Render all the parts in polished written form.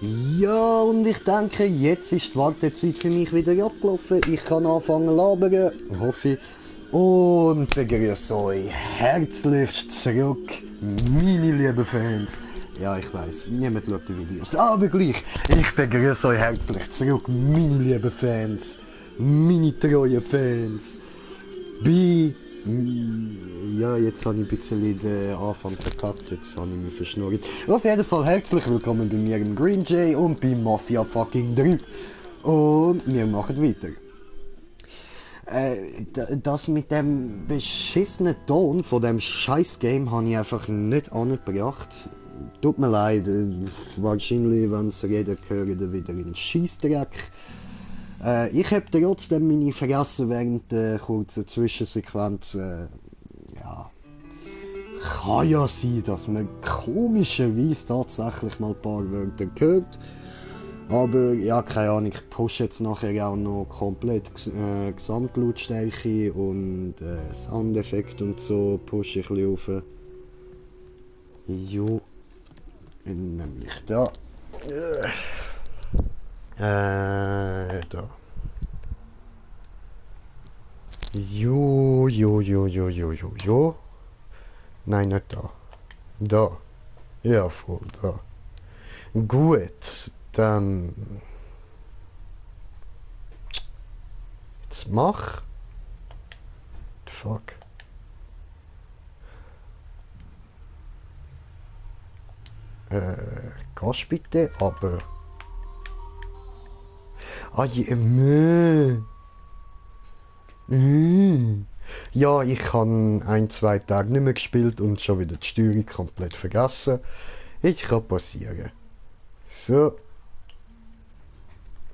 Ja, und ich denke, jetzt ist die Wartezeit für mich wieder abgelaufen. Ich kann anfangen zu labern, hoffe ich. Und begrüße euch herzlichst zurück, meine lieben Fans. Ja, ich weiß, niemand schaut die Videos, aber gleich, ich begrüße euch herzlich zurück, meine lieben Fans, meine treuen Fans. Bei... Ja, jetzt habe ich ein bisschen den Anfang verkackt, jetzt habe ich mich verschnurrt. Auf jeden Fall herzlich willkommen bei mir im Green Jay und bei Mafia fucking 3. Und wir machen weiter. Das mit dem beschissenen Ton von dem Scheiß-Game habe ich einfach nicht angebracht. Tut mir leid, wahrscheinlich, wenn es jeder hört, wieder in den Scheissdreck. Ich habe trotzdem meine Fresse während der kurzen Zwischensequenz. Ja, kann ja sein, dass man komischerweise tatsächlich mal ein paar Wörter hört. Aber ja, keine Ahnung, ich pushe jetzt nachher auch noch komplett Gesamtlautstärke und Soundeffekt und so pushe ich ein bisschen auf. Jo, nämlich da. Da. Jo. Nein, nicht da. Da. Ja, voll da. Gut, dann... Jetzt mach. Fuck. Kannst bitte, aber... Ah, ja, ich habe 1-2 Tage nicht mehr gespielt und schon wieder die Steuerung komplett vergessen. Ich kann passieren. So.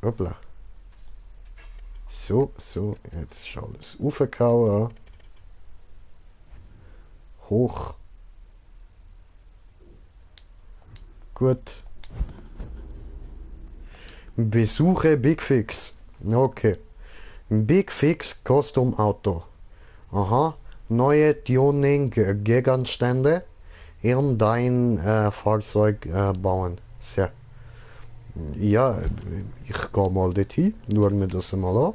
Hoppla. So, jetzt ist alles aufgehauen. Hoch. Gut. Besuche Big Fix. Okay. Big Fix Custom Auto. Aha. Neue Tuning-Gegenstände in dein Fahrzeug bauen. Sehr. Ja, ich gehe mal dorthin. Schauen wir das mal an.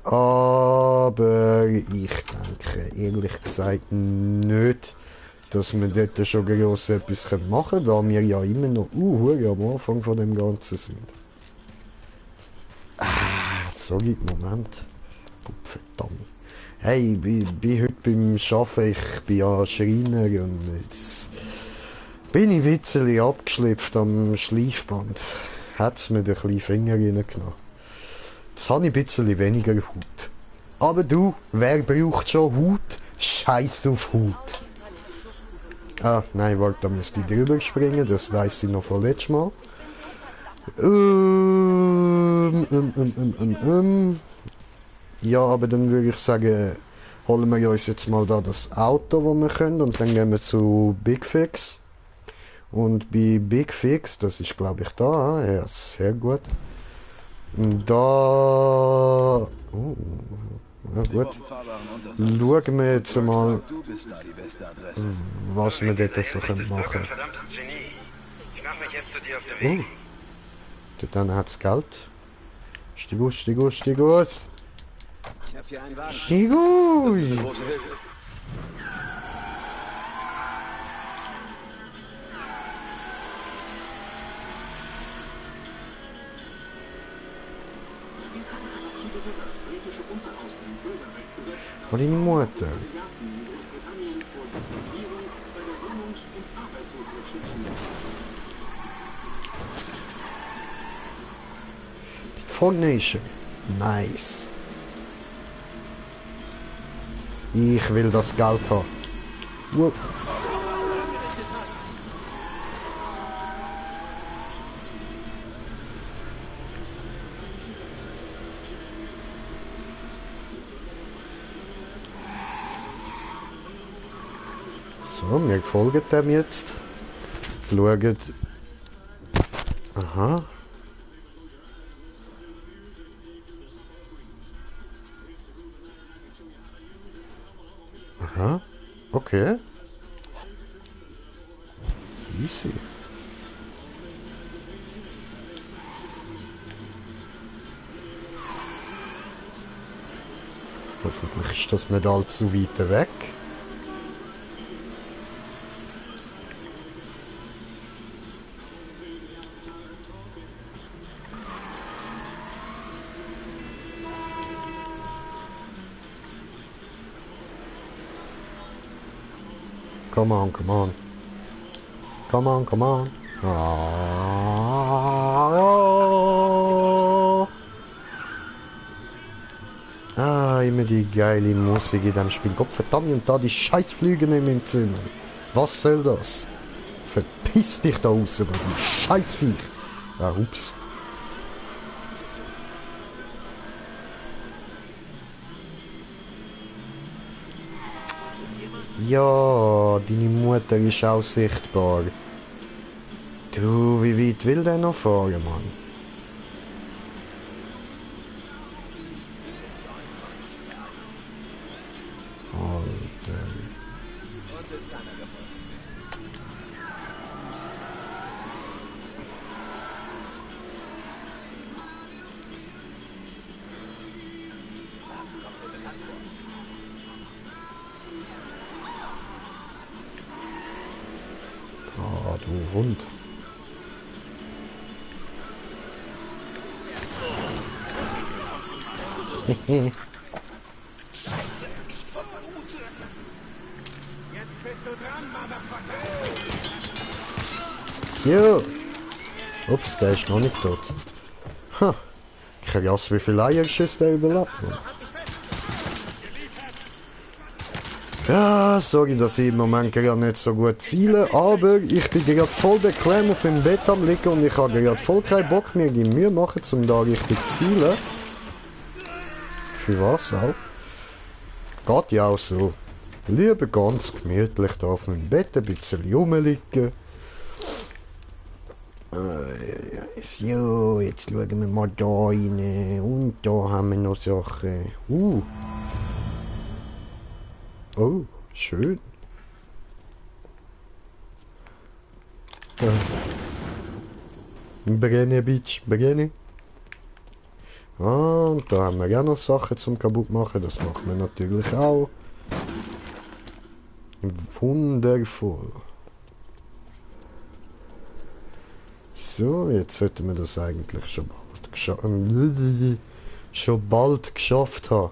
Aber ich denke ehrlich gesagt nicht, dass wir dort schon gross etwas machen können, da wir ja immer noch am Anfang von dem Ganzen sind. Sorry, Moment. Verdammt. Hey, ich bin heute beim Arbeiten, ich bin ja Schreiner und jetzt bin ich ein bisschen abgeschlüpft am Schleifband. Hat's mir den kleinen Finger reingenommen. Jetzt habe ich ein bisschen weniger Haut. Aber du, wer braucht schon Haut? Scheiß auf Haut. Ah, nein, warte, da müsste ich drüber springen, das weiss ich noch von letztes Mal. Ja, aber dann würde ich sagen, holen wir uns jetzt mal da das Auto, das wir können, und dann gehen wir zu Big Fix. Und bei Big Fix, das ist glaube ich da, ja, sehr gut. Da... ja gut. Schauen wir jetzt mal, was wir dort so machen können. Dann hat's Geld. Stieg aus. Stieg aus! Was deine Mutter? Fog Nation. Nice. Ich will das Geld haben. Wow. So, wir folgen dem jetzt. Schauen. Aha. Aha. Okay. Easy. Hoffentlich ist das nicht allzu weit weg. Come on, come on. Come on, come on. Immer die geile Musik in diesem Spiel. Gott verdammt, und da die Scheißflüge nicht mehr im Zimmer. Was soll das? Verpiss dich da raus, du Scheißviech. Ah, ups. Ja, deine Mutter ist auch sichtbar. Du, wie weit will der noch fahren, Mann? Alter. Ah, du Hund. Hehe. Jo. Ups, der ist noch nicht tot. Ha. Krass, wie viele Eierschüsse der überlebt. Ja, sorry, dass ich im Moment gerade nicht so gut ziele, aber ich bin gerade voll bequem auf meinem Bett am liegen und ich habe gerade voll keinen Bock mehr die Mühe machen, um da richtig zu zielen. Für was auch? Geht ja auch so. Lieber ganz gemütlich da auf meinem Bett ein bisschen rumliegen. So, jetzt schauen wir mal da rein. Und da haben wir noch Sachen. Oh, schön. Brenne, Bitch, brenne. Und da haben wir auch noch Sachen zum kaputt machen. Das machen wir natürlich auch. Wundervoll. So, jetzt sollten wir das eigentlich schon bald geschafft haben.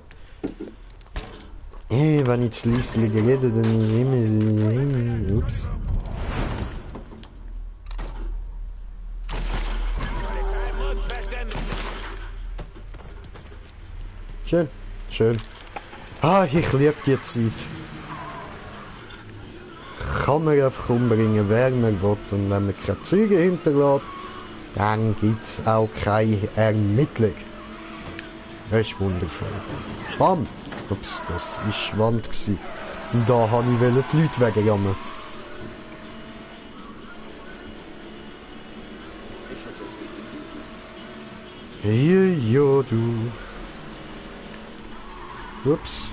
Wenn ich zu leise rede, dann immer... Ups. Schön, schön. Ah, ich liebe die Zeit. Kann man einfach umbringen, wer man will. Und wenn man keine Züge hinterlässt, dann gibt es auch keine Ermittlung. Das ist wundervoll. Bam! Ups, das war Wand gewesen. Und da wollte ich die Leute wegrammen. Ja, du. Ups.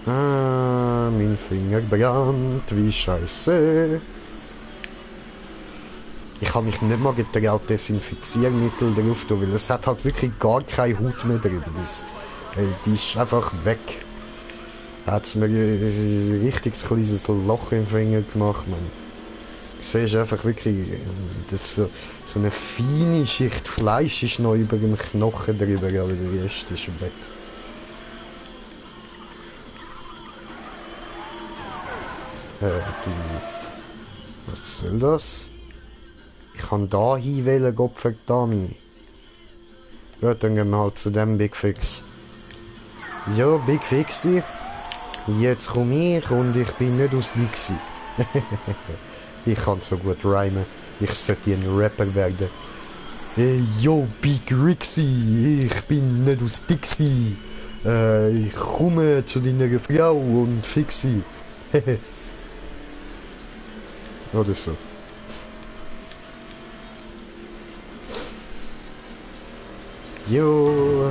Ah, mein Finger brennt, wie scheiße. Ich habe mich nicht mal getraut, Desinfiziermittel drauf zu tun, weil es hat halt wirklich gar keine Haut mehr drüber. Die ist einfach weg. Hat es mir ein richtig kleines Loch im Finger gemacht, man. Ich sehe einfach wirklich, dass so eine feine Schicht Fleisch ist noch über dem Knochen drüber, aber der Rest ist weg. Du... Was soll das? Ich kann da hinwählen, Gottverdammt. Gut, dann gehen wir halt zu dem Big Fix. Ja, Big Fixi. Jetzt komme ich und ich bin nicht aus Dixie. Ich kann so gut rhymen. Ich sollte ein Rapper werden. Hey, yo, Big Rixi, ich bin nicht aus Dixie. Ich komme zu deiner Frau und fix sie. Oder so. Jo.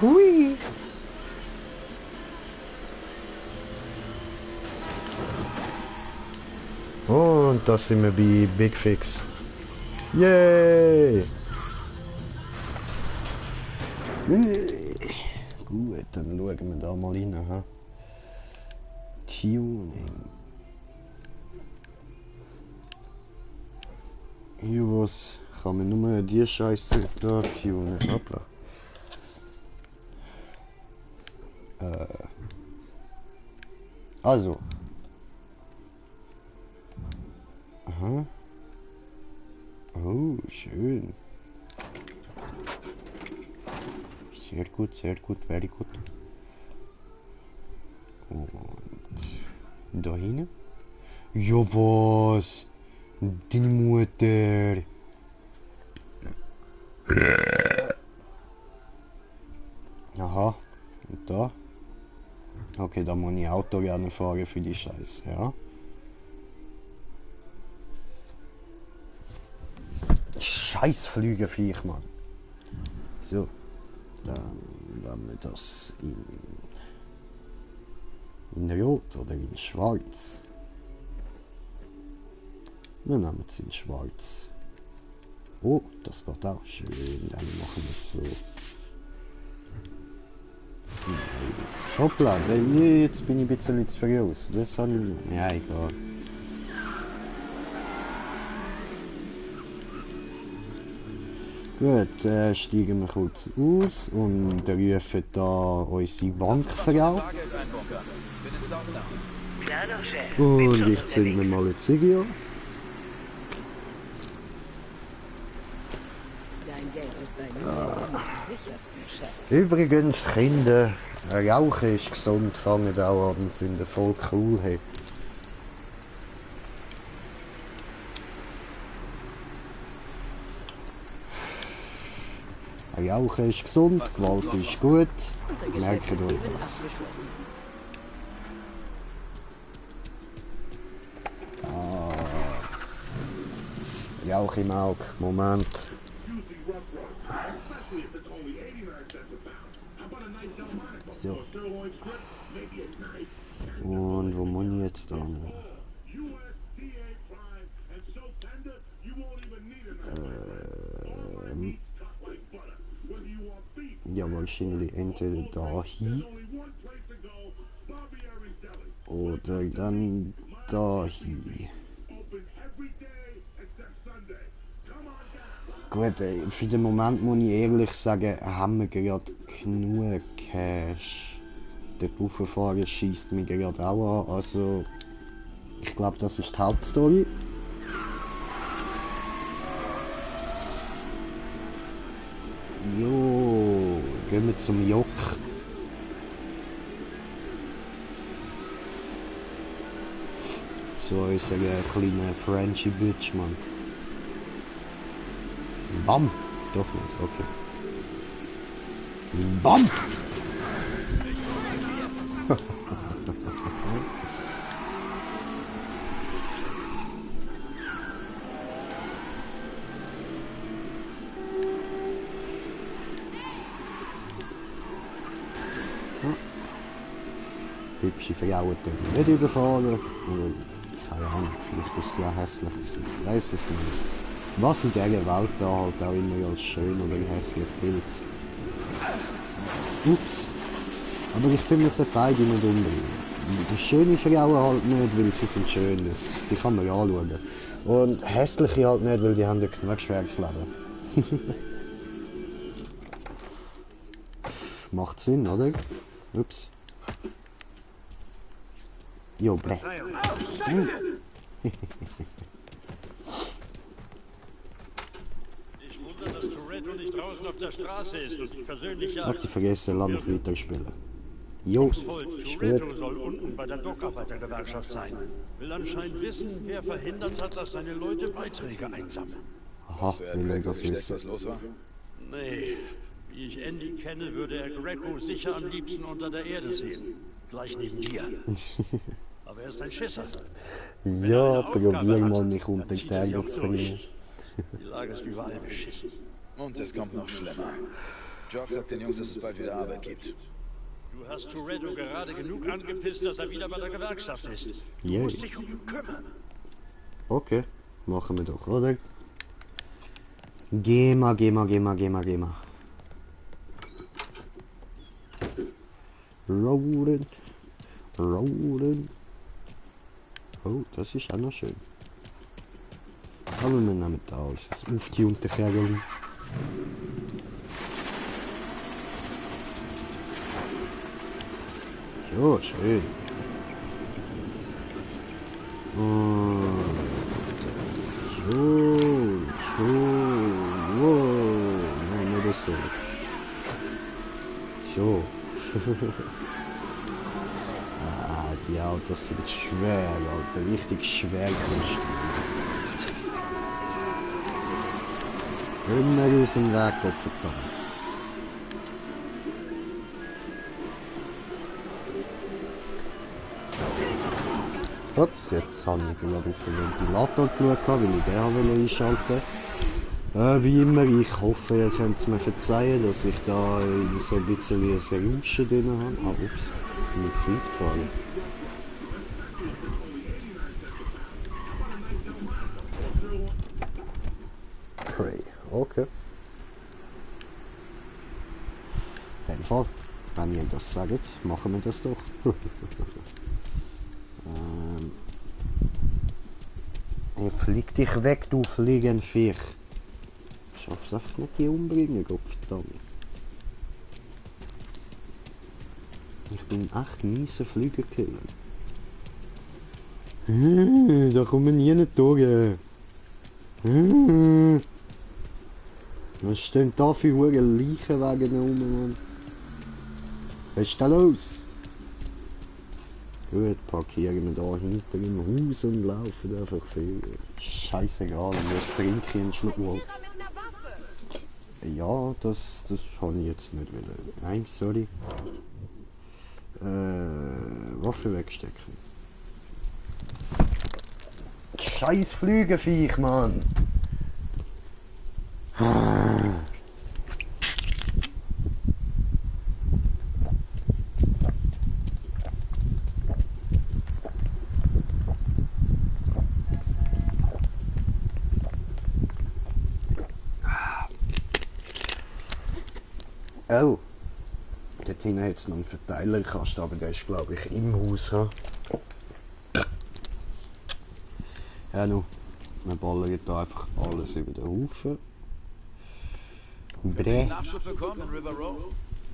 Hui. Und da sind wir bei Big Fix. Yay! Gut, dann schauen wir da mal rein. Ha? Tuning. Hier was kann man nur die Scheiße da tunen. Hoppla. Also. Aha. Oh, schön. Sehr gut, very gut. Und da hinten? Ja, was? Deine Mutter. Aha. Und da? Okay, da muss ich Auto gerne fahren für die Scheiße, ja? Scheiß Flügelviech, Mann. So. Dann wir das in Rot oder in Schwarz. Wir nehmen es in Schwarz. Oh, das geht auch schön. Dann machen wir es so. Nice. Hoppla, jetzt bin ich ein bisschen zu früh aus. Das habe ich... Ja, egal. Gut, steigen wir kurz aus und rufen da unsere Bankfrau. Und ich zünde mir mal eine Ziege an. Übrigens, Kinder, Rauchen ist gesund, fangen auch an, sind voll cool. Hey. Rauchen ist gesund, Gewalt ist gut. Merken euch das. Rauch im Auge, Moment. So. Und wo muss ich jetzt dann? Ja, wahrscheinlich entweder da hin oder dann da hin. Gut, für den Moment muss ich ehrlich sagen, haben wir gerade genug Cash. Der Rauffahren schießt mich gerade auch an, also ich glaube, das ist die Hauptstory. Jo, gehen wir zum Jock. So unser kleiner Frenchy Bitch, Mann. Bam! Doch nicht, okay. Bam! Hübsche Frauen dürfen nicht überfahren. Keine Ahnung, vielleicht ist sie auch hässlich gewesen. Ich weiss es nicht. Was in dieser Welt da halt auch immer als schön oder hässlich gilt. Ups. Aber ich finde, es sind beide nicht umbringen. Die schöne Frauen halt nicht, weil sie sind schön. Die kann man anschauen. Und hässliche halt nicht, weil die haben ja genug schweres Leben. Macht Sinn, oder? Ups. Jo, bleh. Ich wundere, dass Toretto nicht draußen auf der Straße ist und ich persönlich ja... Hat die vergessen, Land weiter spielen. Jo, ist Toretto gut. soll unten bei der Dockarbeitergewerkschaft sein. Will anscheinend wissen, wer verhindert hat, dass seine Leute Beiträge einsammeln. Aha, will er das wissen. Was los war? Nee, wie ich Andy kenne, würde er Greco sicher am liebsten unter der Erde sehen. Gleich neben dir. Aber er ist ein Schisser. Ja, probier mal mich unter den Täger zu bringen. Die Lage ist überall beschissen. Und es kommt noch schlimmer. Jock sagt den Jungs, dass es bald wieder Arbeit gibt. Du hast Toretto gerade genug angepisst, dass er wieder bei der Gewerkschaft ist. Du Yay. musst dich um ihn kümmern. Okay, machen wir doch, oder? Geh mal. Rollen. Rollen. Oh, das ist auch noch schön. Aber wir nehmen da unser aufgetunte Kerl. Ja, schön. Und so, wow. Nein, nicht so. So. Ah, die Autos sind schwer, Alter. Richtig schwer zum Steuern. Immer aus dem Weg, Gott verdammt. Ups, jetzt habe ich gerade auf den Ventilator geschaut, weil ich den einschalten wollte. Wie immer, ich hoffe, ihr könnt mir verzeihen, dass ich da so ein bisschen wie ein Rauschen drin habe. Ah, ups, bin ich zu weit gefahren. Okay. In dem Fall, wenn ihr das sagt, machen wir das doch. Flieg dich weg, du Fliegenviech. Ich schaff's einfach nicht, die umbringen, Gott verdammt. Ich bin echt mieser Flügelkiller. Da kommen wir nie nicht durch. Was stehen da für hohe Leichenwagen rum, Mann? Was ist da los? Gut, parkieren wir da hinter im Haus und laufen einfach viel. Scheißegal, und jetzt trinke ich einen Schluck. Ja, das habe ich jetzt nicht wollen. Nein, sorry. Waffe wegstecken. Scheiß Flügelviech, Mann! Oh, dort hinten hat es noch einen Verteilerkasten, aber der ist glaube ich im Haus. Ja, nun, wir ballern da einfach alles über den Haufen. Nachschub bekommen in River Row?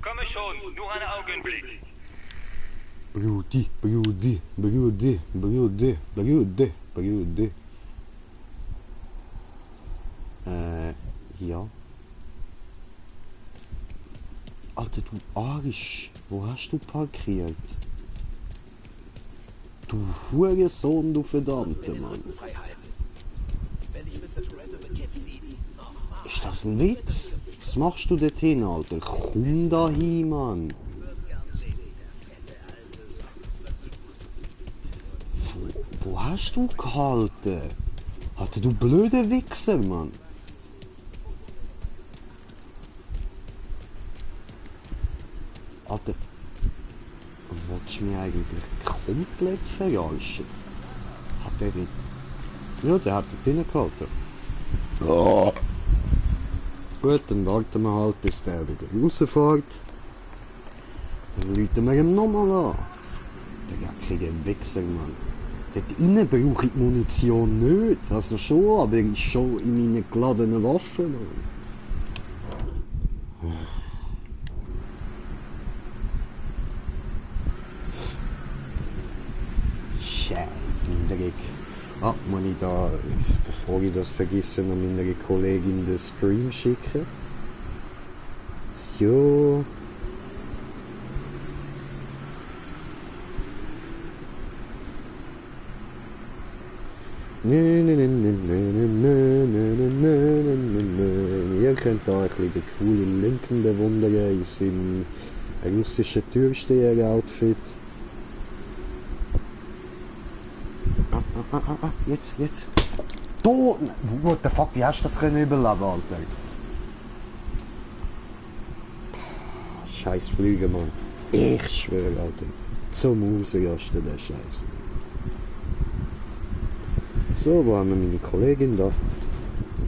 Komme schon, nur einen Augenblick. Brudi. Ja. Alter, du Arsch, wo hast du parkiert? Du Hurensohn, du verdammter Mann. Ist das ein Witz? Was machst du dort hin, Alter? Komm da hin, Mann. Wo hast du gehalten? Alter, du blöder Wichser, Mann. Alter, willst du mich eigentlich komplett verarschen? Hat der den... Ja, der hat den drinnen gehalten. Oh. Gut, dann warten wir halt, bis der wieder rausfährt. Dann rufen wir ihm nochmal an. Der gackige Wichser, Mann. Dort innen brauche ich die Munition nicht. Also schon, aber ich schon in meinen geladenen Waffen, Mann. Dreck. Ah, muss ich da, bevor ich das vergesse, noch meiner Kollegin den Stream schicken. So. Ihr könnt da ein bisschen den coolen Linken bewundern in seinem russischen Türsteher-Outfit. Jetzt. Da! What the fuck, wie hast du das können überleben, Alter? Scheiß Flüge, Mann. Ich schwöre, Alter. Zum Ausrasten, der Scheiß. So, wo haben wir meine Kollegin da?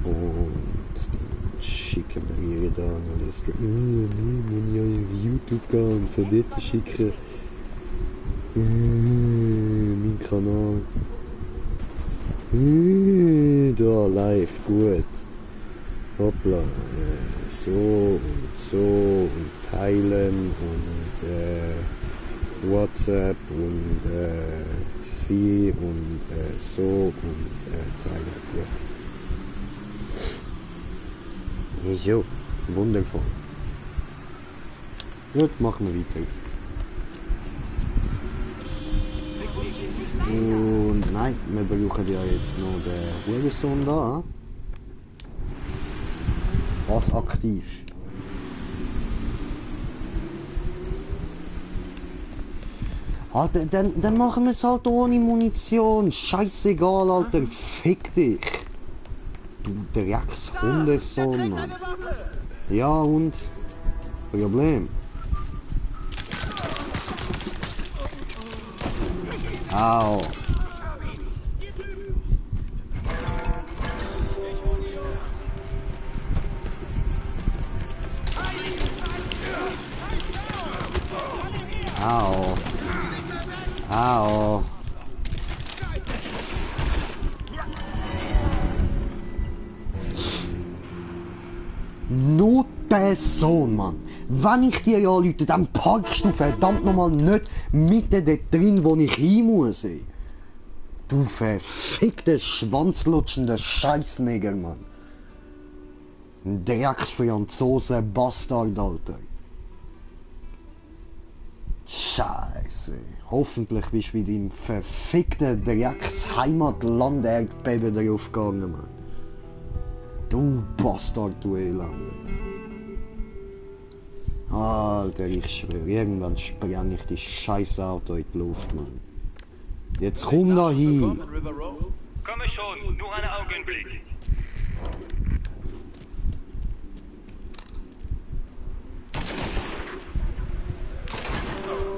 Und dann schicken wir ihr da noch das. Nein, muss ich auf YouTube gehen und von dort schicken. Mein Kanal. Da live, gut. Hoppla. So und so und teilen und WhatsApp und sie und so und teilen. Gut. Jo, wundervoll. Gut, machen wir weiter. Und nein, wir brauchen ja jetzt noch den Hurensohn da. Was aktiv? Ah, dann machen wir es halt ohne Munition. Scheißegal, Alter. Fick dich. Du Dreckshundesohn, Mann. Ja, und? Problem. Au. Au. Au. Nur der Sohn, Mann. Wenn ich dir ja anrufe, dann parkst du verdammt nochmal nicht mitten dort drin, wo ich rein muss. Ey. Du verfickter, schwanzlutschender Scheißneger, Mann. Ein Drecksfranzose Bastard, Alter. Scheiße. Hoffentlich bist du mit deinem verfickten Drecksheimatland Erdbeben drauf gegangen, Mann. Du Bastard, du Elende. Alter, ich schwöre, irgendwann spreng ich die scheiß Auto in die Luft, Mann. Jetzt komm da hin. Komme schon, nur einen Augenblick.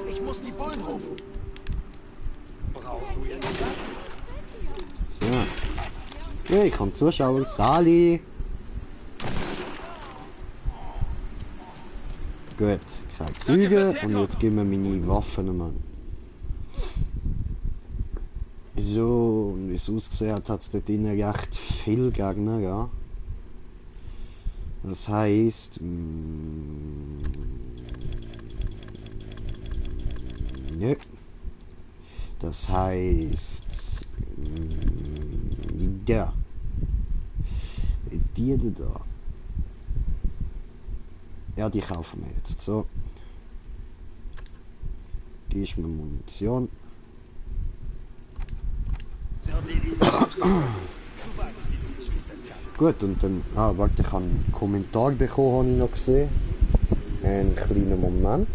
Ich muss die Bullen rufen. Brauchst du irgendwas? So. Ja, ich kann zuschauen. Sali. Gut, keine Züge und jetzt geben wir meine Waffen, Mann. So, und wie es ausgesehen hat, hat es dort drinnen recht viel Gegner, ja. Das heisst... Nö. Das heisst... ja. Die da. Ja, die kaufen wir jetzt. So. Die ist mir Munition. Gut, und dann... Ah, warte, ich habe einen Kommentar bekommen, habe ich noch gesehen. Einen kleinen Moment.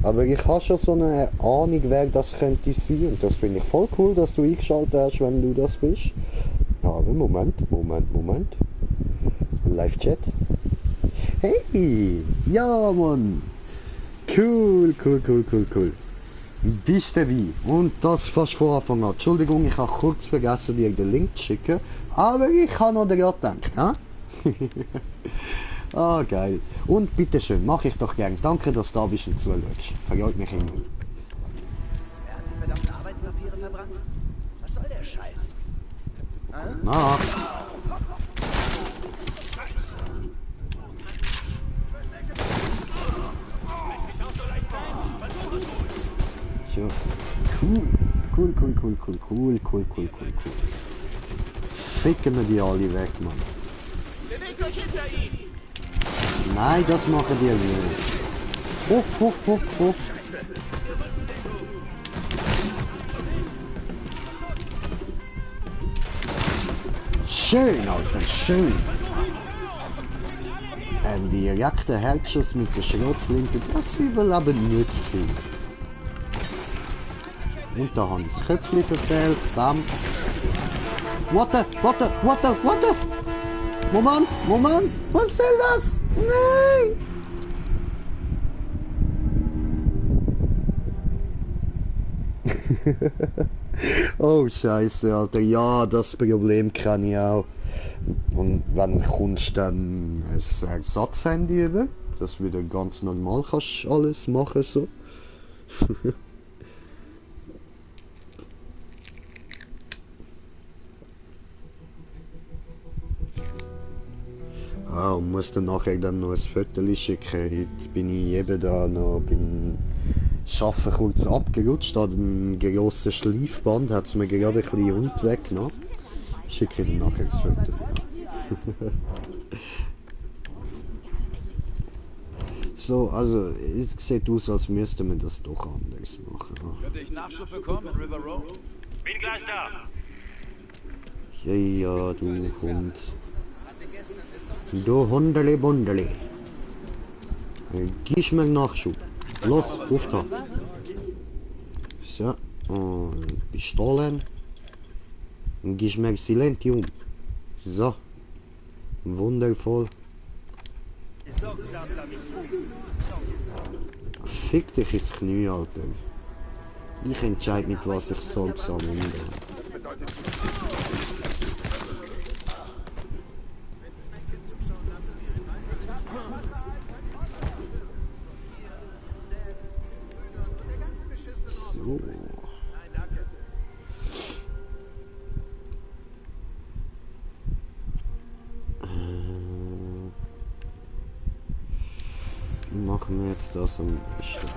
Aber ich habe schon so eine Ahnung, wer das könnte sein. Und das finde ich voll cool, dass du eingeschaltet hast, wenn du das bist. Aber Moment. Live-Chat. Hey! Ja, Mann! Cool. Bist dabei? Und das fast von Anfang an. Entschuldigung, ich habe kurz vergessen, dir den Link zu schicken. Aber ich habe noch daran gedacht, ha? Ah, geil. Und bitteschön, mache ich doch gern. Danke, dass du da bist und zuschaust. Vergeht mich immer. Wer hat die verdammten Arbeitspapiere verbrannt? Was soll der Scheiß? Na. So. Cool. Ficken wir die alle weg, Mann. Bewegt euch hinter ihn! Nein, das machen die nicht. Hoch. Schön, Alter, schön. Ein direkter Herzschuss mit der Schrotflinte, das überleben nicht viel. Und da habe ich das Köpfchen verfehlt. Bam. Warte. Moment. Was soll das? Nein! Oh Scheiße, Alter. Ja, das Problem kann ich auch. Und wenn kommst du dann ein Ersatzhandy über, dass du wieder ganz normal kannst alles machen so. Ah, und muss dann nachher dann noch ein Foto schicken. Heute bin ich eben da noch beim Arbeiten kurz abgerutscht, an dem grossen Schleifband hat es mir gerade ein bisschen Hund weggenommen. Schicke ich dann nachher das Foto. So, also es sieht aus, als müssten wir das doch anders machen. Könnte ich Nachschub bekommen in River Road? Bin gleich da. Ja, du Hund. Du Hundeli Bundeli. Gib mir Nachschub. Los, auf da. So, und Pistolen. Und gib mir Silentium. So. Wundervoll. Fick dich ins Knie, Alter. Ich entscheide mit was ich sorgsam umgehe. So. Wie machen wir jetzt das am besten?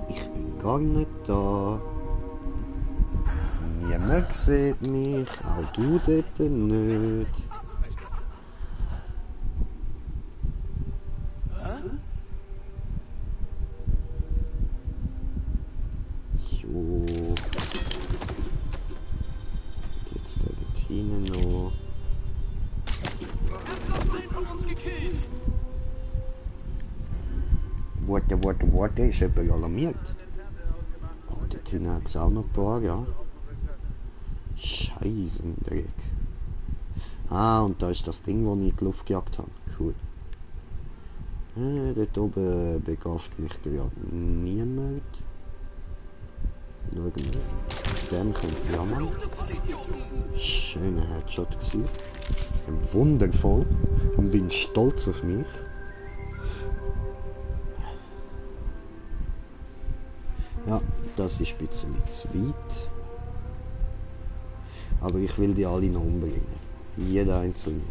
Ich bin gar nicht da. Niemand sieht mich, auch du dort nicht. So. Jetzt da dort hinten noch. Warte, ist jemand alarmiert? Oh, dort hinten hat es auch noch ein paar, ja. Scheißendreck. Ah, und da ist das Ding, das ich in die Luft gejagt habe. Cool. Dort oben begafft mich gerade niemand. Schauen wir. Dem könnte ich jammern. Schöner Headshot gewesen. Wundervoll. Und bin stolz auf mich. Ja, das ist ein bisschen zu weit. Aber ich will die alle noch umbringen. Jeder einzelne.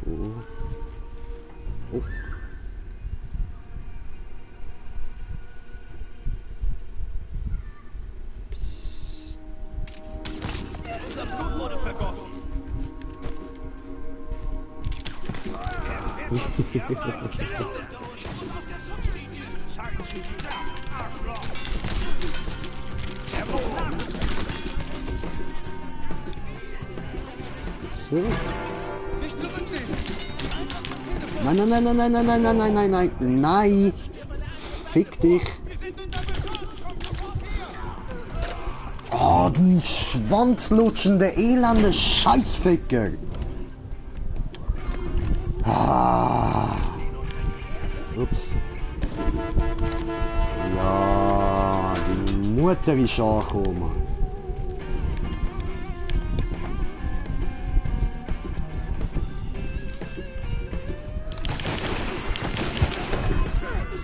So. Oh. Psst. Unser Blut wurde vergossen. Zeit zu sterben, Arschloch. Er muss lang. So. Nicht zurücksehen. Nein. Fick dich. Oh, du schwanzlutschende, elende Scheißficker. Ah. Ups. Ja, die Mutter ist angekommen.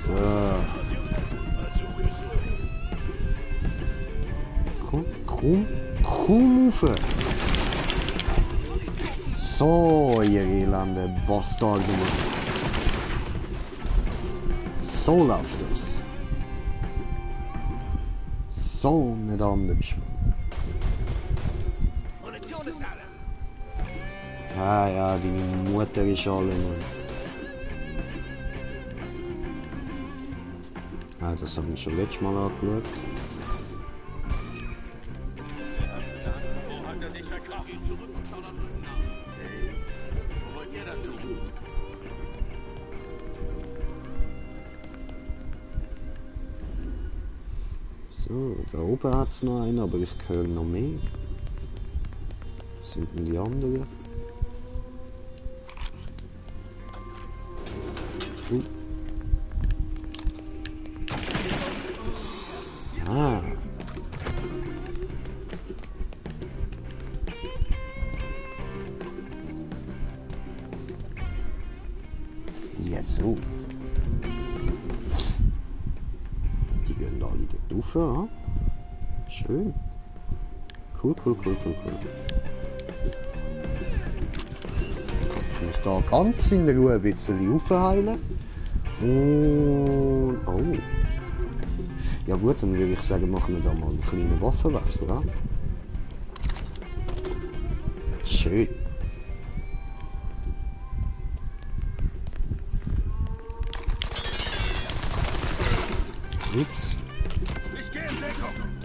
So. Komm rauf. So, ihr elende Bastarde. So läuft es. So nicht anders. Munition ist alle. Ja, die Mutter ist alle. Ja, das habe ich schon letztes Mal angeschaut. Wo hat er sich verkauft? Geht zurück und schaut da drüben nach. Hey, wo wollt ihr dazu? So, da oben hat es noch einen, aber ich höre noch mehr. Was sind denn die anderen? Ah. Ja, so. Die gehen alle dort rauf, ja? Schön. Cool. Kann ich mich da ganz in Ruhe ein bisschen aufheilen. Und... oh. Ja gut, dann würde ich sagen, machen wir da mal einen kleinen Waffenwechsel, ja? Schön. Ups.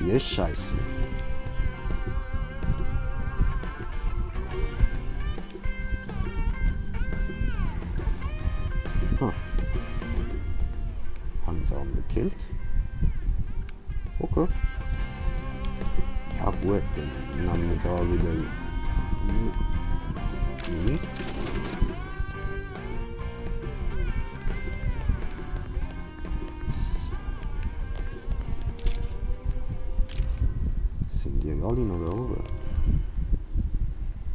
Die ist scheiße. Ah. Haben wir da gekillt? Okay. Ja gut, dann nehmen wir da wieder... Nee. Sind die alle noch da oben?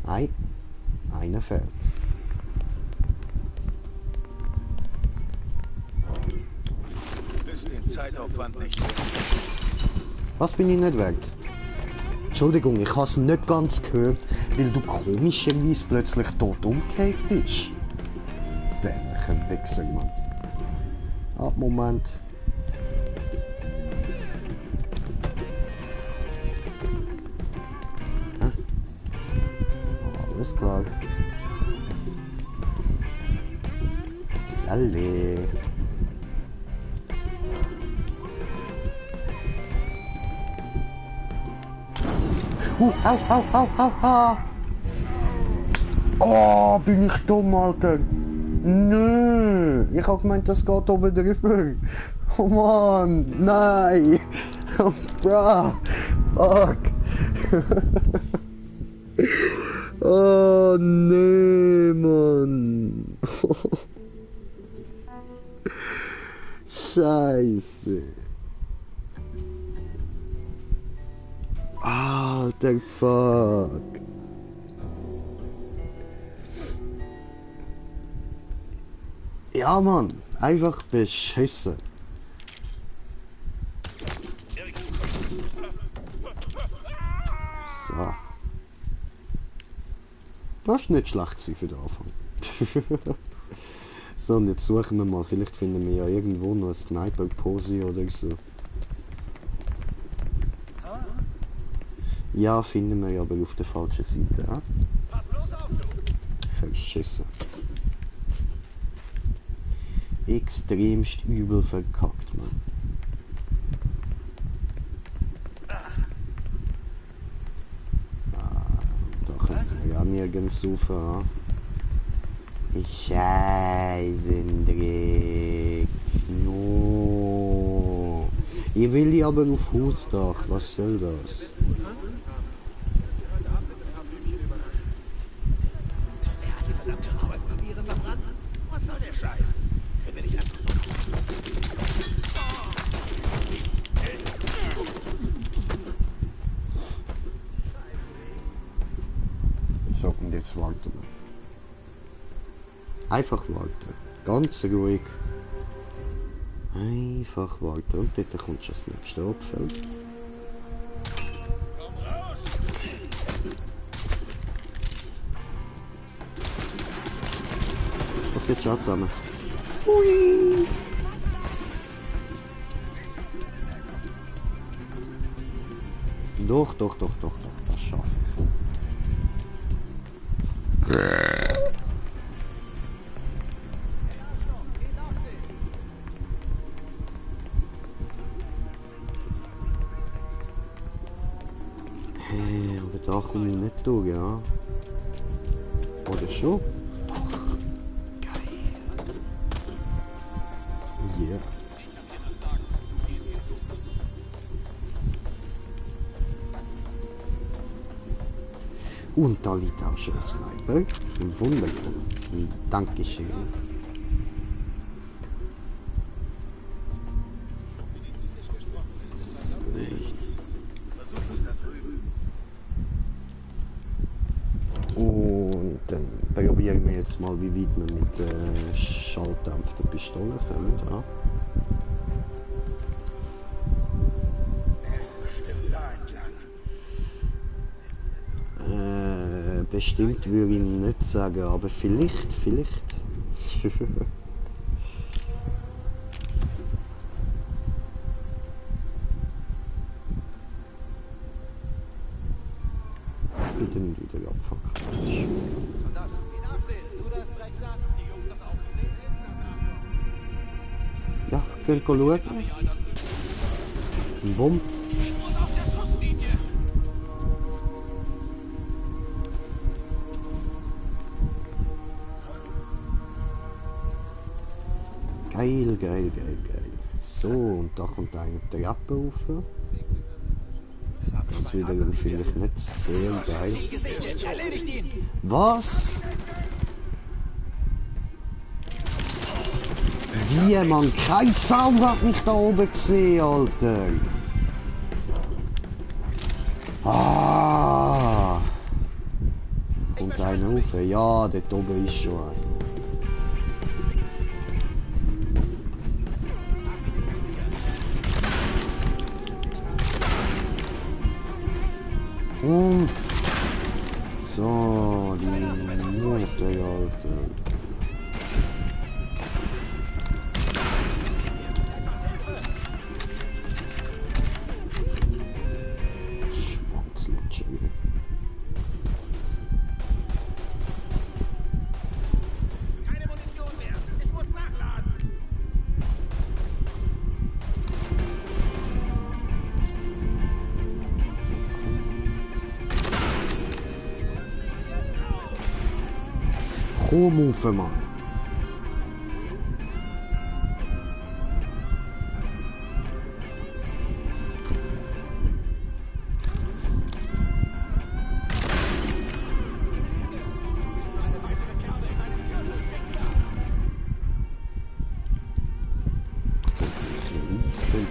Nein, einer fehlt. Ist den Zeitaufwand nicht. Was bin ich nicht wert? Entschuldigung, ich habe es nicht ganz gehört, weil du komischerweise plötzlich tot umgekehrt bist. Dämlicher Wichser, Mann. Ah, Moment. Hä? Alles klar. Salut. Au. Oh, bin ich dumm, Alter. Nö. Ich hab gemeint, das geht oben drüber. Oh Mann, nein. Oh, bra. Fuck. Oh, nee, Mann. Scheiße. Alter, fuck. Ja, Mann. Einfach beschissen. So. Das war nicht schlecht für den Anfang. So, und jetzt suchen wir mal. Vielleicht finden wir ja irgendwo noch eine Sniper-Pose oder so. Ja, finden wir aber auf der falschen Seite. Ja? Verschissen. Extremst übel verkackt, man. Da können wir ja nirgends rauf. Ja? Scheißendreck. No. Ich will die aber auf Hausdach. Was soll das? So, und jetzt warten wir. Einfach warten. Ganz ruhig. Einfach warten. Und dort kommt schon das nächste Abfeld. Doch jetzt schon zusammen. Hui! Doch, das schaffe ich. Aber da komme ich nicht durch, ja? Oder schon? Doch. Geil. Yeah. Und da liegt auch schon ein Sniper. Wundervoll. Dankeschön. Und dann probieren wir jetzt mal, wie weit wir mit der Schalldämpf der Pistole kommen. Ja. Bestimmt würde ich nicht sagen, aber vielleicht. Bitte nicht wieder abfucken. Ja, könnt ihr schauen. Bumm. Geil. So, und da kommt eine Treppe rauf. Das wiederum finde ich nicht sehr geil. Was? Wie, Mann? Kein Sau hat mich da oben gesehen, Alter. Ah! Kommt einer rauf? Ja, dort oben ist schon einer. So, die Mutter, Alter. Schwanzlutscher. Keine Munition mehr. Ich muss nachladen. Komm auf, Mann.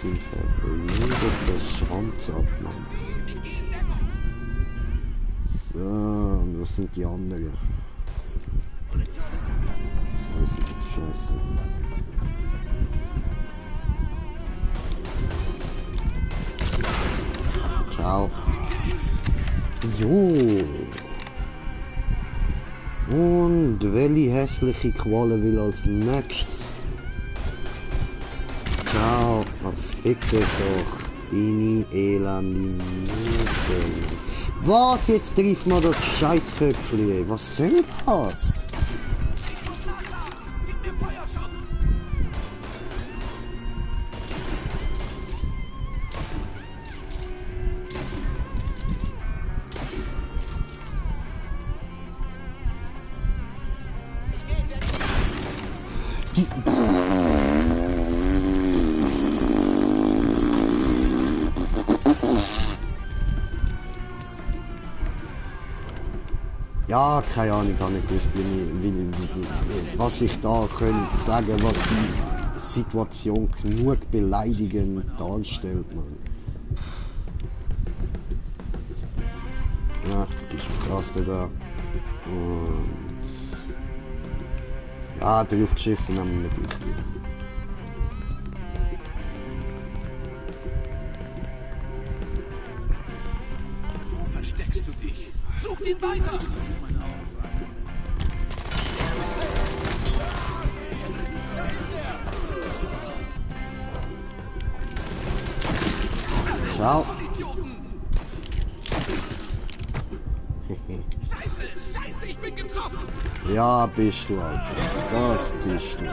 Ich den Schwanz ab, Mann. So, und was sind die anderen? So ist die Scheiße. Ciao. So. Und welche hässliche Qualle will als nächstes? Ciao. Oh, fick dich doch. Deine elende Mutter. Was? Jetzt trifft man das Scheißköpfchen. Was soll das? Ja, keine Ahnung, ich habe nicht gewusst, was ich da könnte sagen, was die Situation genug beleidigend darstellt, man. Ja, die Straße da. Und ja, drauf geschissen haben wir nicht wichtig. Wo versteckst du dich? Such ihn weiter! Ciao. Scheiße, ich bin getroffen! Ja, bist du, Alter. Das bist du.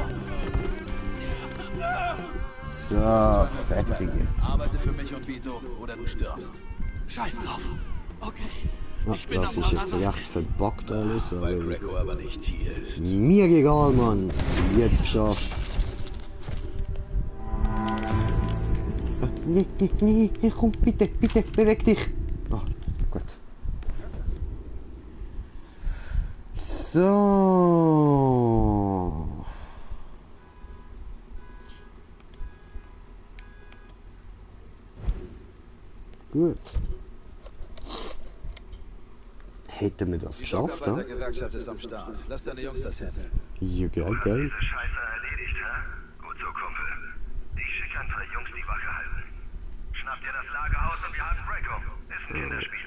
So, fertig jetzt. Arbeite für mich und Vito oder du stirbst. Scheiß drauf. Okay. Ja, das ist jetzt recht verbuggt alles, aber Weil Greco aber nicht hier ist. mir egal, Mann. Jetzt geschafft. Nee, komm, bitte, beweg dich. Oh, gut. So. Gut. Hätten wir das Die geschafft, ja? Dockarbeitergewerkschaft ist am Start. Lass deine Jungs das handeln. Ja, geil, geil. Diese Scheiße erledigt, hä? Gut so, Kumpel. Ich schicke ein paar Jungs, die Wache halten. Schnapp dir das Lagerhaus und wir haben Draco. Ist ein Kinderspiel.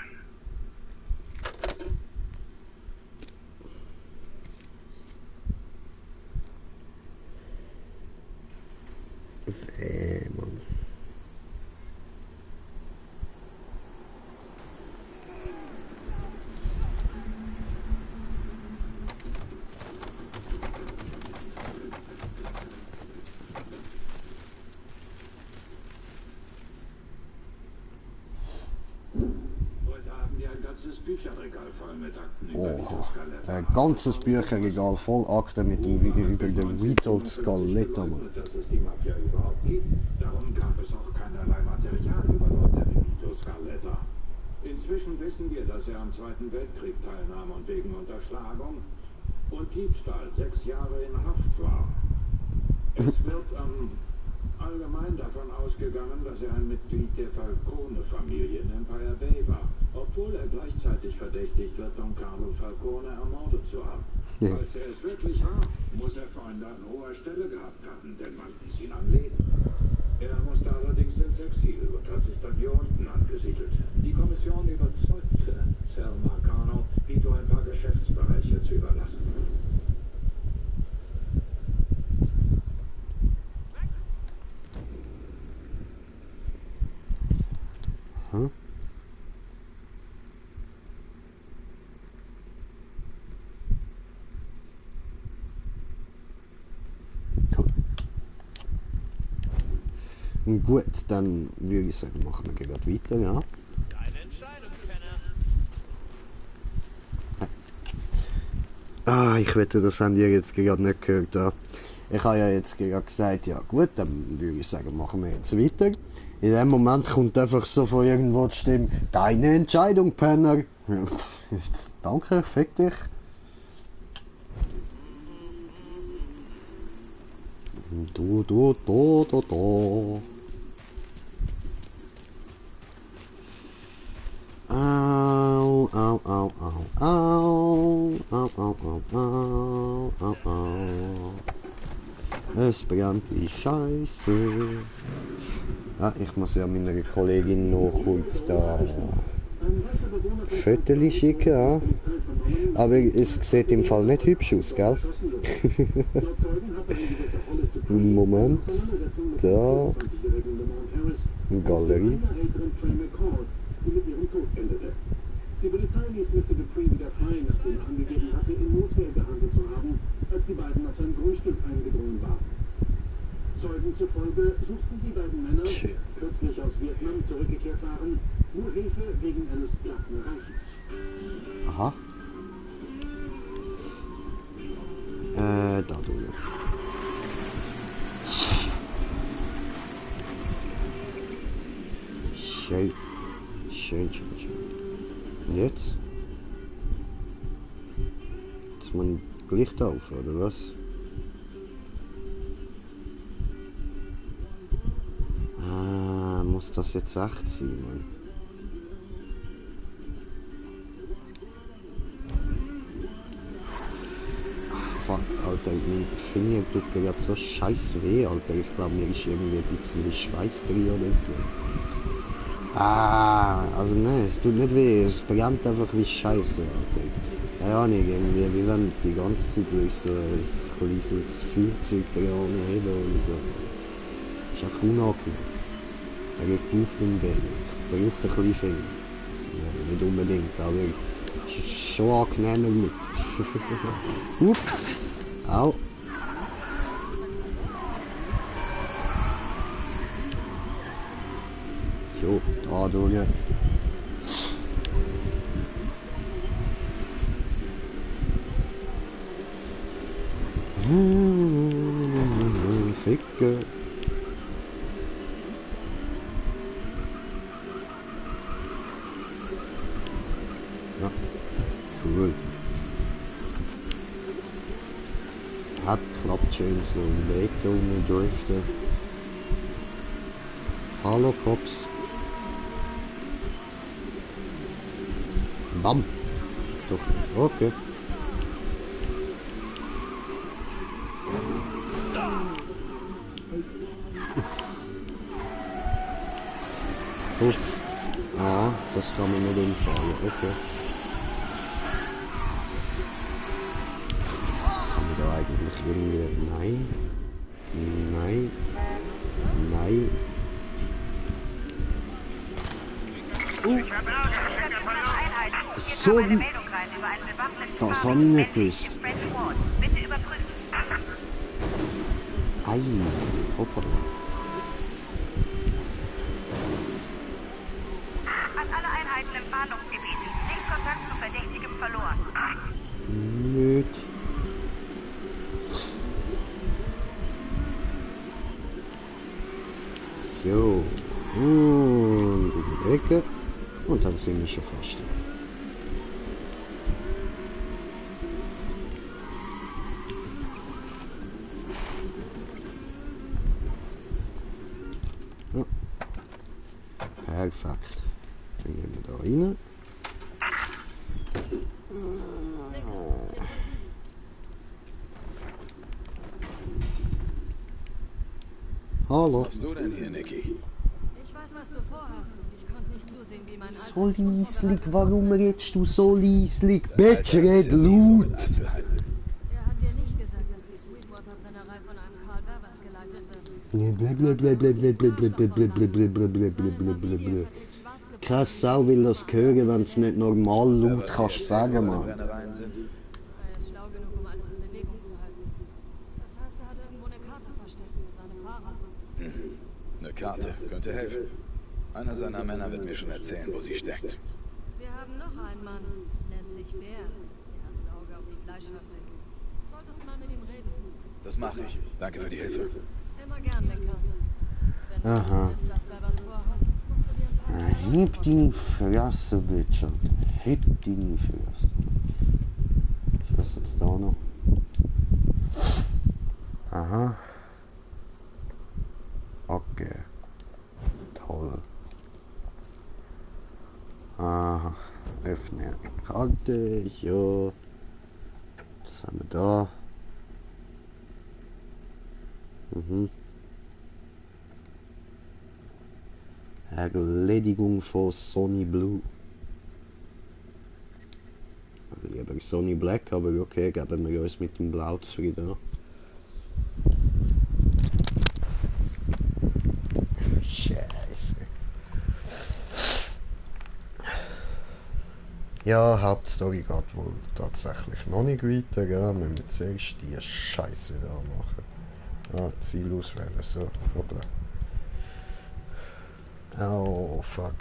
Mann. Heute haben wir ein ganzes Bücherregal voll mit Akten über Oha. Vito Scaletta. Ein ganzes Bücherregal voll Akten mit dem über den Vito Scaletta, Mann. Dass es die Mafia überhaupt gibt. Darum gab es auch keinerlei Material über Leute wie Vito Scaletta. Inzwischen wissen wir, dass er am Zweiten Weltkrieg teilnahm und wegen Unterschlagung und Diebstahl 6 Jahre in Haft war. Es wird allgemein davon ausgegangen, dass er ein Mitglied der Falcone-Familie in Empire Bay war, obwohl er gleichzeitig verdächtigt wird, Don Carlo Falcone ermordet zu haben. Ja. Falls er es wirklich war, muss er Freunde an hoher Stelle gehabt haben, denn man ließ ihn am Leben. Er musste allerdings ins Exil und hat sich dann hier unten angesiedelt. Die Kommission überzeugte Sal Marcano, Vito ein paar Geschäftsbereiche zu überlassen. Hm? Gut, dann würde ich sagen, machen wir gerade weiter, ja. Deine Entscheidung, Penner. Ah, ich wette, das haben die jetzt gerade nicht gehört. Ja. Ich habe ja jetzt gerade gesagt, ja gut, dann würde ich sagen, machen wir jetzt weiter. In dem Moment kommt einfach so von irgendwo die Stimme, deine Entscheidung, Penner. Ja, danke, fick dich. Du. Au, au, au, au, au, au, au, au, au, au. Es brennt wie Scheiße. Ah, ich muss ja meiner Kollegin noch kurz da Fotos schicken. Ja. Aber es sieht im Fall nicht hübsch aus, gell? Moment, da, Galerie. Die Polizei ließ Mr. Dupree wieder frei, nachdem er angegeben hatte, in Notwehr gehandelt zu haben, als die beiden auf sein Grundstück eingedrungen waren. Zeugen zufolge suchten die beiden Männer, die kürzlich aus Vietnam zurückgekehrt waren, nur Hilfe wegen eines platten Reifens. Aha. Da drüben. Schön. Und jetzt? Jetzt man Licht auf, oder was? Ah, muss das jetzt echt sein, Mann? Fuck, Alter, mein Finger tut gerade so scheiß weh, Alter. Ich glaube, mir ist irgendwie ein bisschen Schweiß drin oder so. Ah, also nein, es tut nicht weh, es brennt einfach wie Scheiße, Alter. Keine Ahnung, irgendwie, wie wenn die ganze Zeit durch so ein kleines Feuerzeug dran haben oder so. Ist einfach unangenehm. Er geht auf beim Game. Ich brauche ein bisschen Finger. Also, nein, nicht unbedingt, aber es ist schon angenehmer mit. Ups! Au! So, da durch. Ficke. Ja, cool. klappt schön so im Weg da unten driften. Hallo Cops. Bam. Doch nicht. Okay. Uff. Ah, das kann man nicht umfallen. Okay. Kann man da eigentlich irgendwie... Nein. Nein. Nein. So, das habe ich nicht gewusst. Ei, hoppala. An alle Einheiten im Fahndungsgebiet. Sichtkontakt zu Verdächtigem verloren. Nöt. So. Und in die Ecke. Und dann sind wir schon fast da. Ja. Perfekt. Dann gehen wir da rein. Hallo. Was machst du denn hier, Nicky? Ich weiß, was du vorhast. Ich konnte nicht zusehen, wie mein So leislich, warum redest du so leislich? Bitch, red laut! Er hat dir nicht gesagt, dass die Sweetwater-Brennerei von einem Karl Berbers geleitet wird. Keine Sau will das hören, wenn es nicht normal laut kannst sagen, Mann. Er ist schlau genug, um alles in Bewegung zu halten. Das heißt, er hat irgendwo eine Karte versteckt für seine Fahrer. Eine Karte könnte helfen. Einer seiner Männer wird mir schon erzählen, wo sie steckt. Wir haben noch einen Mann, nennt sich Bär. Der hat ein Auge auf die Fleischfabrik. Solltest mal mit ihm reden. Das mache ich. Danke für die Hilfe. Immer gern, Lenker. Wenn du Aha. wissen willst, was Berbers vorhat, musst du dir ein paar Sachen Heb deine Fresse, Bitch. Heb deine Fresse. Was ist jetzt da noch? Aha. Okay. Toll. Aha. Öffne die Karte. Ja. Was haben wir da? Erledigung von Sonny Blue. Lieber Sonny Black, aber okay, geben wir uns mit dem Blau zufrieden. Scheiße. Ja, Hauptstory geht wohl tatsächlich noch nicht weiter, ja. Wir müssen zuerst die Scheiße da machen. Ah, Ziel auswählen, so, hoppla. Oh, fuck.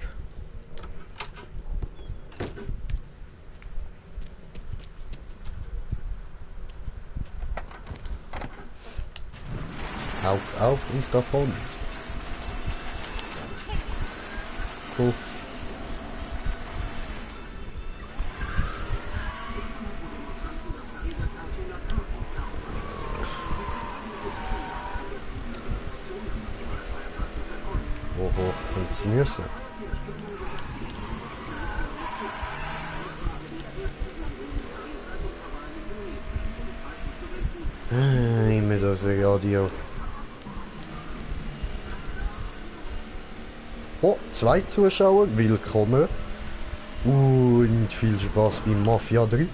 Auf und davon. Puff. Oho, funktioniert so. Immer das Radio. Oh, 2 Zuschauer, willkommen. Und viel Spaß beim Mafia 3.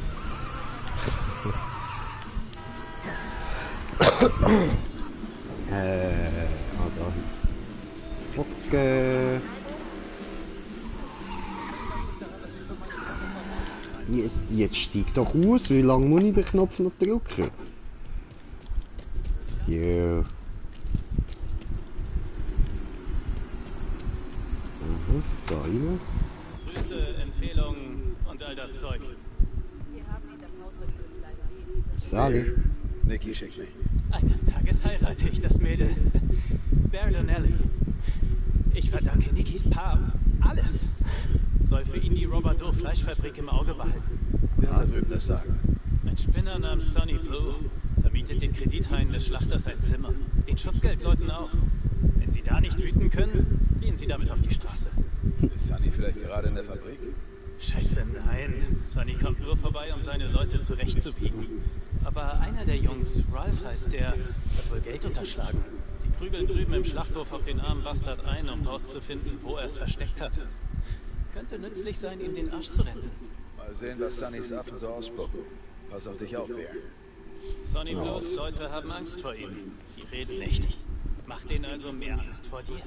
Okay. Jetzt steig doch aus, wie lange muss ich den Knopf noch drücken? Ja. Aha, da rein. Grüße, Empfehlungen und all das Zeug. Sally. Nicky schickt mich. Eines Tages heirate ich das Mädel. Berdonelli. Ich verdanke Nickys Paar alles. Soll für ihn die Robert Doe Fleischfabrik im Auge behalten. Wer hat da drüben das Sagen? Ein Spinner namens Sonny Blue verbietet den Kredithaien des Schlachters ein Zimmer. Den Schutzgeldleuten auch. Wenn sie da nicht wüten können, gehen sie damit auf die Straße. Ist Sunny vielleicht gerade in der Fabrik? Scheiße, nein. Sunny kommt nur vorbei, um seine Leute zurechtzubiegen. Aber einer der Jungs, Ralph heißt der, hat wohl Geld unterschlagen. Sie prügeln drüben im Schlachthof auf den armen Bastard ein, um rauszufinden, wo er es versteckt hat. Könnte nützlich sein, ihm den Arsch zu retten. Mal sehen, was Sunnys Affen so ausspucken. Pass auf dich auf, Bär. Sonny Blues Leute haben Angst vor ihm. Die reden nicht. Mach denen also mehr Angst vor dir.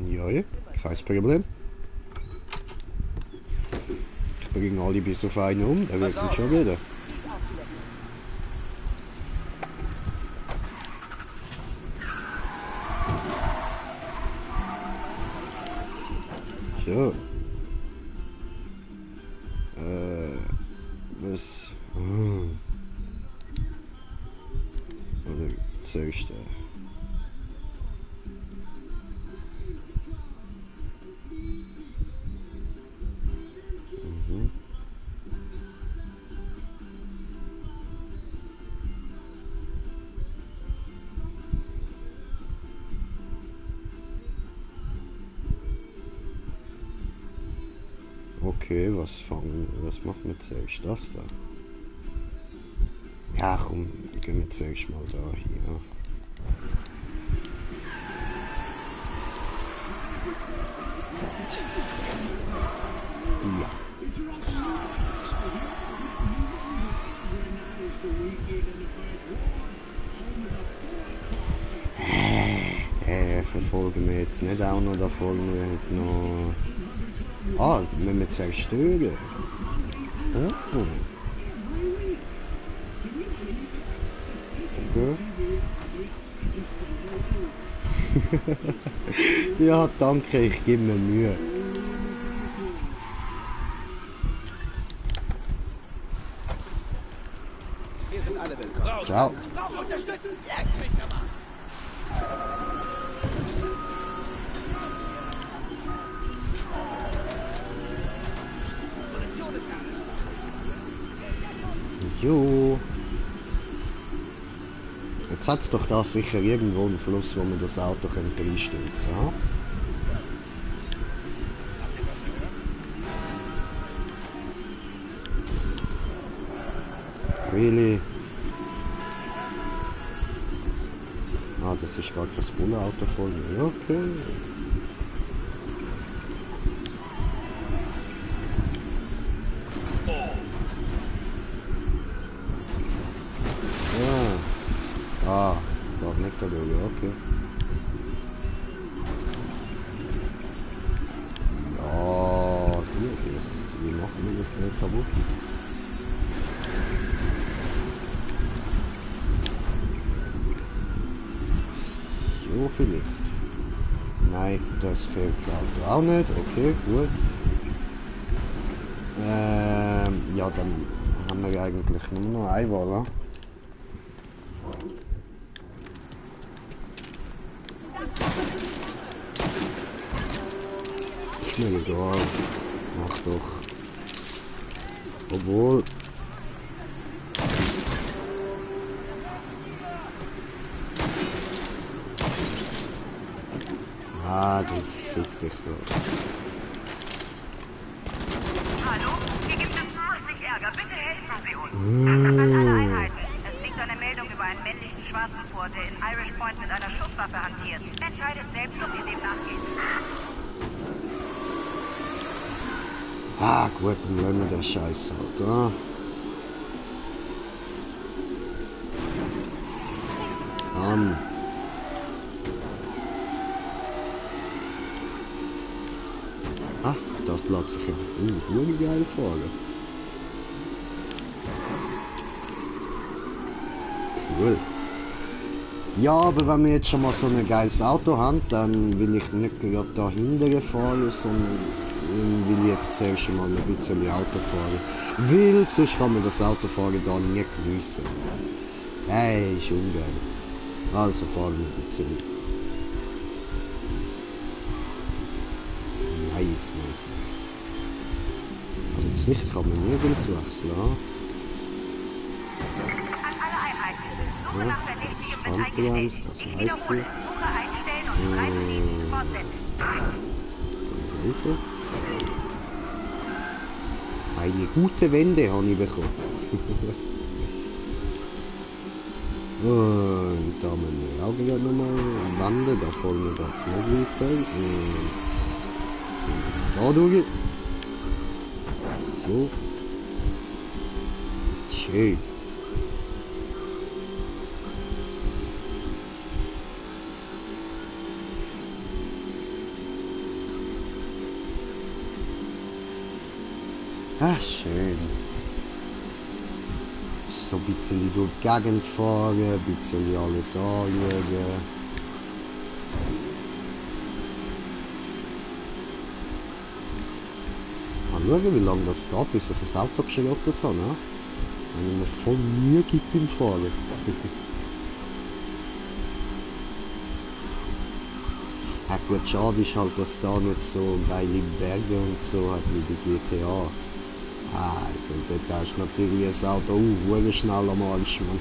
Ja, kein Problem. Ich bringe alle bis auf einen um, der wird mich schon wieder. So. Was? Oder zuerst. Okay, was machen wir zuerst? Das da? Ja, komm, gehen wir zuerst mal da hier. Ja. Der verfolgen wir jetzt nicht auch noch, da folgen wir halt noch... Ah, müssen wir zerstören. Oh. Okay. Ja, danke, ich gebe mir Mühe. Ciao. Jo. Jetzt hat es doch da sicher irgendwo einen Fluss, wo man das Auto reinstürzen kann. Really? Ah, das ist gar kein Bullenauto voll. Okay. Ah, geht nicht da durch, okay. Ja, wie machen wir das denn kaputt? So vielleicht. Nein, das fehlt das Auto auch nicht, okay, gut. Ja, dann haben wir eigentlich nur noch eine Wahl. Ist mir egal. Mach doch. Obwohl. Ah, du fick dich doch. Hallo? Hier gibt es massig Ärger. Bitte helfen Sie uns. Das sind alle Einheiten. Es liegt eine Meldung über einen männlichen Schwarzen vor, der in Irish Point mit einer Schusswaffe hantiert. Entscheidet selbst, ob ihr dem nachgeht. Ah, gut, dann lassen wir den Scheiß halt, oder? Ach, das lässt sich ja geil fahren. Cool. Ja, aber wenn wir jetzt schon mal so ein geiles Auto haben, dann will ich nicht gerade da hinten fahren, sondern will ich jetzt zuerst mal ein bisschen Auto fahren. Weil sonst kann man das Autofahren da nie geniessen. Hey, ist ungeil. Also fahren wir ein bisschen. Nice. Aber sicher kann man nirgends wechseln. An alle Einheiten. Suche nach Verdächtigem wird Handbremse, eingestellt. das Ich weiß wiederhole. ich. Suche einstellen und Streifendienst fortsetzen. Hilfe. Eine gute Wende habe ich bekommen. Und da müssen wir auch wieder nochmal wandern. Da vorne geht es nicht weiter. Und da durch. So. Schön. Ah, schön. So ein bisschen durch die Gegend fahren, ein bisschen alles anschauen. Mal schauen, wie lange das geht, bis ich das Auto geschrottet habe. Ne? Wenn ich mir voll Mühe gibt beim Fahren. Ja gut, schade ist halt, dass da nicht so geile Berge und so hat wie bei GTA. Ah, da ist natürlich das Auto sehr schnell am Arsch, Mann.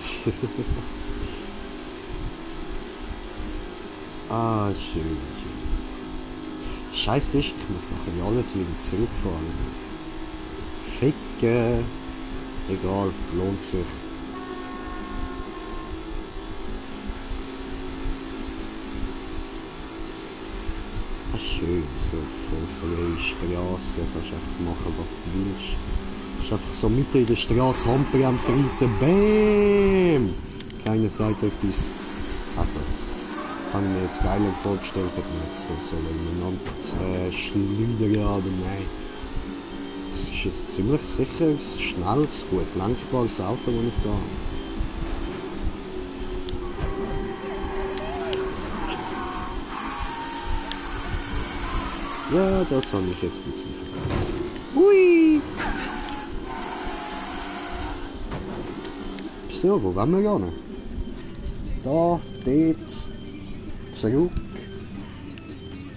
Ah, schön, schön. Scheiße ist, ich muss nachher alles wieder zurückfahren. Ficke. Egal, lohnt sich. Ah, schön, so voll freie Straße, kannst einfach machen, was du willst. Ist einfach so mitten in der Straße Handbremse reissen, BÄM! Keiner sagt etwas. Aber habe ich mir jetzt geiler vorgestellt, hätte man jetzt so ineinander schleudern, aber nein. Es ist ein ziemlich sicheres, schnelles, gut lenkbares Auto, das ich da habe. Ja, das habe ich jetzt ein bisschen vergessen. Hui! So, wo wollen wir gehen? Da, dort, zurück.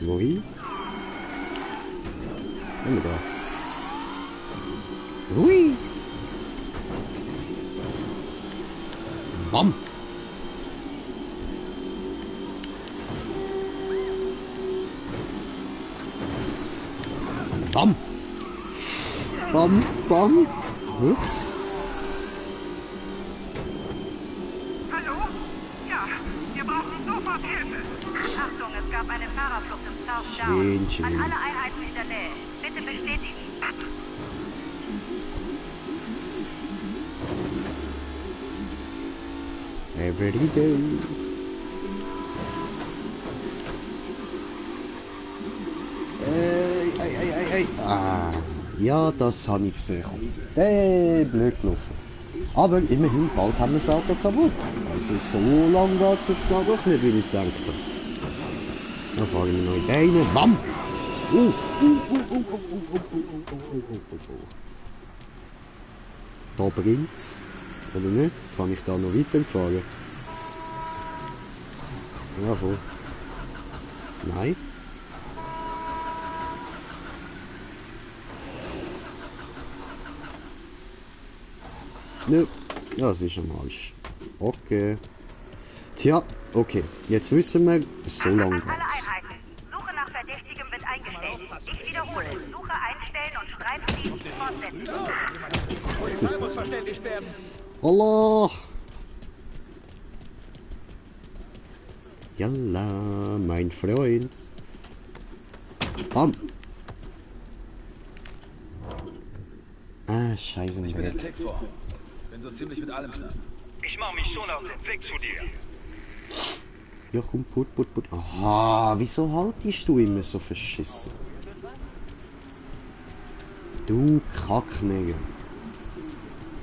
Wohin? Sind wir da? Hui! Bam! Bam! Bam, bam! Ups! Hallo? Ja, wir brauchen sofort Hilfe. Achtung, es gab eine Fahrerflucht im South Down. Schön, schön. An alle Einheiten in der Nähe. Bitte bestätigen. Every day. Ah, ja, das habe ich gesehen. Blöd gelaufen. Aber immerhin, bald haben wir das Auto kaputt. Also so lange geht es jetzt da doch nicht, wie ich gedacht habe. Dann fahren wir noch in den rein. Bam! Da brennt's. Oder nicht? Kann ich da noch weiterfahren? Ja, voll. Nein. Nö, das ist am Arsch. Okay. Tja, okay. Jetzt wissen wir, so lang Alle geht's. Einheiten. Suche nach Verdächtigem wird eingestellt. Ich wiederhole. Suche einstellen und Streifendienst fortsetzen. Polizei muss verständigt werden. Allah! Yalla, mein Freund. Bam! Ah, scheiße. Ich bin der Tick vor. Bin so ziemlich mit allem klar. Ich mache mich schon auf den Weg zu dir. Ja, komm, put. Aha, wieso haltest du immer so verschissen? Du Kacknäger.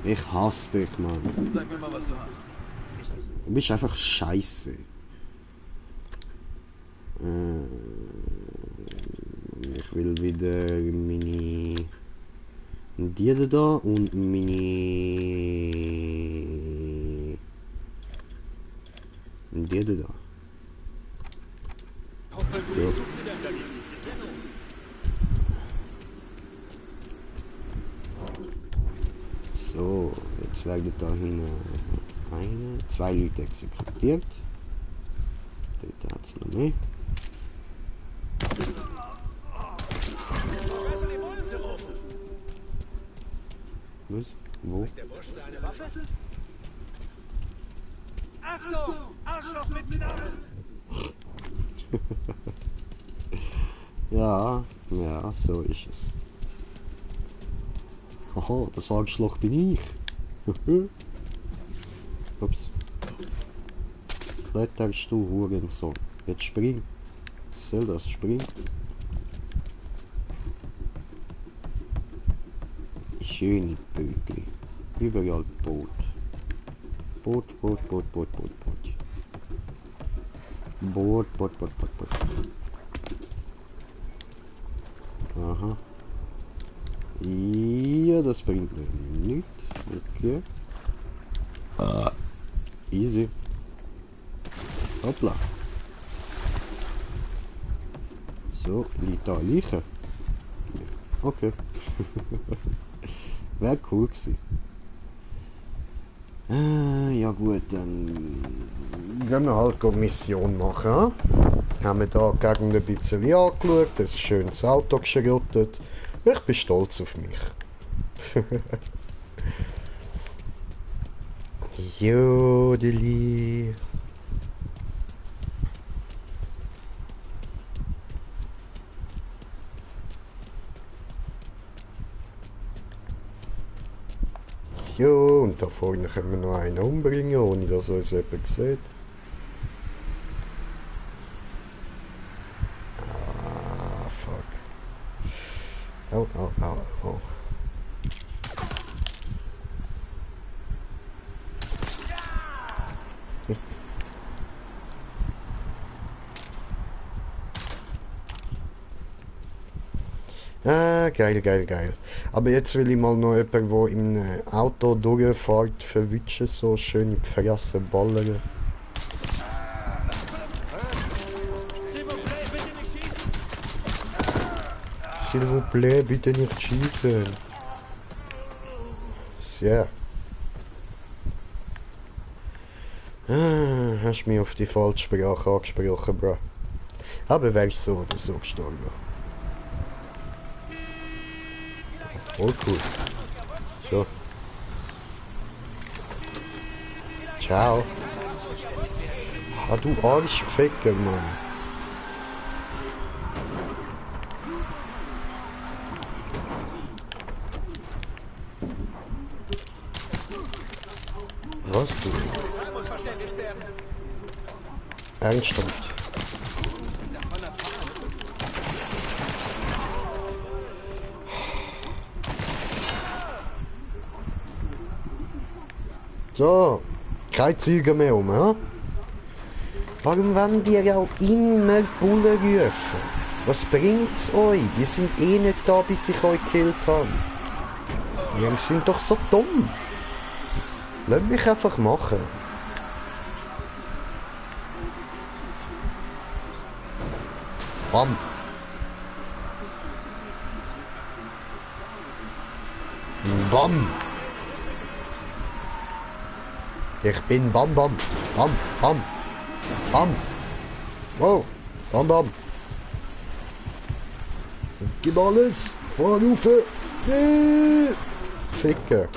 Ich hasse dich, Mann. Sag mir mal, was du hast. Du bist einfach scheiße. Ich will wieder meine... Die da und meine... Die da. So. So, jetzt werde ich da hin Zwei Leute exekutiert. Dort hat es noch mehr. Was? Wo? Achtung! Arschloch mit Knarren! Ja, so ist es. Haha, das Arschloch bin ich. Ups. Kletterst du, Hurensohn. Jetzt spring. Was soll das? Spring. Schöne Bötli. Überall Boot. Boot. Aha. Ja, das bringt mir nichts. Okay. Easy. Hoppla. So, liegt da ein Leiche? Okay. Wäre cool gewesen. Ja gut, dann gehen wir halt eine Mission machen. Haben wir da gegen ein bisschen angeschaut, ein schönes Auto geschrottet. Ich bin stolz auf mich. Jodeli. Jo, und da vorne können wir noch einen umbringen, ohne dass uns jemand sieht. Ah, fuck. Oh. Ah, geil. Aber jetzt will ich mal noch jemanden, der im Auto durchfährt, verwischen, so schön in die Fresse ballern. S'il vous plaît, bitte nicht schießen. Sehr. Ah, hast mich auf die Falschsprache angesprochen, bro. Aber wärst so oder so gestorben. Voll cool. So. Ciao. Ah, du Arschficker, Mann. Was du? Ernsthaft? So, keine Züge mehr um, ja? Warum wollen die ja auch immer Bullen rufen? Was bringt's euch? Die sind eh nicht da, bis ich euch gekillt habe. Die sind doch so dumm. Lass mich einfach machen. Bam. Bam. Ich bin Bam. Wow. Bam. Gib alles. Vorrufe. Ficker.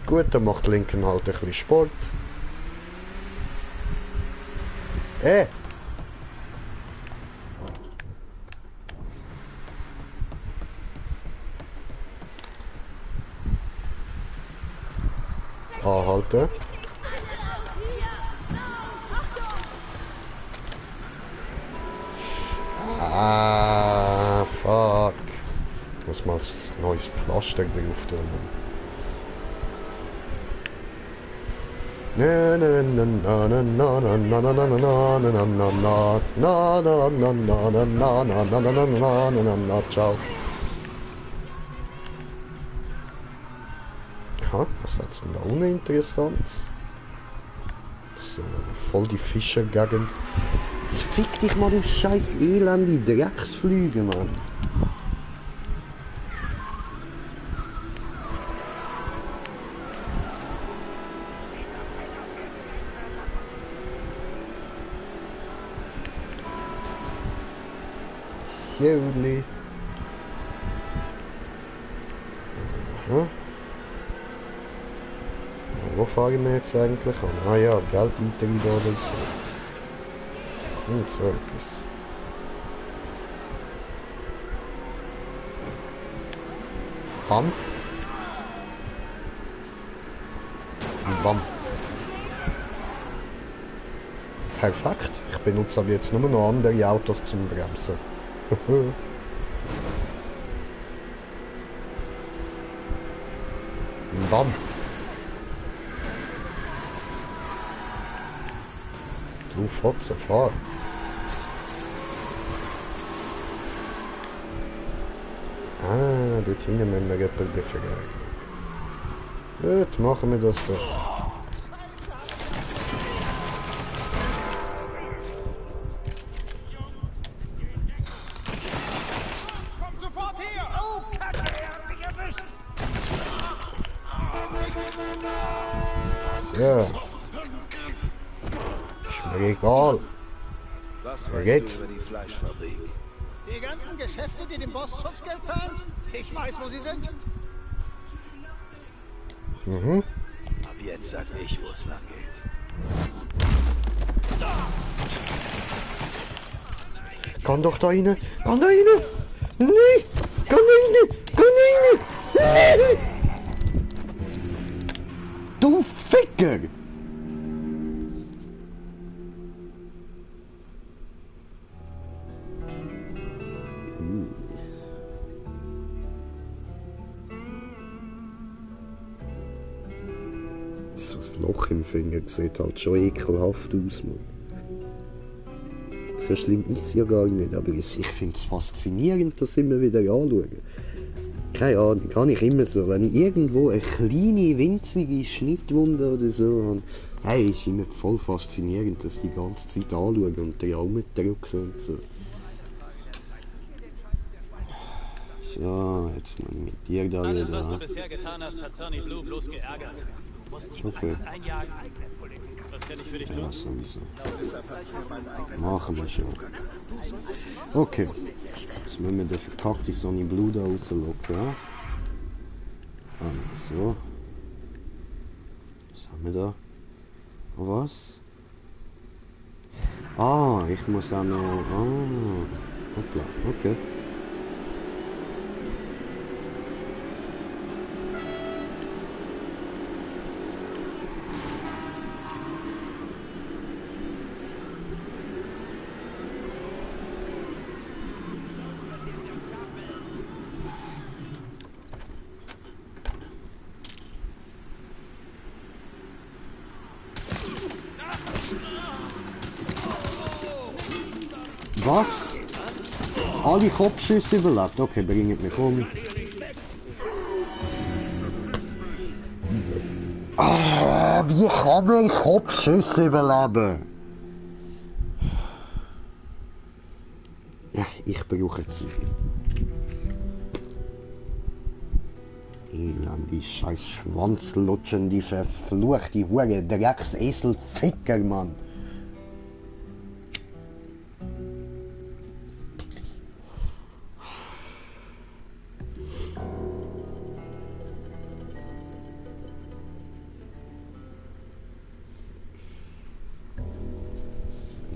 Gut, dann macht Lincoln halt ein bisschen Sport. Anhalten. Ah, fuck. Ich muss mal ein neues Pflaster drauf tun. Ciao. Aha, was hat's denn da unten interessant? So, voll die Fischergegend. Jetzt fick dich mal, du scheiß elende Drecksflüge, Mann. Juli. Aha. Wo fahren wir jetzt eigentlich an? Ah ja, Geld weitergeben oder so. Und so etwas. Bam. Bam. Perfekt. Ich benutze aber jetzt nur noch andere Autos zum Bremsen. Bam. Du Fotze, fahr. Ah, dort hinten müssen wir jemanden befragen. Gut, machen wir das doch. Komm sofort her! Oh, Kacke, er hat mich erwischt! So. Ist mir egal. Was Wer weißt geht? du über die Fleischfabrik? Die ganzen Geschäfte, die dem Boss Schutzgeld zahlen? Ich weiß, wo sie sind. Mhm. Ab jetzt sag ich, wo es lang geht. Kann doch da rein! Kann da rein! Nein! Kann rein! Kann rein! Nein! Du Ficker! So das Loch im Finger sieht halt schon ekelhaft aus, Mann. So schlimm ist es ja gar nicht, aber ich finde es faszinierend, das immer wieder anschauen. Keine Ahnung, kann ich immer so. Wenn ich irgendwo eine kleine, winzige Schnittwunde oder so habe, hey, ist immer voll faszinierend, das die ganze Zeit anschauen und den Daumen drücken und so. Ja, jetzt mal mit dir da Alles, was du wieder. bisher getan hast, hat Sonny Blue bloß geärgert. Du musst ihn Okay. einjagen. Was kann ich für dich tun? Ja, sowieso. Machen wir schon. Okay. Jetzt müssen wir den verkackten Sonny Blue da rauslocken, ja? So. Was haben wir da? Was? Ah, ich muss auch noch... Ah, hoppla, okay. Was? Alle Kopfschüsse überlebt? Okay, bringt mich um. Ah, wie kann man Kopfschüsse überleben? Ja, ich brauche Zivil. Die scheiß Schwanzlutschen, die verfluchte Hure, Drecksesel, Ficker, Mann.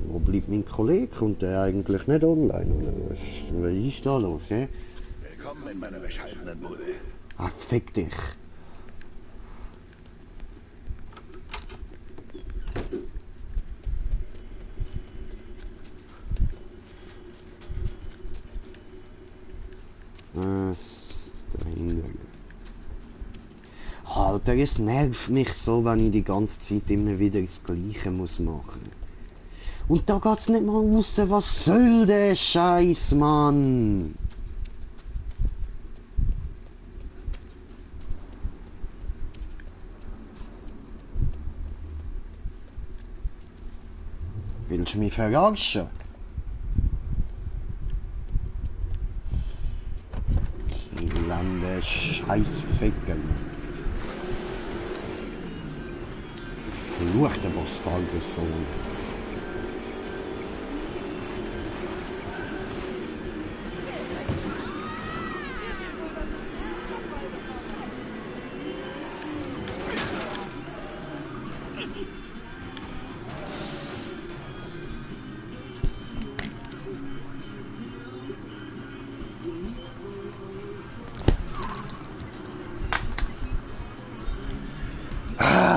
Wo bleibt mein Kollege? Kommt der eigentlich nicht online? Oder was ist da los? He? Willkommen in meiner bescheidenen Bude. Ah, fick dich. Was dahinter? Alter, es nervt mich so, wenn ich die ganze Zeit immer wieder das Gleiche muss machen. Und da geht's nicht mal raus, was soll der Scheiß, Mann? Willst du mich verarschen? Elende Scheißficker. Verfluchter Bastardensohn.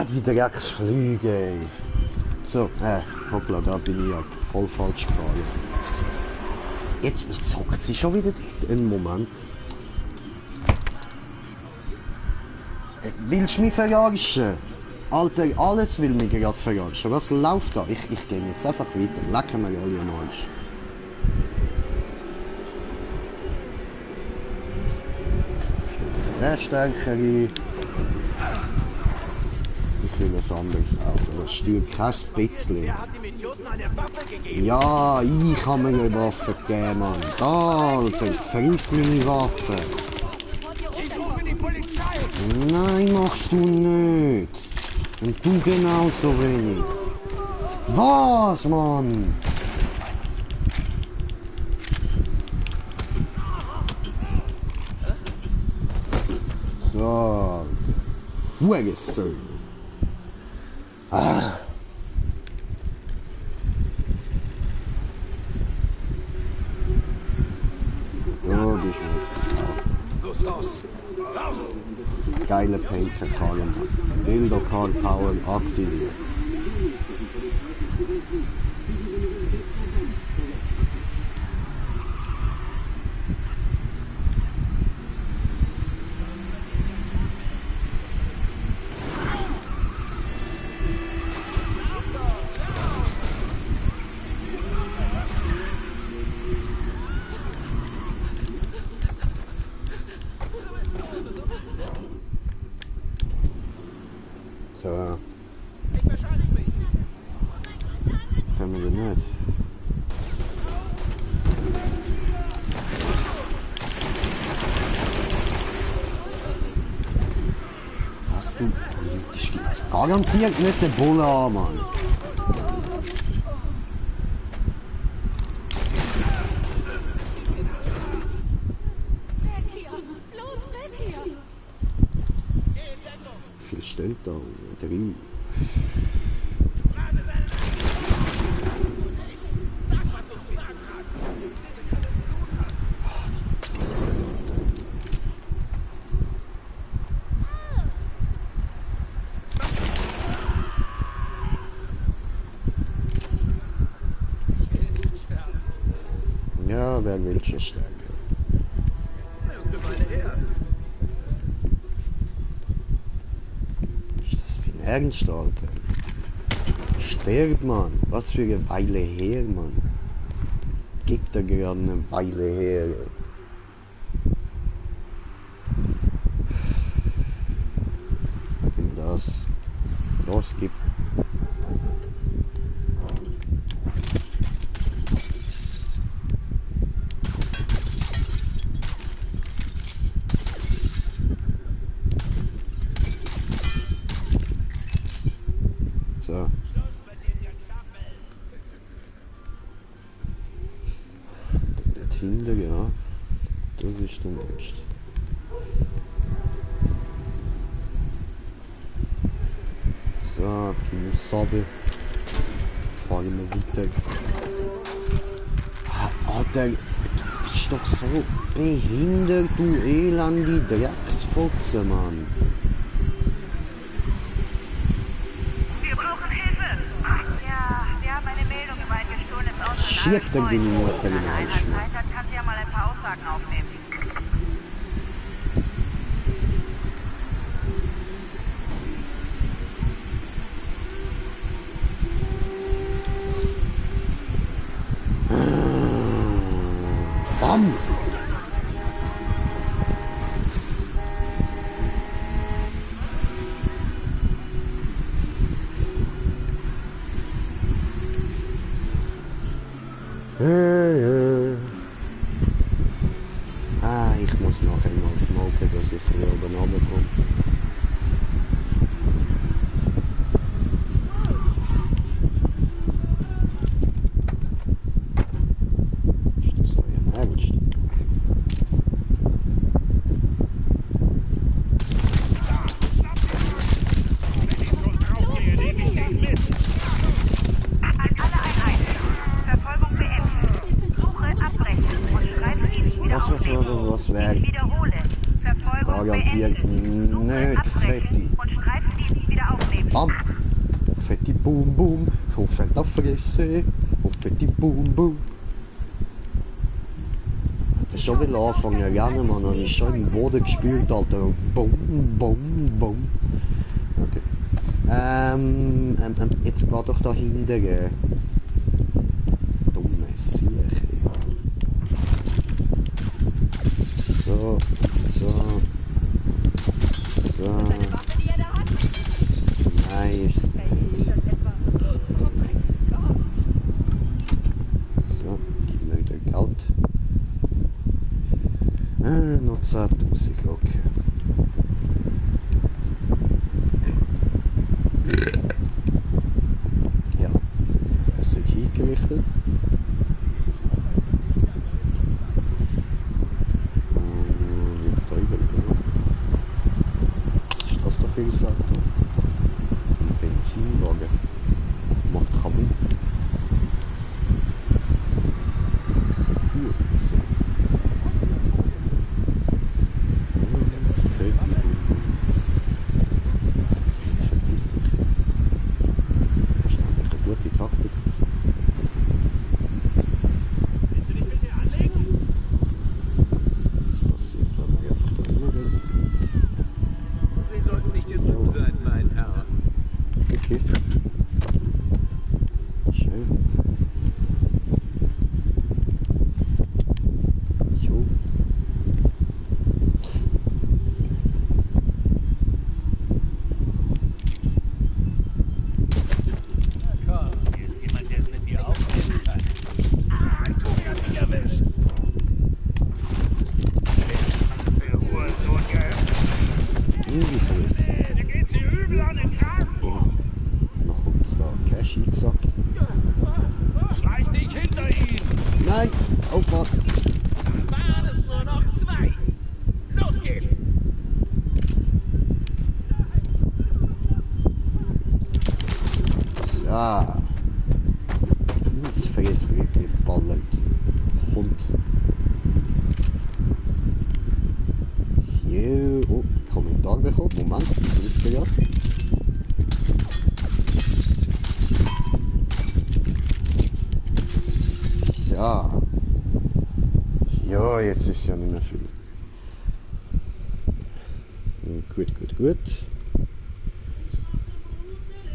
die Drecksflüge, ey. So, hoppla, da bin ich ja voll falsch gefahren. Jetzt hockt sie schon wieder dort. Einen Moment. Willst du mich verarschen? Alter, alles will mich gerade verarschen. Was läuft da? Ich gehe jetzt einfach weiter. Lecken wir alle am Arsch. Der stärkere. Ich will was anderes auch. Das stört kein bisschen. Ja, ich habe mir eine Waffe gegeben, Mann. Da, Alter, friss meine Waffe. Nein, machst du nicht. Und du genauso wenig. Was, Mann? So. Hurensohn. Ah. Oh, die Schmutz. Raus! Geile Painter-Kalem. Dildo Car Power aktiviert. So. Können wir nicht. Hast du... Das garantiert nicht den Bullen an, Mann. Viel steht da drin. Ja, wer will schon sterben? Ist das dein Ernst, Alter? Stirb, Mann. Was für eine Weile her, Mann. Gib da gerade eine Weile her. Nimm das. Los, gib. So. Dort hinten, ja. Das ist der nächste. So, du Sabel. Fahren wir weiter. Alter, du bist doch so behindert, du elende Drecksfotze, Mann. Schiebt er die Mutter in den Arsch. Kannst du ja mal ein paar Aussagen aufnehmen. Bam! Ich muss nachher mal smoken, dass ich hier oben runterkomme. Ist das euer Ernst? Alle Einheiten. Verfolgung beendet. Suche abbrechen und schreibe ihn wieder aufnehmen. Was wäre? Ich wiederhole. Verfolgung Garantiert beendet. Suche nicht, abbrechen Fetti. und Streifendienst wieder aufnehmen. Bam! Fette Boom Boom, Hochfeld auf Fresse, Fette Boom Boom. Das ist schon wieder anfangen zu rennen, man. Habe ich schon im Boden gespürt, Alter. Boom, boom, boom. Okay. Jetzt geht doch dahinter. Dumme Sieche. So, so. So. Seine Waffe, die er da hat? Nice. Ist das etwa? Oh mein Gott. So, gib mir wieder Geld. Noch 10.000, okay. Ja, es ist hier gerichtet. Jetzt da über. Was ist das da für ein Auto? Ein Benzinwagen. Macht Kabel. Gut, so. Okay. Jetzt verpiss dich. Das ist eigentlich eine gute Taktik. Willst du dich mit mir anlegen? Was passiert, wenn wir einfach da reingehen? Sie sollten nicht in Ruhe sein, mein Herr. Okay. Schön. Jo. Komm, hier ist jemand, der es mit dir aufnehmen kann. Ich hab dich erwischt. Der Hurensohn geöffnet. Wie viel ist es? Dir geht's hier übel an den Kragen. Noch uns da Cash eingesackt. Schleich dich hinter ihn. Nein! Aufwärts! Waren es nur noch 2. Los geht's. So. Jetzt vergisst wirklich ballert. Hund. So. Oh, Kommentar bekommen. Moment, ich wüsste ja. So. Ja, jetzt ist ja nicht mehr viel. Gut, gut, gut.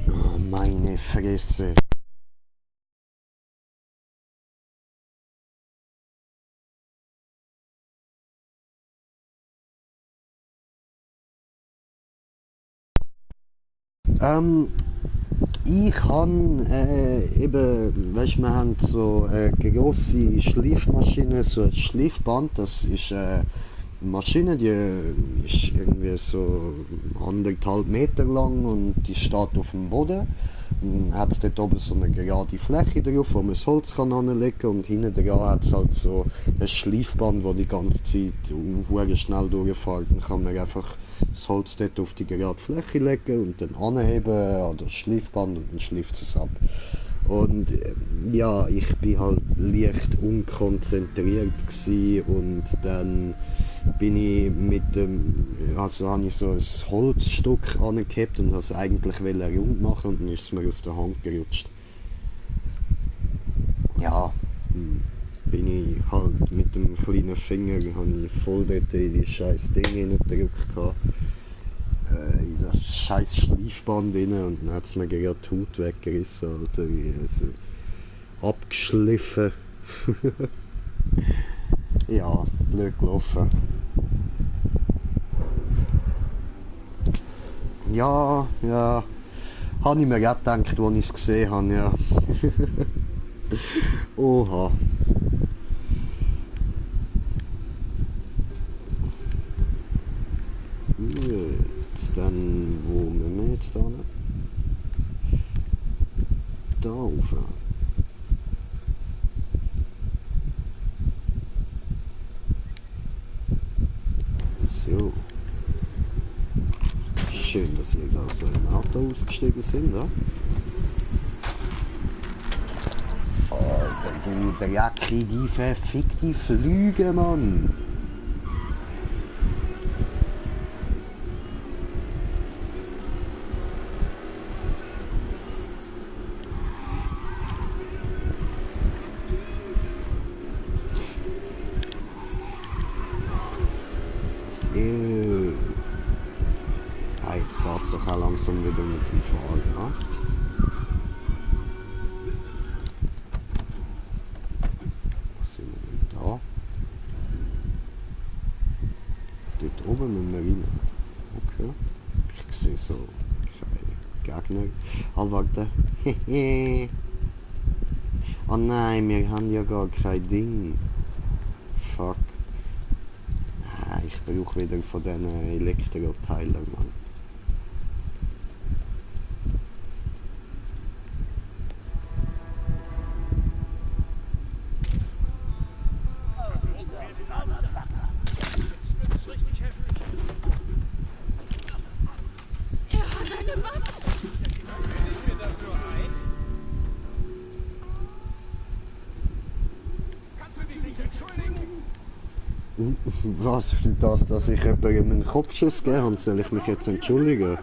Oh, meine Fresse. Ich kann eben, weißt du, wir haben so eine grosse Schleifmaschine, so ein Schleifband, das ist eine Maschine, die ist irgendwie so 1,5 Meter lang und die steht auf dem Boden. Dann hat es dort oben so eine gerade Fläche drauf, wo man das Holz kann anlegen kann und hinten dran hat es halt so ein Schleifband, das die ganze Zeit sehr schnell durchfährt. Dann kann man einfach das Holz dort auf die gerade Fläche legen und dann anheben an das Schleifband und dann schleift es ab. Und ja, ich bin halt leicht unkonzentriert gsi und dann bin ich mit dem, also habe ich so ein Holzstück angehabt und habe es eigentlich rund machen und dann ist es mir aus der Hand gerutscht. Ja, bin ich halt mit dem kleinen Finger, habe ich voll dort in die scheiß Dinge hineingedrückt in das scheiß Schleifband rein und dann hat es mir gerade die Haut weggerissen, Alter, also abgeschliffen. Ja, blöd gelaufen. Ja, habe ich mir gerade gedacht, als ich es gesehen habe, ja. Oha. Gut, dann wo müssen wir jetzt da hin? Da rauf. So. Schön, dass ihr da aus eurem Auto ausgestiegen sind, ja? Alter, du dreckige, verfickte Flüge, Mann! jetzt doch auch langsam wieder mit dem Fahren, ne? Was sind wir denn da? Dort oben müssen wir rein. Okay. Ich sehe so keine Gegner. Ah, warte. Oh nein, wir haben ja gar kein Ding. Fuck. Ich brauche wieder von diesen Elektroteilen, Mann. Was für das, dass ich jemandem einen Kopfschuss gegeben habe, soll ich mich jetzt entschuldigen?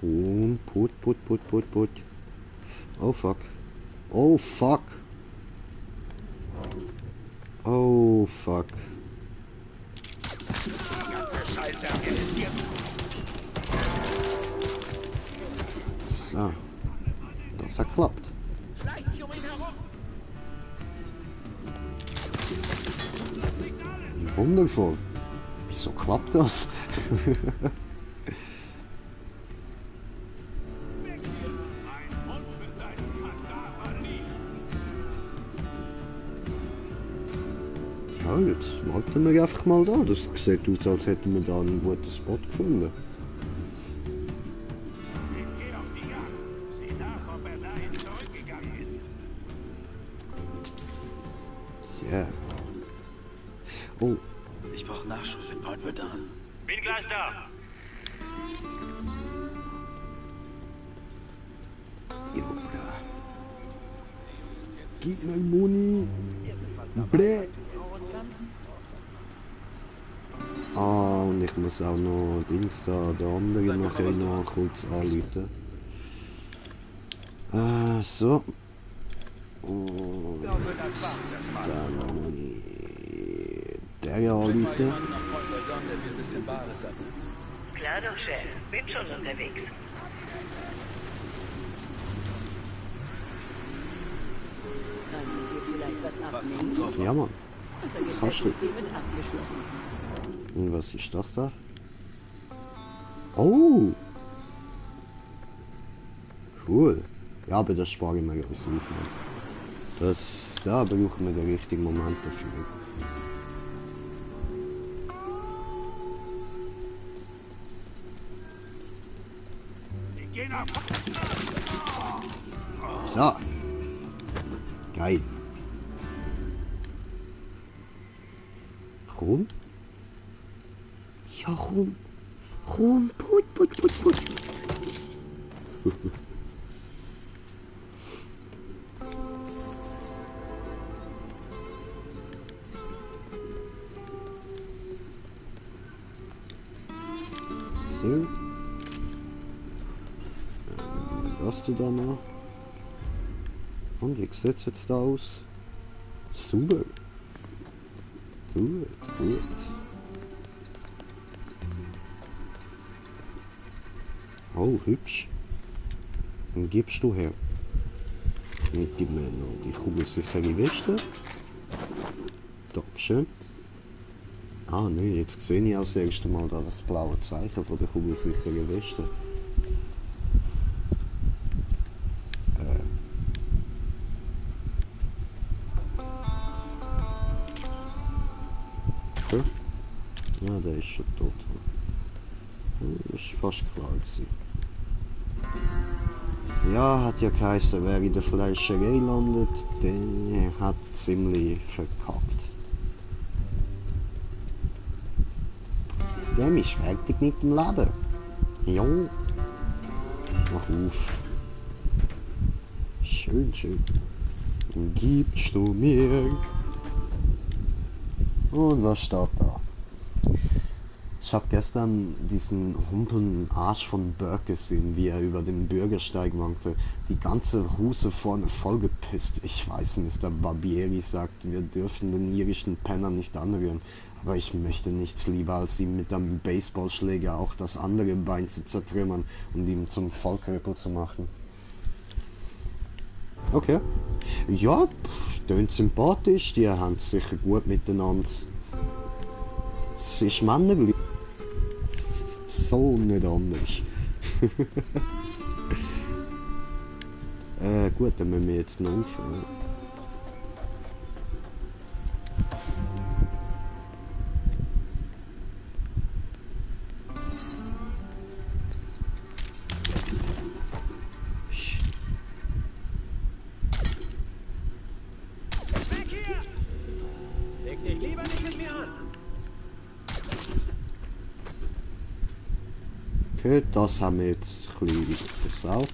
Komm, put. Oh fuck. Oh fuck. Oh fuck. So, das hat geklappt. Wundervoll. Wieso klappt das? Ja, jetzt warten wir einfach mal da. Das sieht aus, als hätten wir da einen guten Spot gefunden. Ja. Oh. Ich brauche Nachschub in Point Verdun. Bin gleich da. Junge. Gib mir Muni. Bläh. Ah, und ich muss auch noch Dings da, der andere nachher noch kurz anrufen. So. Und dann Muni. Der anrufen. Klar doch, Chef. Bin schon unterwegs. Kann ich dir vielleicht was abnehmen? Ja, Mann. Unser Geschäft ist hiermit abgeschlossen. Und was ist das da? Oh! Cool. Ja, aber das spare ich mir alles auf. Da brauchen wir den richtigen Moment dafür. So. Geil. Komm. Ja, komm. Komm, put. So. Was du da noch? Und wie sieht es jetzt da aus? Super. Gut. Oh, hübsch. Dann gibst du her. Und gib mir noch die kugelsichere Weste. Dankeschön. Ah ne, jetzt sehe ich auch das erste Mal das blaue Zeichen von der kugelsicheren Weste. Okay. Ja, der ist schon tot. Das ist fast klar gewesen. Ja, hat ja geheißen, wer in der Fleischerei landet, der hat ziemlich verkackt. Der ist fertig mit dem Leben. Ja. Mach auf. Schön. Gibst du mir? Und was steht da? Ich habe gestern diesen humpelnden Arsch von Burke gesehen, wie er über den Bürgersteig wankte. Die ganze Hose vorne vollgepisst. Ich weiß, Mr. Barbieri sagt, wir dürfen den irischen Penner nicht anrühren. Aber ich möchte nichts lieber, als ihm mit einem Baseballschläger auch das andere Bein zu zertrümmern und ihm zum Vollkrüppel zu machen. Okay. Ja, tönt sympathisch, die haben sicher gut miteinander. Es ist männlich. So nicht anders. Gut, dann müssen wir jetzt noch aufhören. Leg dich lieber nicht mit mir an. Okay, das haben wir jetzt ein bisschen versaut.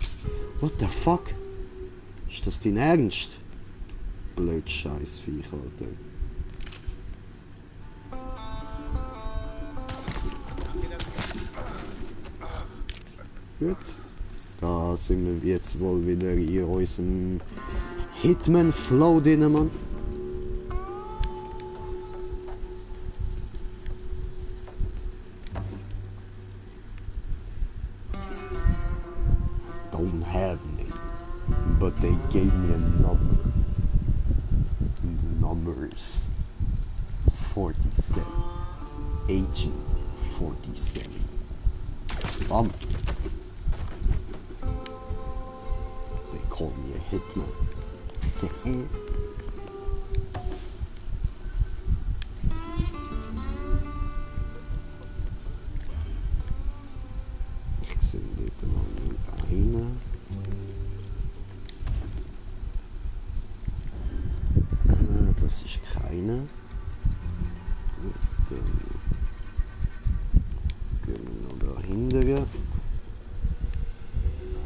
What the fuck? Ist das dein Ernst? Blöd Scheißviech, Alter. Gut. Da sind wir jetzt wohl wieder in unserem Hitman-Flow drin, Mann. Don't have any, but they gave me a number. The numbers 47. Agent 47. Bam. They call me a hitman. Ich sehe dort mal einen. Das ist keiner. Gut, dann gehen wir noch dahinter.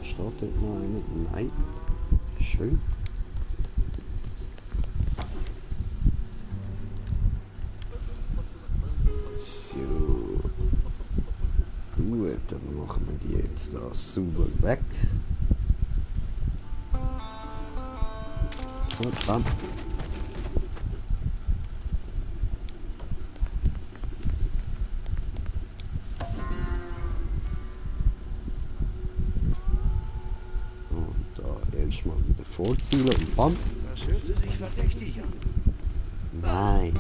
Steht dort noch einer? Nein. Schön. So. Gut, dann machen wir die jetzt da sauber weg. So, bam. Und da erstmal wieder vorziehen und bam. Das hört sich verdächtig an. Nein.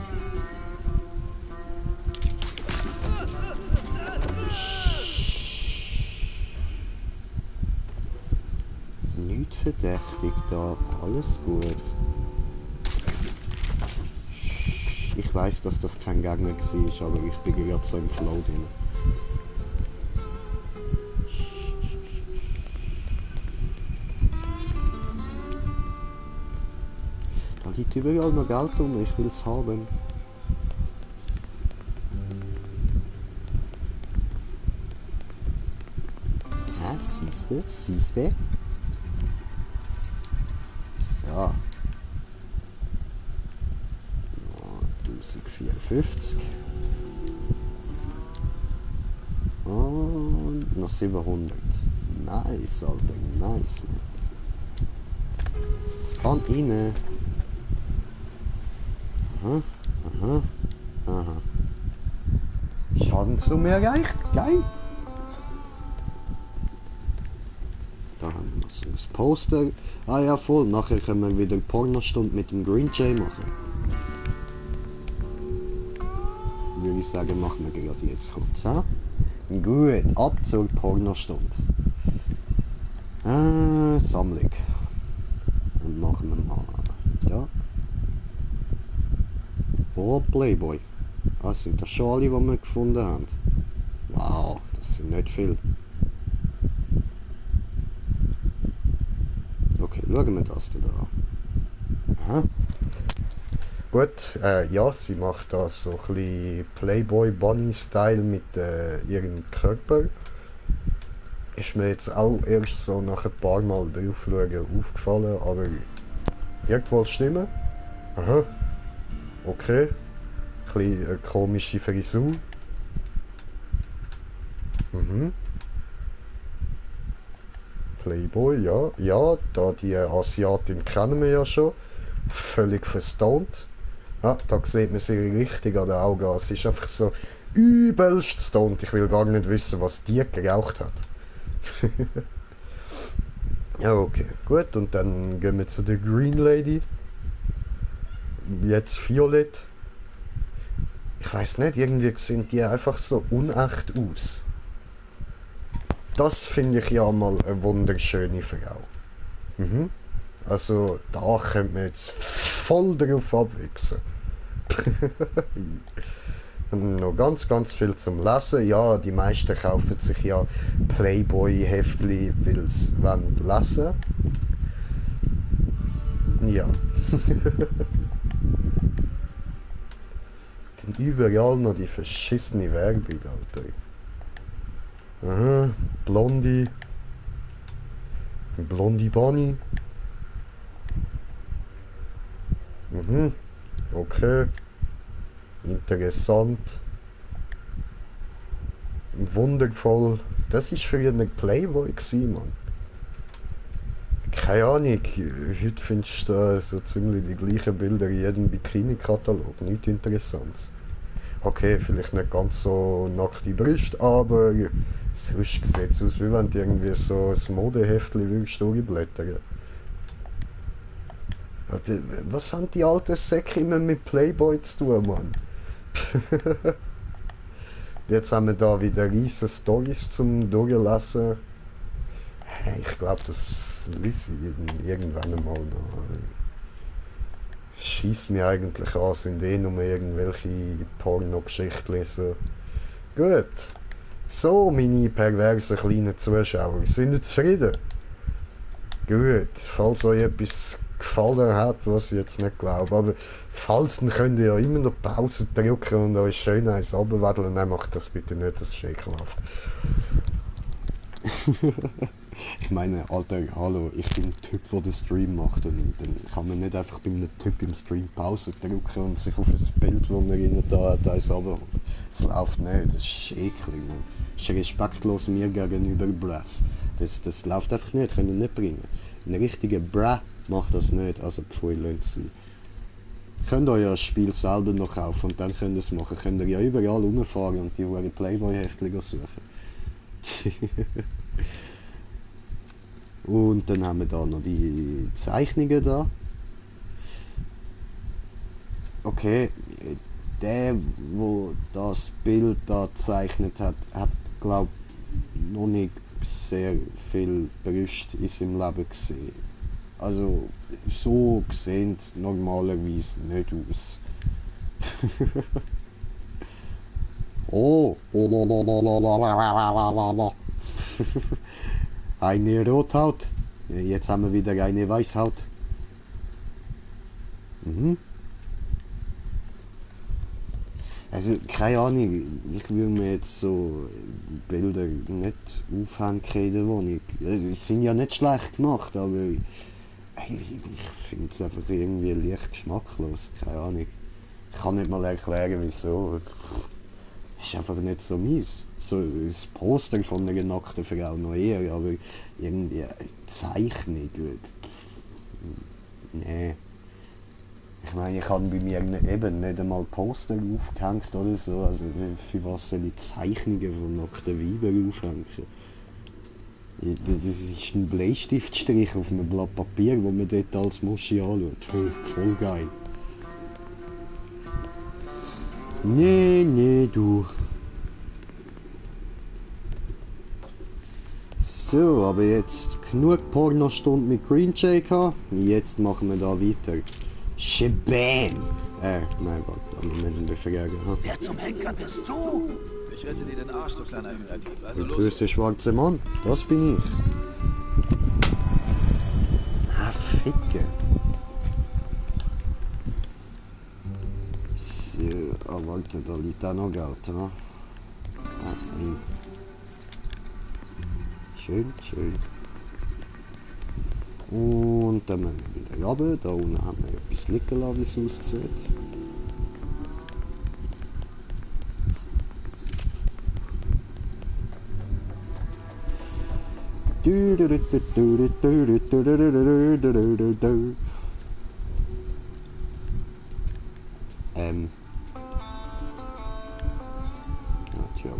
Nicht verdächtig da, alles gut. Ich weiß, dass das kein Gegner war, aber ich bin gerade so im Flow drin. Da liegt überall noch Geld rum, ich will es haben. Ja, siehste, siehste. So. 1054. Und noch 700. Nice, Alter, nice, man. Es kann rein. Aha, aha, aha. Schadenssumme erreicht, geil. Da haben wir so ein Poster. Ah ja, voll. Nachher können wir wieder Pornostunde mit dem Green Jay machen. Würde ich sagen, machen wir gerade jetzt kurz. Ja? Gut, ab zur Pornostunde. Sammlung. Dann machen wir mal da. Oh, Playboy. Das sind das schon alle, die wir gefunden haben. Wow, das sind nicht viel. Okay, schauen wir das da an. Aha. Gut, ja, sie macht da so ein bisschen Playboy-Bunny-Style mit ihrem Körper. Ist mir jetzt auch erst so nach ein paar Mal drauf schauen aufgefallen, aber wird wohl stimmen. Aha. Okay. Ein bisschen eine komische Frisur. Mhm. Playboy, ja. Ja, da die Asiatin kennen wir ja schon. Völlig verstoned. Ja, da sieht man sie richtig an den Augen. Es ist einfach so übelst stoned. Ich will gar nicht wissen, was die geraucht hat. Ja, okay. Gut, und dann gehen wir zu der Green Lady. Jetzt Violett. Ich weiß nicht, irgendwie sehen die einfach so unecht aus. Das finde ich ja mal eine wunderschöne Frau. Mhm. Also da könnte man jetzt voll drauf abwechseln. Und noch ganz viel zum Lesen. Ja, die meisten kaufen sich ja Playboy-Heftli, weil sie lesen wollen. Ja. Dann überall noch die verschissene Werbung, Alter. Aha, Blondie Bunny. Mhm, okay. Interessant. Wundervoll. Das ist früher ein Playboy gewesen, Mann. Keine Ahnung, heute findest du da so ziemlich die gleichen Bilder in jedem Bikini-Katalog. Nichts Interessantes. Okay, vielleicht nicht ganz so nackte Brüste, aber sonst sieht es aus, wie wenn du irgendwie so ein Modeheftchen würdest durchblättern. Was haben die alten Säcke immer mit Playboy zu tun, Mann? Jetzt haben wir da wieder riesige Storys zum Durchlesen. Ich glaube, das lese ich irgendwann einmal noch. Schießt mir eigentlich an, sind eh nur irgendwelche Porno-Geschichten. So. Gut. So, meine perversen kleinen Zuschauer, sind ihr zufrieden? Gut. Falls euch etwas gefallen hat, was ich jetzt nicht glaube, aber falls, dann könnt ihr ja immer noch Pause drücken und euch schön eins runterwedeln. Nein, macht das bitte nicht, das ist ekelhaft. Ich meine, Alter, hallo, ich bin ein Typ, der den Stream macht und dann kann man nicht einfach bei einem Typ im Stream Pause drücken und sich auf ein Bild, das er rein da hat, eins runterholen. Das läuft nicht, das ist eklig, man. Das ist respektlos mir gegenüber Brass. Das läuft einfach nicht, könnt ihr nicht bringen. Ein richtiger Bra macht das nicht, also bevor ihr lasst sie. Könnt ihr ja das Spiel selber noch kaufen und dann könnt ihr es machen. Könnt ihr ja überall rumfahren und die Playboy-Heftchen suchen. Und dann haben wir da noch die Zeichnungen da. Okay, der, wo das Bild da gezeichnet hat, glaube ich, noch nicht sehr viel Brüste in seinem Leben gesehen. Also, so sehen es normalerweise nicht aus. Oh! Eine Rothaut. Jetzt haben wir wieder eine Weißhaut. Mhm. Also, keine Ahnung, ich will mir jetzt so Bilder nicht aufhängen in der Wohnung. Die sind ja nicht schlecht gemacht, aber ich finde es einfach irgendwie leicht geschmacklos. Keine Ahnung. Ich kann nicht mal erklären, wieso. Ist einfach nicht so mies. So das Poster von einer nackten Frau noch eher, aber irgendwie eine Zeichnung. Nee. Ich meine, ich habe bei mir eben nicht einmal Poster aufgehängt oder so. Also für was soll ich Zeichnungen von nackten Weibern aufhängen? Das ist ein Bleistiftstrich auf einem Blatt Papier, wo man dort als Muschi anschaut. Voll geil. Nee, du. So, aber jetzt genug Pornostunden mit Green Jay gehabt. Jetzt machen wir da weiter. Shebam! Nein, warte, da müssen wir verärgern. Wer zum Henker bist du? Ich rette dir den Arsch, du kleiner Hühnerdieb. Also Der böse schwarze Mann, das bin ich. Ah, Ficke. So, oh, warte, da liegt auch noch Geld, ja? Ach, nein. Schön. Und dann müssen wir wieder runter. Da unten haben wir etwas liegen lassen, wie es aussieht. Tja,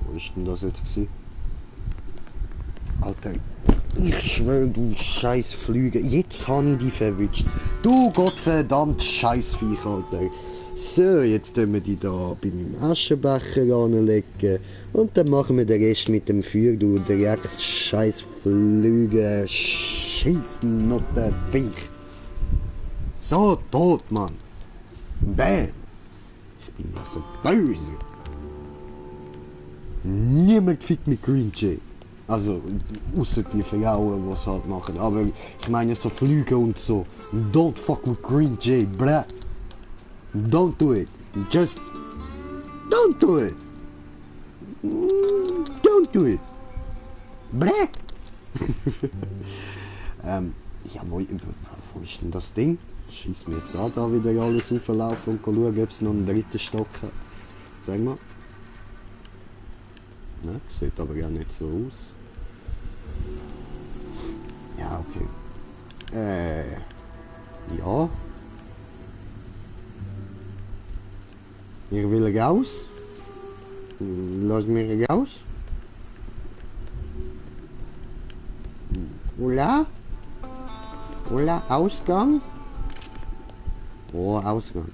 wo ist denn das jetzt gewesen? Alter, ich schwöre, du scheiß Flüge. Jetzt habe ich dich verwünscht. Du gottverdammt Scheißviech, Alter. So, jetzt tun wir die da beim Aschenbecher anlegen. Und dann machen wir den Rest mit dem Feuer, du direkt scheiß Flüge. Scheiß Nottenviech. So, tot, Mann. Bäm. Ich bin ja so böse. Niemand fickt mit Green Jay. Also, außer die Frauen, die es halt machen. Aber ich meine so Flüge und so. Don't fuck with Green Jay, bruh. Don't do it. Just don't do it. Don't do it. Bruh. Ja, wo ist denn das Ding? Schieß mir jetzt an, da wieder alles auflaufen und schauen, ob es noch einen dritten Stock hat. Sag mal. Ne, sieht aber ja nicht so aus. Ja, okay. Ja. Ich will raus. Lass mich raus. Hola? Hola, Ausgang? Oh, Ausgang.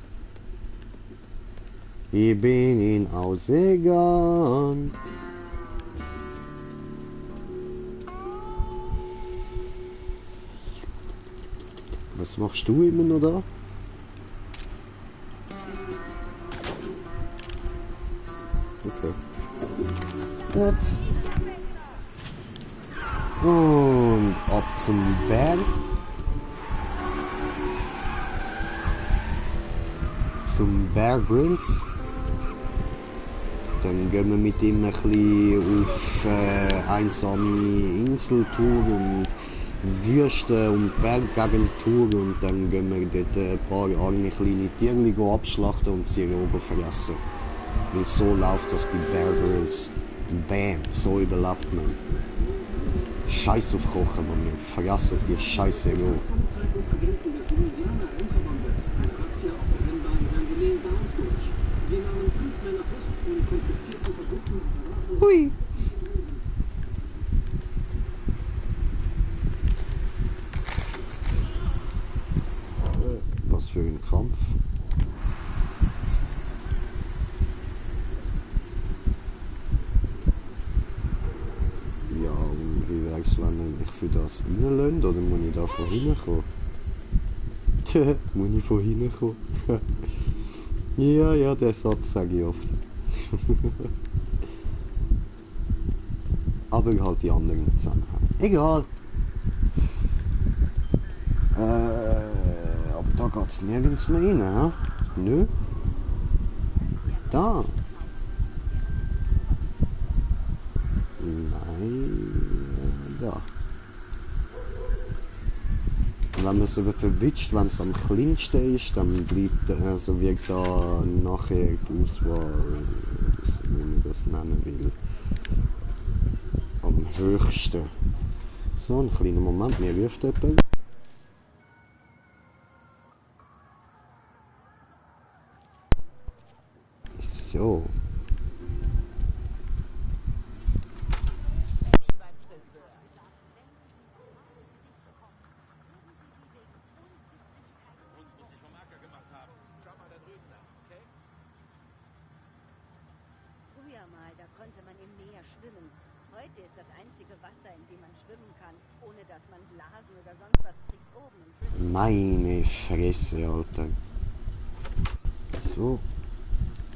Ich bin in Ausgang. Was machst du immer noch da? Okay. Gut. Und ab zum Berg. Zum Bear Grylls. Dann gehen wir mit ihm ein bisschen auf einsame Inseltour und Wüste und Berggagentour und dann gehen wir dort ein paar arme kleine Tierchen abschlachten und sie oben fressen. Weil so läuft das bei Bear Grylls. Bam, so überlebt man. Scheiß auf Kochen, man, wir fressen die Scheiße roh. Hui! Was für ein Kampf. Ja, und wie wär's, wenn er mich für das reinlässt, oder muss ich da von hinten kommen? Tja, muss ich von hinten kommen? Ja, der Satz sage ich oft. Aber halt die anderen nicht zusammenhängen. Egal. Aber da geht's nirgends mehr rein, hä? Nö. Da. Nein, da. Und wenn man es aber verwitscht, wenn es am kleinsten ist, dann bleibt, also wird da nachher die Auswahl, wie man das nennen will, am höchsten. So, einen kleinen Moment, mir ruft jemand. So. Früher mal, da konnte man im Meer schwimmen. Heute ist das einzige Wasser, in dem man schwimmen kann, ohne dass man Blasen oder sonst was kriegt, oben im Flüssen. Meine Fresse, Alter. So.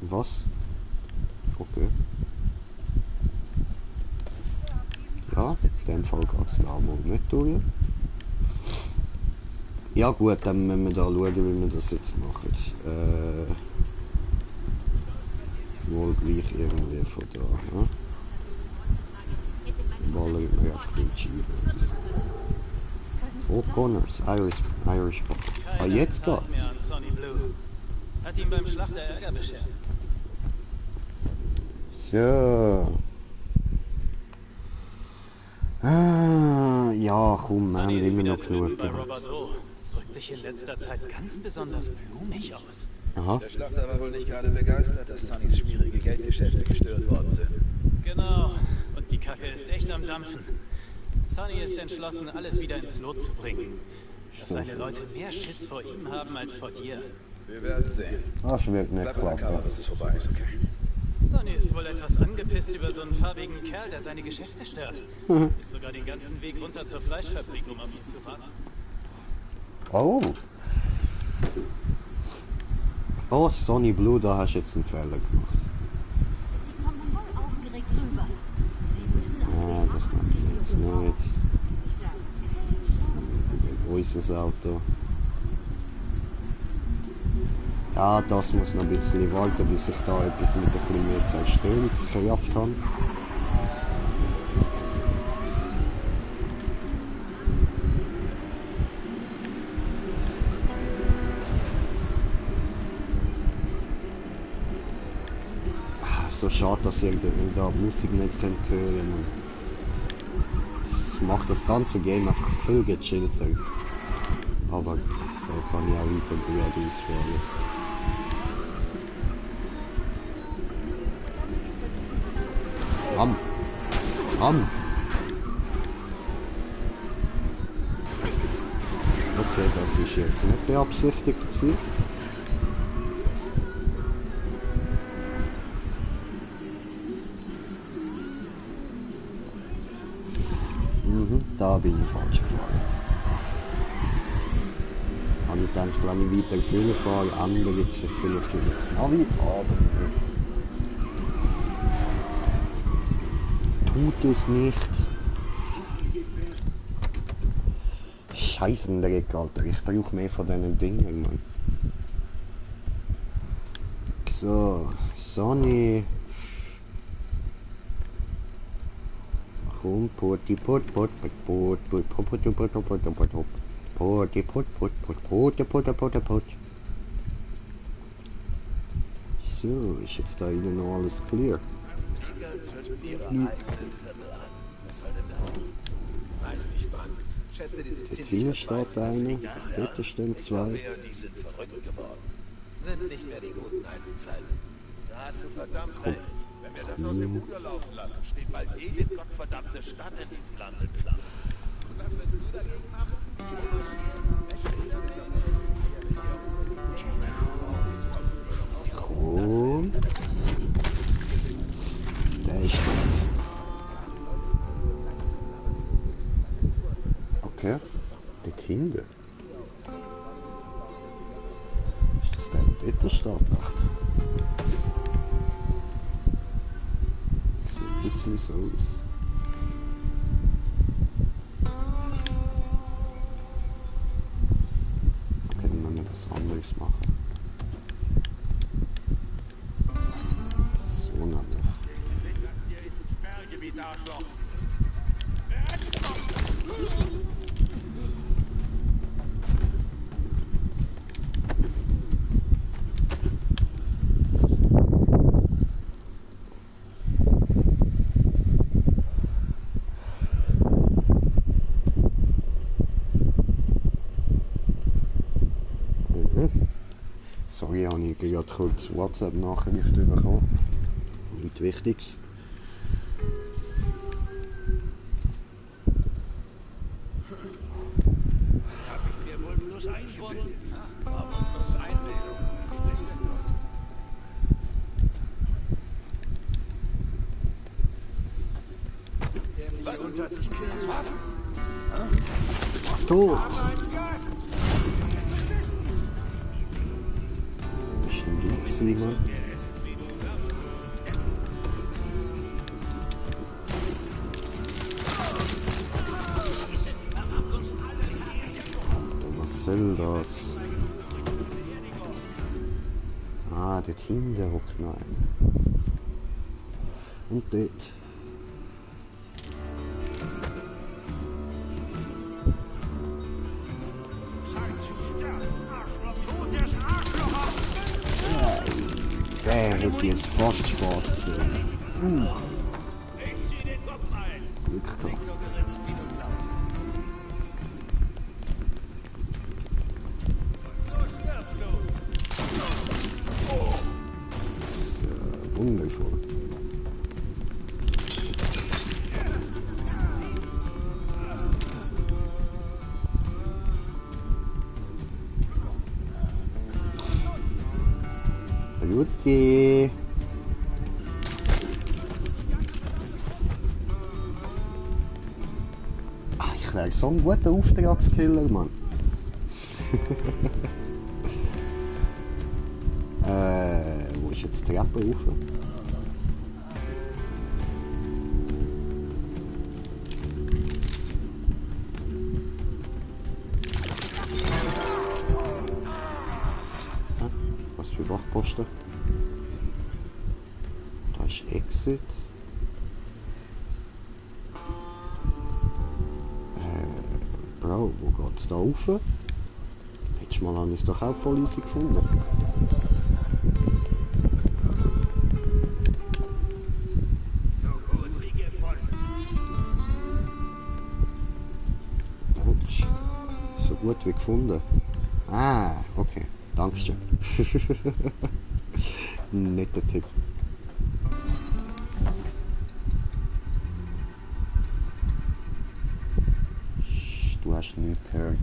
Was? Okay. Ja, in dem Fall geht es da wohl nicht durch. Ja gut, dann müssen wir da schauen, wie wir das jetzt machen. Wohl gleich irgendwie von da. Ne? Ballern wir einfach den Schieben. Four Corners, Irish Pop. Ah, jetzt geht's. Hat ihm beim Schlachter Ärger beschert. So. Ja, komm, wir haben Sonny ist immer wieder noch genug drüben bei Geld. Robert O. Drückt sich in letzter Zeit ganz besonders blumig aus. Aha. Der Schlachter war wohl nicht gerade begeistert, dass Sonnys schwierige Geldgeschäfte gestört worden sind. Genau. Und die Kacke ist echt am Dampfen. Sonny ist entschlossen, alles wieder ins Lot zu bringen. Dass seine Leute mehr Schiss vor ihm haben als vor dir. Wir werden sehen. Das wird nicht Bleib an der Cover, klappen. bis es vorbei ist, okay? Sonny ist wohl etwas angepisst über so einen farbigen Kerl, der seine Geschäfte stört. Ist sogar den ganzen Weg runter zur Fleischfabrik, um auf ihn zu warten. Oh. Oh, Sonny Blue, da hast du jetzt einen Fehler gemacht. Sie kommen voll aufgeregt rüber. Sie müssen Ja, das nehme ich jetzt nicht. Ich sage, hey, Schatz. Wo ist das Auto? Ja, das muss noch ein bisschen warten, bis ich da etwas mit ein bisschen mehr Zerstörungskraft habe. So schade, dass ihr da die Musik nicht hören könnt. Das macht das ganze Game einfach viel gechillter. Aber so kann ich auch weiter gut ausführen. Ram! Ram! Okay, das ist jetzt nicht beabsichtigt gewesen. Da bin ich falsch gefahren. Habe ich gedacht, wenn ich weiter vorne fahre, ändert sich vielleicht über das Navi, aber tut es nicht. Scheissendreck, Alter. Ich brauche mehr von diesen Dingen, Mann. So, Sonny. Komm, Porti, Port, Port, Port, Port, Port, Port, Port, Port, Port, Port, Port, Porti, Port, Port, Port, Port, Port, Port, Port. So, ist jetzt da innen noch alles clear? Dort hinten steht einer, dort stehen zwei. Die sind verrückt geworden. Sind nicht mehr die guten alten Zeiten. Da hast du verdammt recht. Wenn wir das aus dem Ruder laufen lassen, steht bald jede gottverdammte Stadt in diesem Land in Flammen. Und was willst du dagegen machen? Komm. Der ist gut. Okay. Dort hinten. Ist das der dort Startwacht? Sieht ein bisschen so aus. Okay, dann müssen wir das anderes machen. So nämlich. Sorry, habe ich gerade kurz WhatsApp-Nachricht bekommen. Nichts Wichtiges. Wir wohl bloß eingebildet. Aber bloß Einbildung. Sieht nicht aus. Der mich unter sich killen. Tot! Bist denn du gewesen, Mann? Alter, was soll das? Ah, dort hinten hockt noch einer. Und dort. Der hätte jetzt fast Sport gesehen. Glück gehabt. Wundervoll. Beauty. Ach, ich wäre so ein guter Auftragskiller, Mann. Wo ist jetzt die Treppe rauf? Was für Wachposten? Da ist Exit. Bro, wo geht's da rauf? Letztes Mal habe ich es doch auch voll easy gefunden. So gut wie gefunden. So gut wie gefunden. Ah, okay. Dankeschön. Netter Tipp. Du hast nichts gehört.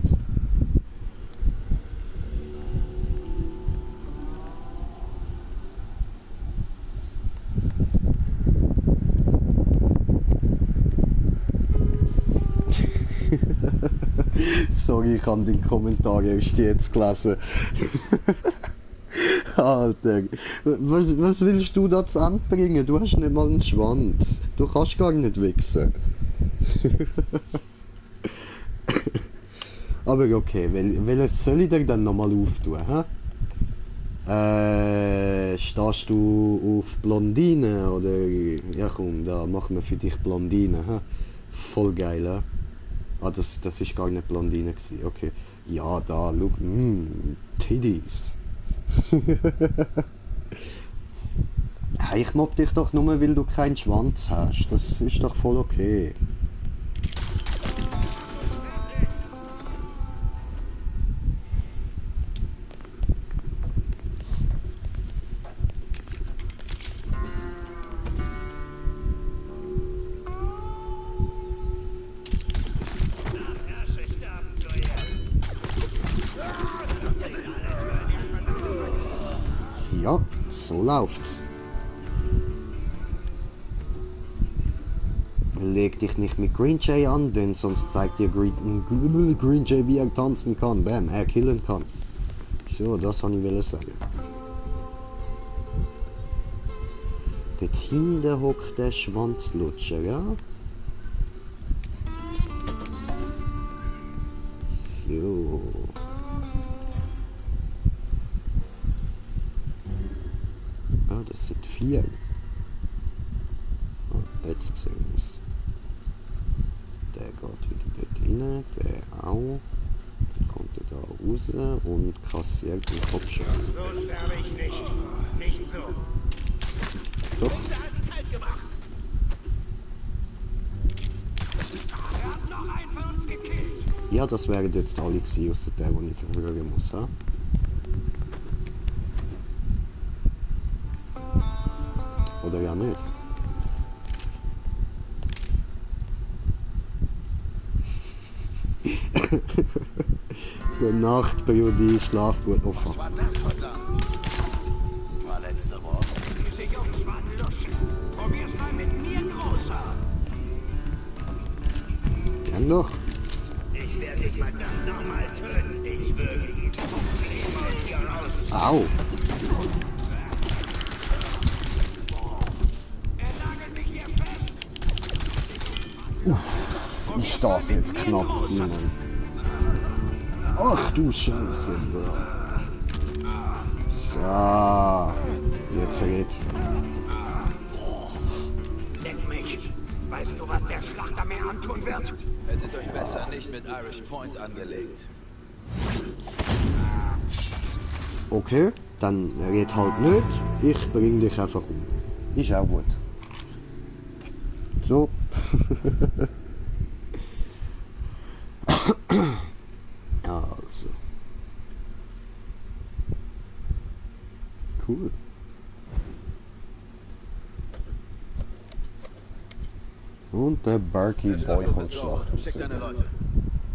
Sorry, ich habe den Kommentar erst jetzt gelesen. Alter, was willst du da zu Ende bringen? Du hast nicht mal einen Schwanz. Du kannst gar nicht wichsen. Aber okay, welches soll ich dir dann nochmal auftun? Stehst du auf Blondine? Oder ja komm, da machen wir für dich Blondine. Voll geil, ja? Ah, das ist gar nicht Blondine gewesen. Okay. Ja, da, look, Titties. Hey, ich mobb dich doch nur, weil du keinen Schwanz hast. Das ist doch voll okay. Ja, so läuft's. Leg dich nicht mit Green Jay an, denn sonst zeigt dir Green Jay, wie er tanzen kann. Bam, er killen kann. So, das wollte ich sagen. Dort hinten hockt der Schwanzlutscher, ja? So. Ah, das sind 4. Ah, jetzt sehen wir es. Der geht wieder dort rein, der auch. Dann kommt er da raus und kassiert den Kopfschuss. So sterbe ich nicht. Nicht so. Doch. Kalt gemacht. Er hat noch einen von uns gekillt. Ja, das wären jetzt alle gewesen, außer der, den ich verhören muss. Ha? Oder ja nicht. Gute Nacht, Periodie, schlaf gut, Opfer. Was war das, verdammt? War letzte Woche. Diese Jungs waren Luschen. Probier's mal mit mir, Großer. Gern doch. Ich werde dich verdammt nochmal töten. Ich würde ihn vom Leben aus dir raus. Au. Er nagelt mich hier fest. Ist das jetzt knapp, Simon? Ach du Scheiße, Bro. So. Jetzt red. Leck mich. Weißt du, was der Schlachter mir antun wird? Hättet euch besser nicht mit Irish Point angelegt. Okay, dann red halt nicht. Ich bring dich einfach um. Ist auch gut. So. Also. Cool. Und der Barky Boy kommt Schlachthaus. Schick deine Leute.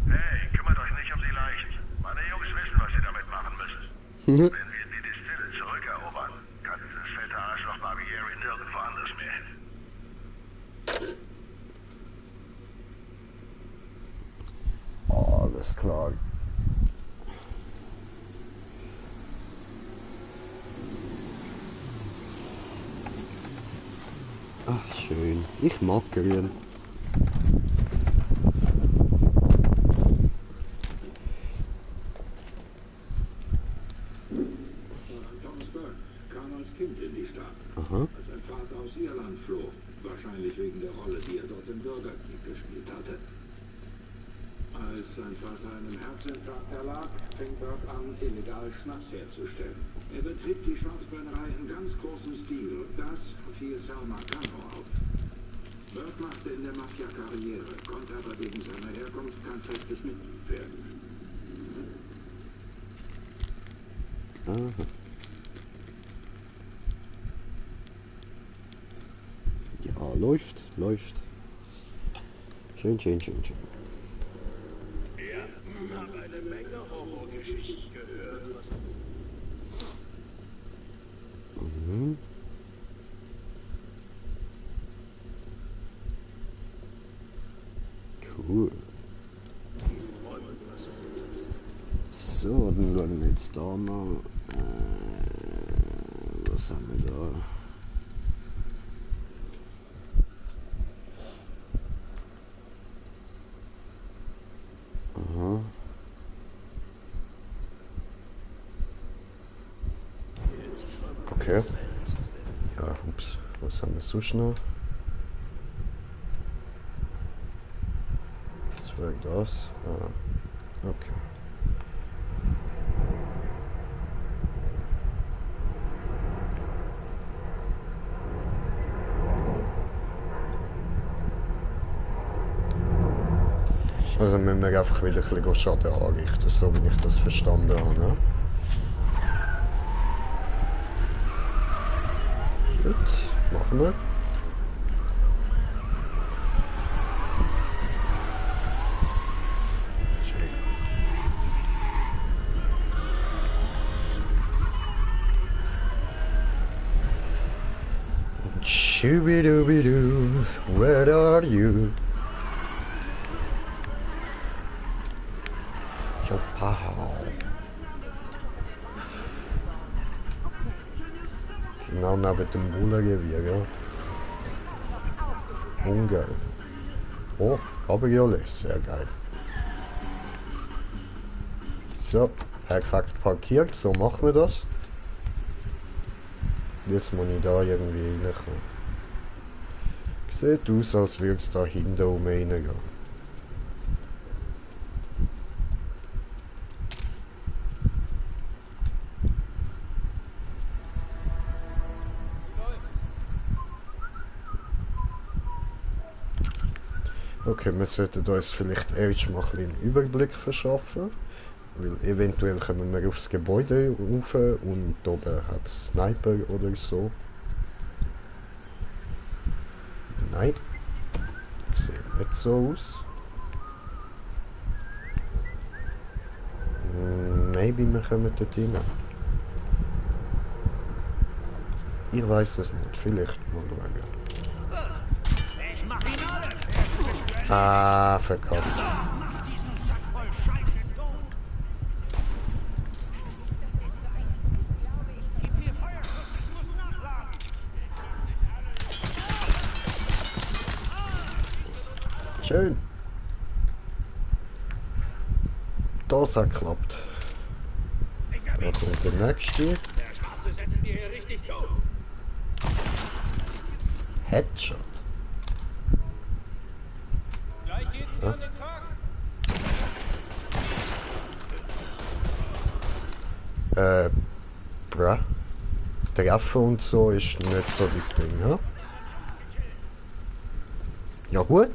Hey, kümmert euch nicht um die Leichen. Meine Jungs wissen, was sie damit machen müssen. Wenn wir die Distille zurückerobern, kann dieses fette Arschloch Barbieri nirgendwo anders mehr hin. Alles klar. Ach, schön. Ich mag grün. Thomas Burke kam als Kind in die Stadt, Aha. als sein Vater aus Irland floh, wahrscheinlich wegen der Rolle, die er dort im Bürgerkrieg gespielt hatte. Als sein Vater einem Herzinfarkt erlag, fing Burke an, illegal Schnaps herzustellen. Er betrieb die Schwarzbrennerei in ganz großem Stil und das fiel Sal Marcano auf. Burke machte in der Mafia Karriere, konnte aber wegen seiner Herkunft kein festes Mitglied werden. Aha. Ja, läuft, läuft. Schön, schön, schön, schön. Ja, habe eine Menge Horrorgeschichten gehört. Mhm. Cool. So, dann schauen wir jetzt da mal. Was haben wir da? Aha. Okay. Ja, ups. Was haben wir sonst noch? Das wäre das. Ah, okay. Also müssen wir einfach wieder ein bisschen Schaden anrichten, so wie ich das verstanden habe. Ne? Gut, machen wir. Shoo-be-doo-be-doo, where are you? Genau neben dem Bullenrevier, ja. Ungeil. Oh, Cabriolet, sehr geil. So, perfekt parkiert, so machen wir das. Jetzt muss ich da irgendwie reinkommen. Sieht aus, als würde es da hinten rum reingehen. Okay, wir sollten uns vielleicht erst mal ein einen Überblick verschaffen, weil eventuell kommen wir aufs Gebäude rauf und oben hat es Sniper oder so. Nein, sieht nicht so aus. Maybe wir kommen dort rein. Ich weiß es nicht, vielleicht mal schauen. Ah, verkauft. Schön. Das hat geklappt. Da kommt der nächste. Headshot. Ja. Bruh. Treffen und so ist nicht so das Ding, ja? Ja gut,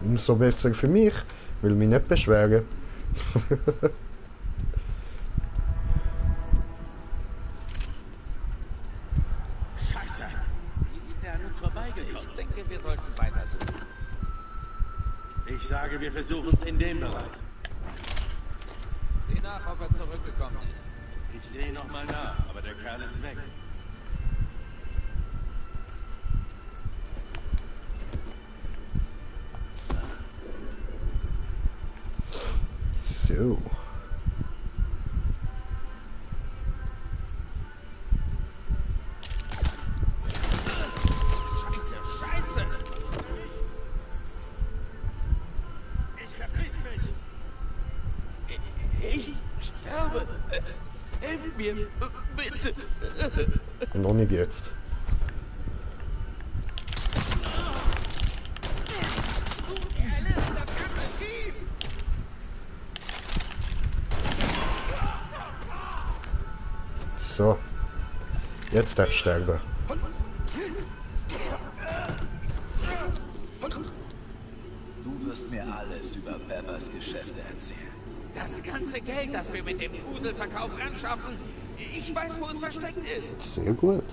umso besser für mich, will mich nicht beschweren. Scheiße! Wie ist der an uns vorbeigekommen? Ich denke, wir sollten weitersuchen. Ich sage, wir versuchen es in dem Bereich. Sieh nach, ob er zurückgekommen ist. Ich sehe nochmal nach, aber der Kerl ist weg. So. Scheiße! Ich verpiss mich! Ich sterbe! Helft mir, bitte! Noch nicht jetzt. So. Jetzt darf ich sterben. Du wirst mir alles über Bevers Geschäfte erzählen. Das ganze Geld, das wir mit dem Fuselverkauf ranschaffen, ich weiß, wo es versteckt ist. Sehr gut.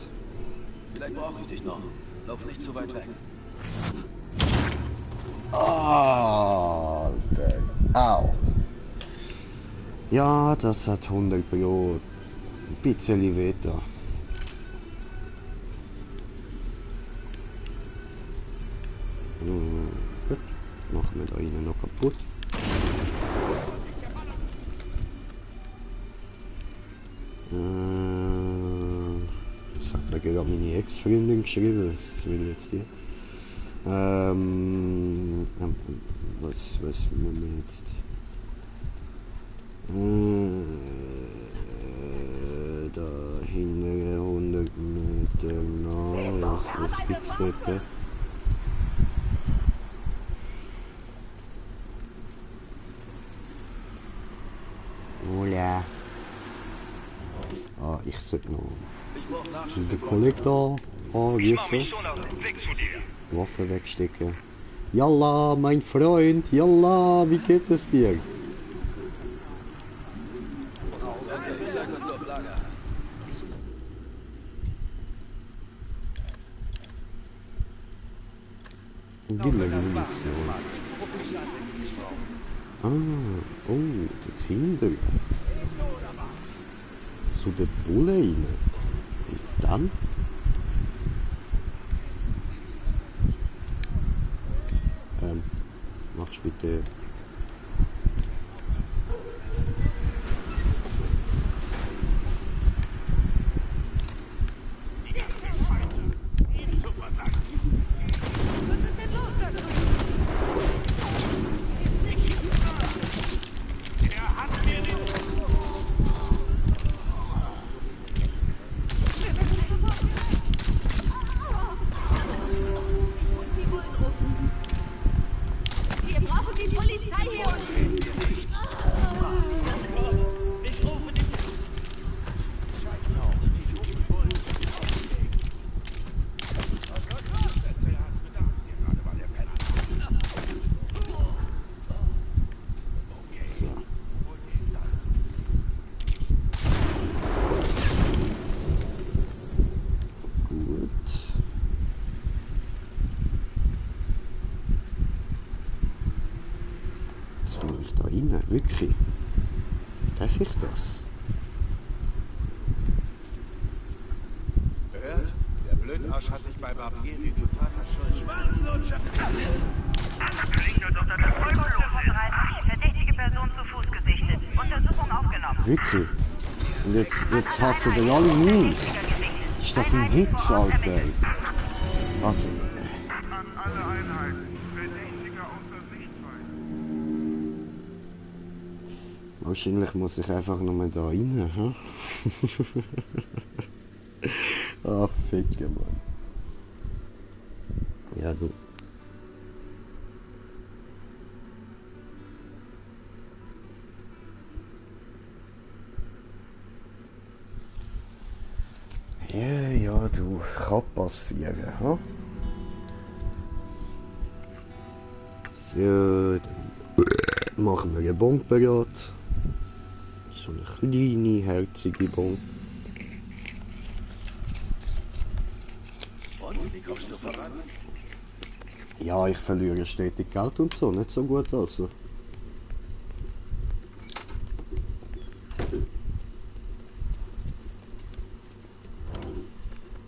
Vielleicht brauche ich dich noch. Lauf nicht zu weit weg. Ah, au. Ja, das hat 100 Pro. Ein bisschen weiter. Gut, machen wir da innen noch kaputt. Das hat mir gerade meine Ex-Freundin geschrieben, was will jetzt die? Was muss man jetzt? Da hinten 100 Meter nach, was gibt's dort? Hola. Ah, ich sollte noch den Kollektor anrufen. Waffe wegstecken. Yalla, mein Freund, yalla, wie geht es dir? Okay, ich sag, was du auf Lager hast. Munition. Ah, oh, dort hinten. Zu der Bulle rein. Und dann? Machst bitte. Wirklich? Darf ich das? Gehört? Der Blödarsch hat sich bei Barbieri total verschuldet. Schwanzlutscher! Klingt unter der Folge 35. Verdächtige Person zu Fuß gesichtet. Untersuchung aufgenommen. Wirklich? Und jetzt hassen wir alle mich. Ist das ein Witz, Alter? Was? Wahrscheinlich muss ich einfach nur mal da rein, ha? Ah, Ficke, Mann. Ja, du. Ja, du, kann passieren, ha? So, dann machen wir eine Bombe bereit. So eine kleine, herzige Bombe. Und wie kommst du voran? Ja, ich verliere stetig Geld und so, nicht so gut also.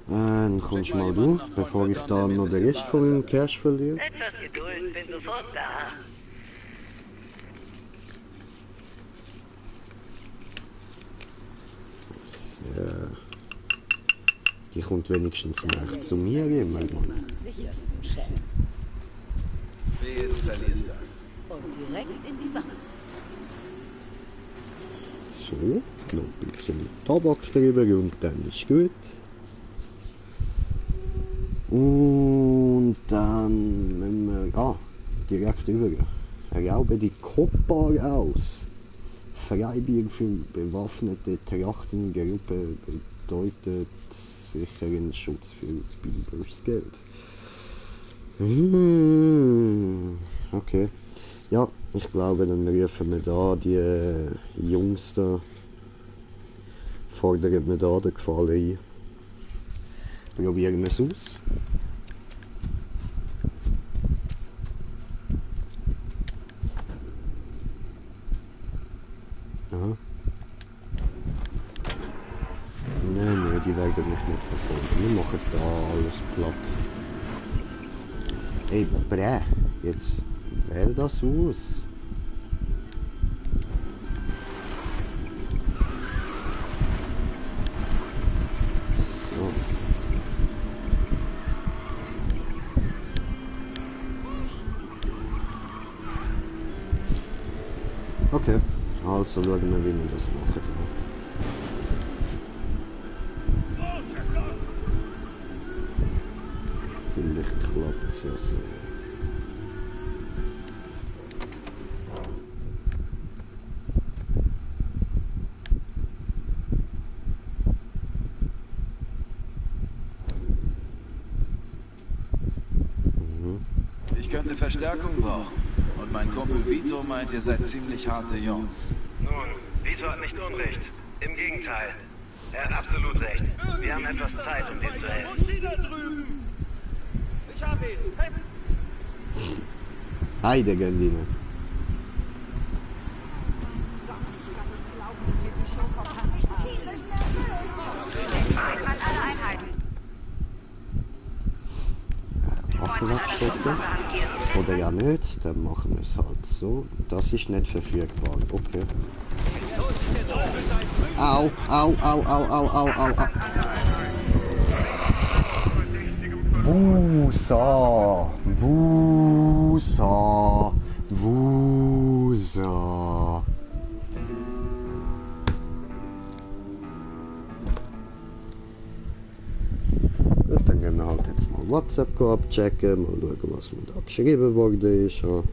Dann kommst mal du, bevor ich da noch den Rest von meinem Cash verliere. Etwas Geduld, bin sofort da. So. Die kommt wenigstens nach zu mir immer. Sichersten Chef. Wehe, du verlierst das. Und direkt in die Bank. So, noch ein bisschen Tabak drüber und dann ist gut. Und dann müssen wir direkt über. Raube die Kopar aus. Freibier für bewaffnete Trachtengruppe bedeutet sicheren Schutz für Beavers Geld. Okay. Ja, ich glaube, dann rufen wir da die Jungs da. Fordern wir da den Gefallen ein. Probieren wir es aus. Aha. Nein, die werden mich nicht verfolgen. Wir machen da alles platt. Ey, Brä, jetzt wähl das aus. So. Okay, also schauen wir, wie wir das machen. Vielleicht klappt es ja so. Ich könnte Verstärkung brauchen. Und mein Kumpel Vito meint, ihr seid ziemlich harte Jungs. Nun, Vito hat nicht Unrecht. Im Gegenteil. Er hat absolut recht. Wir haben etwas Zeit, um dir zu helfen. Ich hab ihn. Helfen! Heide, Gandine. Einmal alle Einheiten. Waffen wegstecken. Oder ja nicht, dann machen wir es halt so. Das ist nicht verfügbar, okay. Au, au, au, au, au, au, au, au. Wusa, Wusa, Wusa. Gut, dann gehen wir halt jetzt mal WhatsApp abchecken, mal schauen, was mir da geschrieben worden ist. Ja.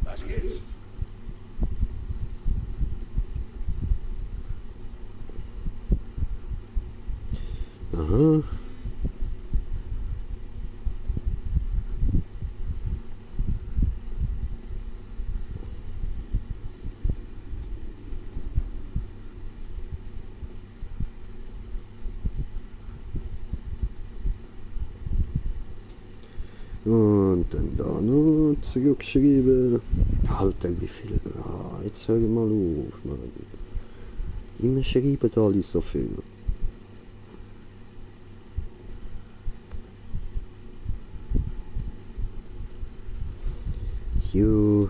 Was geht's? Aha. Und dann da noch zurückschreiben. Alter, wie viel? Ah, jetzt hör ich mal auf, Mann. Immer schreiben alle so viel. Jo.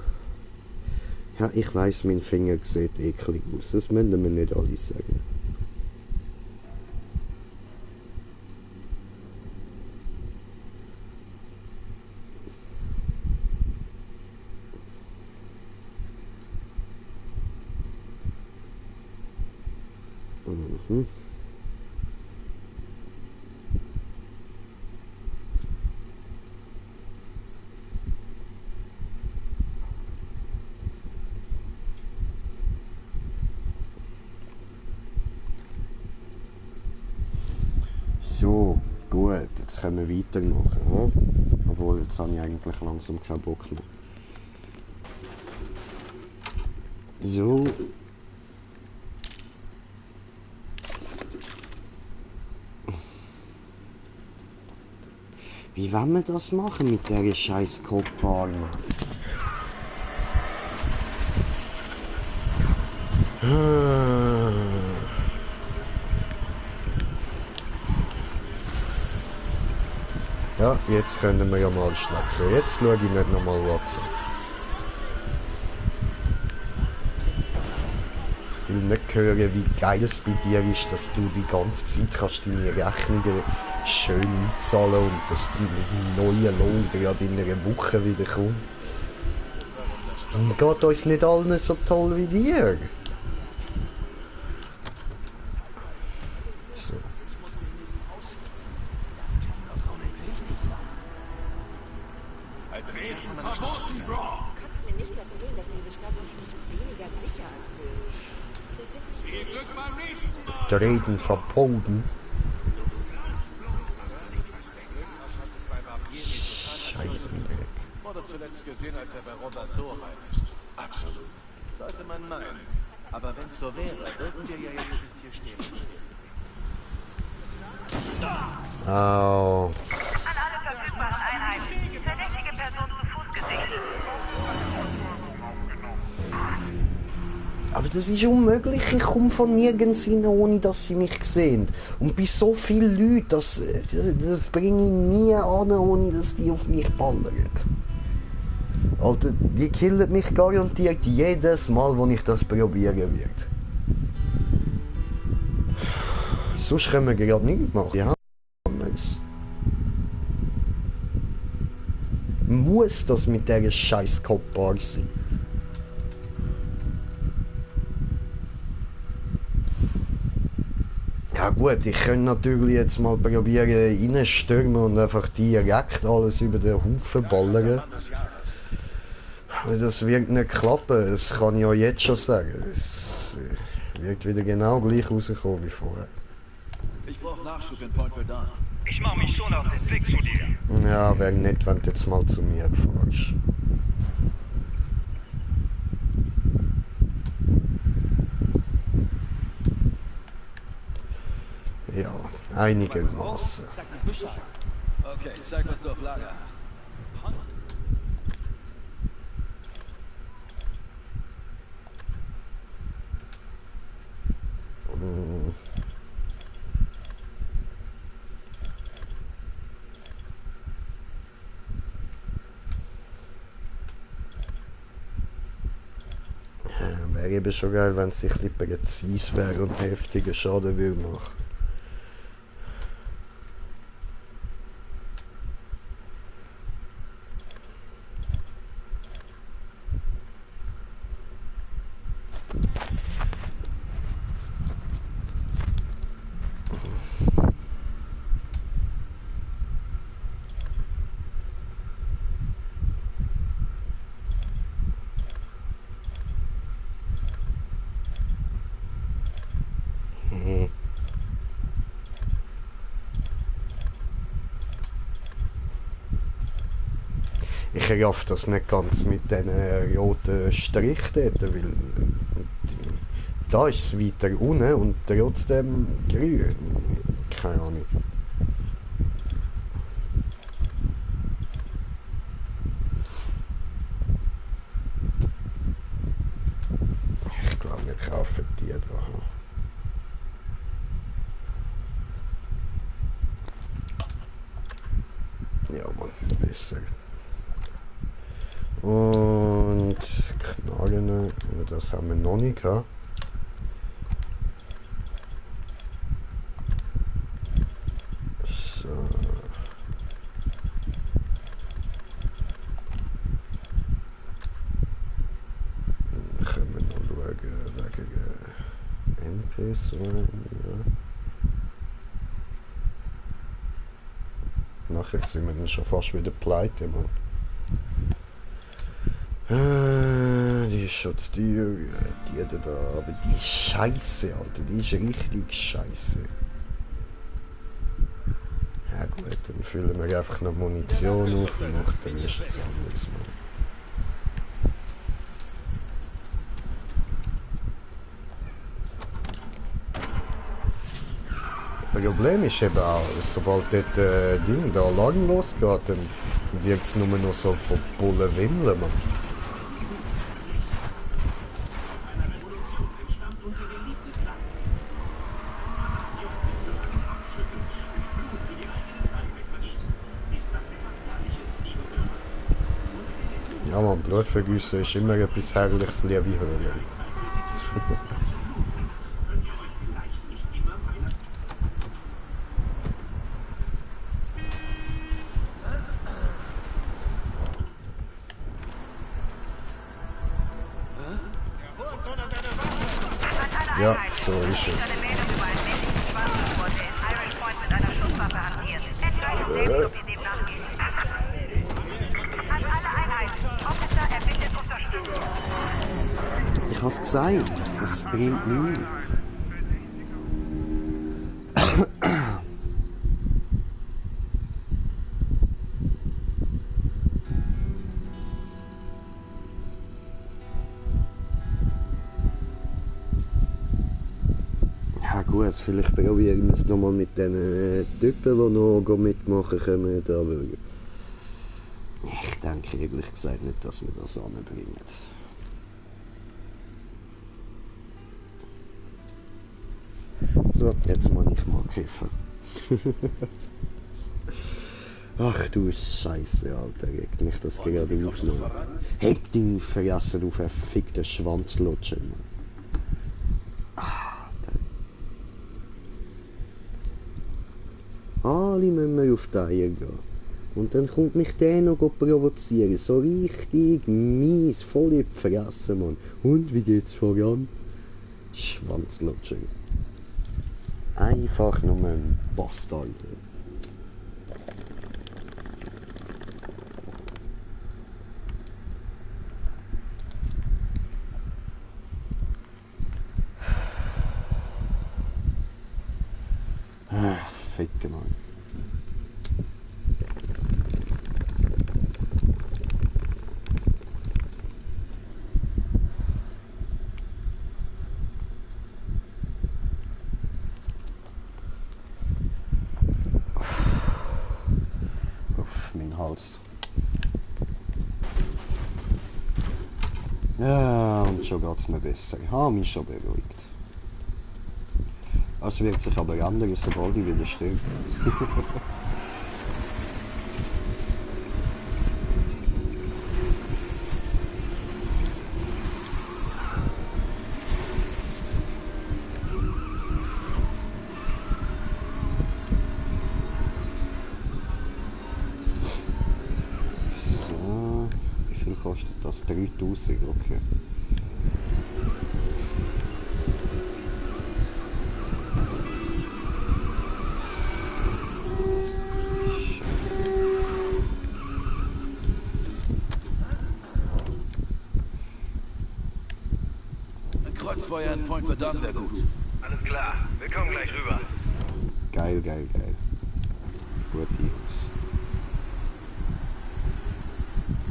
Ja, ich weiss, mein Finger sieht eklig aus. Das müssen wir nicht alle sagen. Mhm. So, gut, jetzt können wir weitermachen. Hm? Obwohl, jetzt habe ich eigentlich langsam keinen Bock mehr. So. Wie wollen wir das machen mit dieser scheiß Kopfarme? Ja, jetzt können wir ja mal schnacken. Jetzt schaue ich nicht nochmal WhatsApp. Ich will nicht hören, wie geil es bei dir ist, dass du die ganze Zeit kannst deine Rechnungen schön einzahlen und dass dein neuer Lohn gerade in einer Woche wieder kommt. Und geht uns nicht allen so toll wie dir. So. Kannst mir nicht erzählen, dass diese Stadt sich nicht weniger sicher anfühlt. Viel Glück beim nächsten Mal. Der Reden verboten. Scheißendreck. Wurde zuletzt gesehen, als er bei Robert Dorein ist. Absolut. Sollte man meinen. Aber wenn es so wäre, würden wir ja jetzt nicht hier stehen. Au. An alle verfügbaren Einheiten. Verdächtige Person zu Fuß gesichtet. Aber das ist unmöglich, ich komme von nirgends hin, ohne dass sie mich sehen. Und bei so vielen Leuten, das bringe ich nie an, ohne dass die auf mich ballern. Alter, die killen mich garantiert jedes Mal, wo ich das probieren werde. Sonst können wir gerade nichts machen. Ja, muss das mit dieser scheiß Kopfbar sein? Ja gut, ich könnte natürlich jetzt mal probieren reinstürmen und einfach direkt alles über den Haufen ballern. Aber das wird nicht klappen, das kann ich auch jetzt schon sagen. Es wird wieder genau gleich rauskommen wie vorher. Ich brauche Nachschub in Point Verdun. Ich mache mich schon auf den Weg zu dir. Ja, wäre nett, wenn du jetzt mal zu mir fährst. Ja, einigermaßen. Okay, zeig, was du auf Lager hast. Wäre eben schon geil, wenn es ein bisschen präzise wäre und heftiger Schaden würde machen. Ich raff das nicht ganz mit diesen roten Strichen dort, weil da ist es weiter unten und trotzdem grün. Keine Ahnung. Ich glaube, wir kaufen die da. Ja, Mann, besser. Und Knarren, das haben wir noch nicht gehabt. So. Dann können wir noch schauen, wegen NPs rein, ja. Nachher sind wir dann schon fast wieder pleite, Mann. Die Schutztür, die da, aber die ist scheiße, Alter, die ist richtig scheiße. Ja gut, dann füllen wir einfach noch Munition auf und machen dann erst das anderes Mal. Das Problem ist eben auch, sobald dort Ding, der Alarm losgeht, dann wird es nur noch so von Bullen windeln, man. Ja man, Blutvergüssen ist immer etwas Herrliches, liebe Hörer. Ja, so ist es. Ich hab's gesagt, das bringt nichts. Ja gut, vielleicht probieren wir es nochmal mit den Typen, die noch mitmachen können, aber ich denke ehrlich gesagt nicht, dass wir das anbringen. So, jetzt muss ich mal kiffen. Ach du Scheiße, Alter, regt mich das gerade auf. Heb deine Fresse auf, verfickte Schwanzlutscher, Mann. Alle müssen wir auf die Eier gehen. Und dann kommt mich der noch provozieren. So richtig mies, voll in die Fresse, Mann. Und, wie geht's voran? Schwanzlutscher. Einfach nur ein Bastard. Ficke, Mann. Uff, mein Hals. Ja, und schon geht's mir besser. Ich habe mich schon beruhigt. Es wird sich aber ändern, sobald ich wieder stehe. So, wie viel kostet das? 3000, okay. Kreuzfeuer in Point Verdun wäre gut. Alles klar, wir kommen gleich rüber. Geil, geil, geil. Gut, Jungs.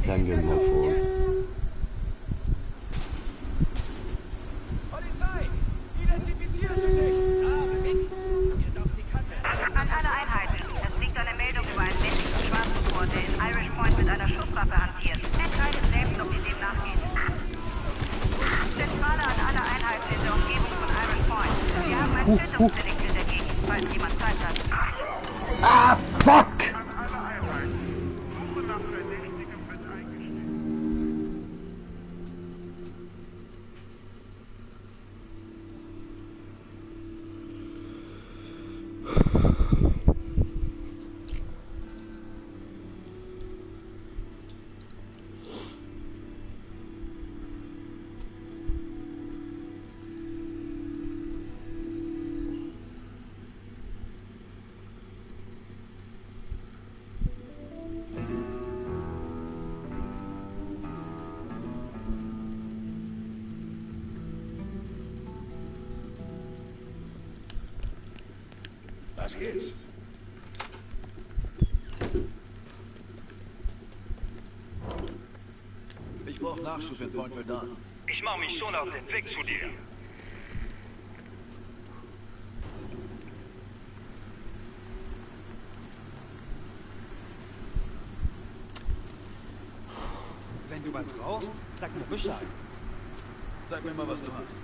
Dann gehen wir vor. Polizei! Identifizieren Sie sich! An alle Einheiten. Es liegt eine Meldung über einen männlichen Schwarzenbord, der in Irish Point mit einer Schusswaffe hantiert. Entscheidet selbst, ob ihr dem nachgeht. Zentrale an alle Einheiten in der Umgebung von Irish Point. Wir haben ein Tötungsdelikt in der Gegend, falls jemand Zeit hat. Ah, fuck! Was geht's? Nachschub in Point Verdun. Ich mache mich schon auf den Weg zu dir. Wenn du was brauchst, sag mir Bescheid. Sag mir mal, was du hast.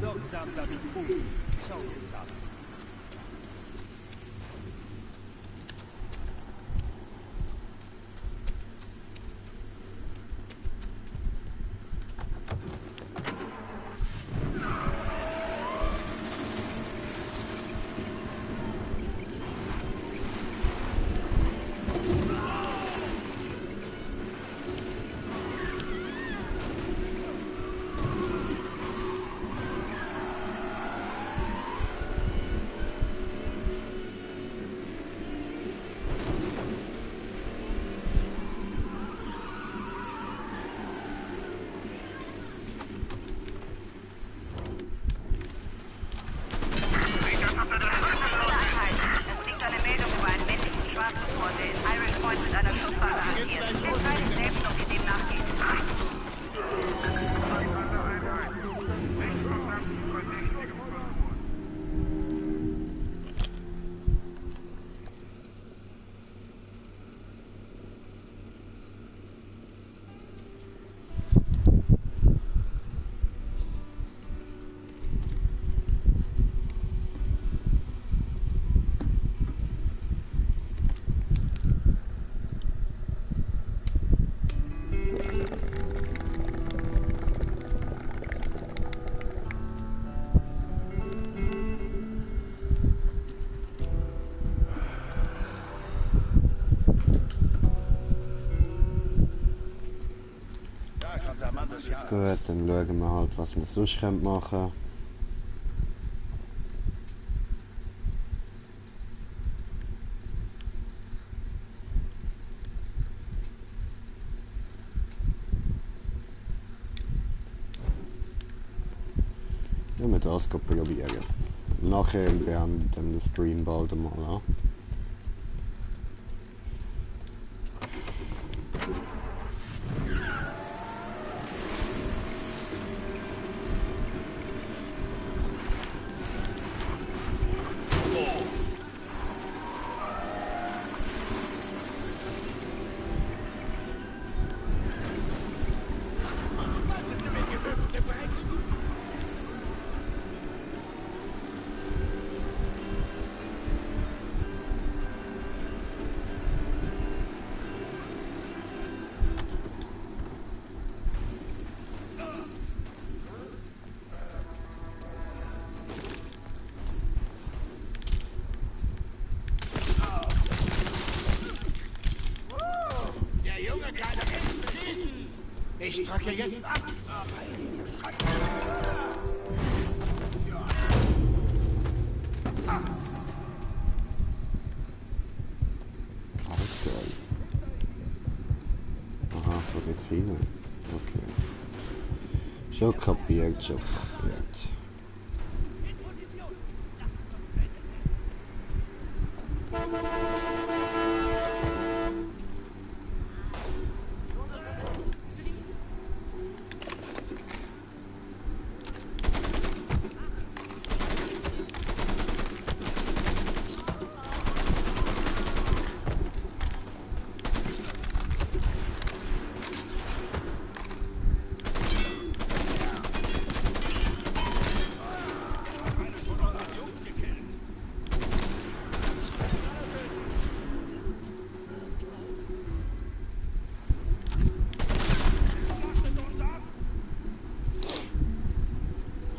Sorgsam damit um. Schau jetzt an. Gut, dann schauen wir halt, was wir sonst machen können. Ja, wir das probieren. Nachher beenden wir den Stream bald einmal an. Ich drücke jetzt ab. Okay. Aha, von dort hinten. Okay. Schon kapiert, schon kapiert.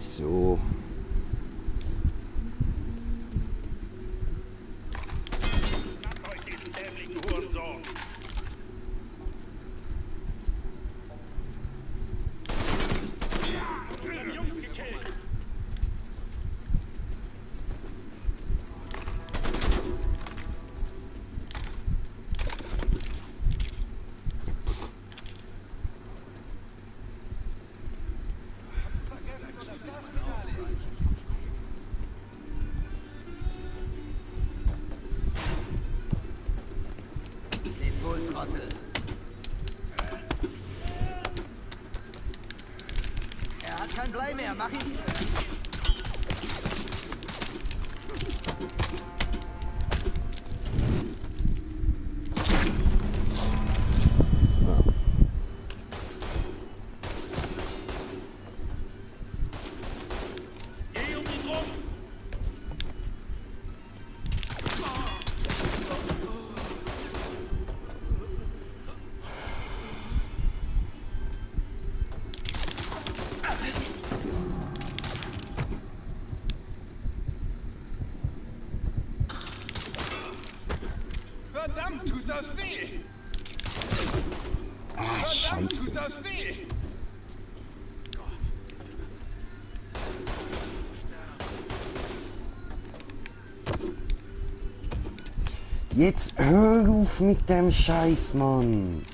So. her, mach ihn. Verdammt, tut das weh! Ah, scheiße. Tut das weh! Jetzt hör auf mit dem Scheiß, Mann.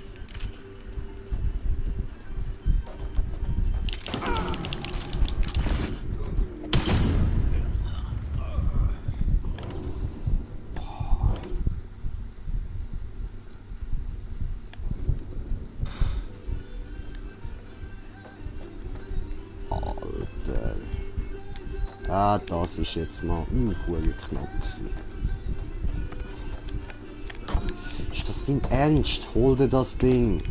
Alter. Ah, das ist jetzt mal knapp gewesen. Ist das Ding ernst? Hol dir das Ding!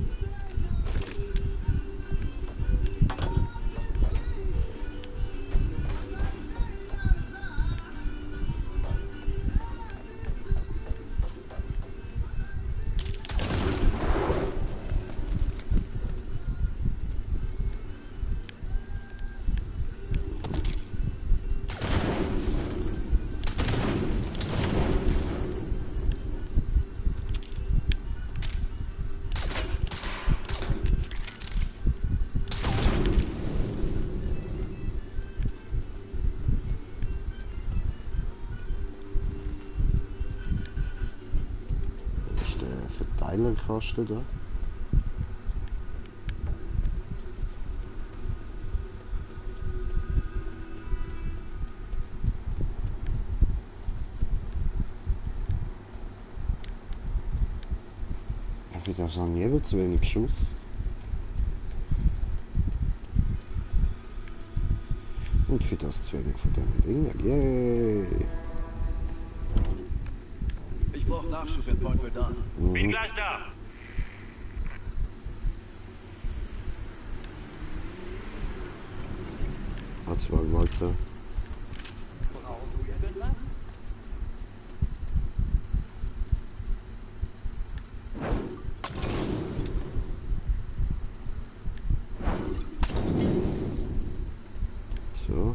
Verteilerkasten da. Für das haben wir zu wenig Schuss. Und für das zu wenig von den Dingen. Yay! Ich brauche Nachschub in Point Verdun. Bin gleich da. Hat's mal weiter. Brauchst du irgendwas? So.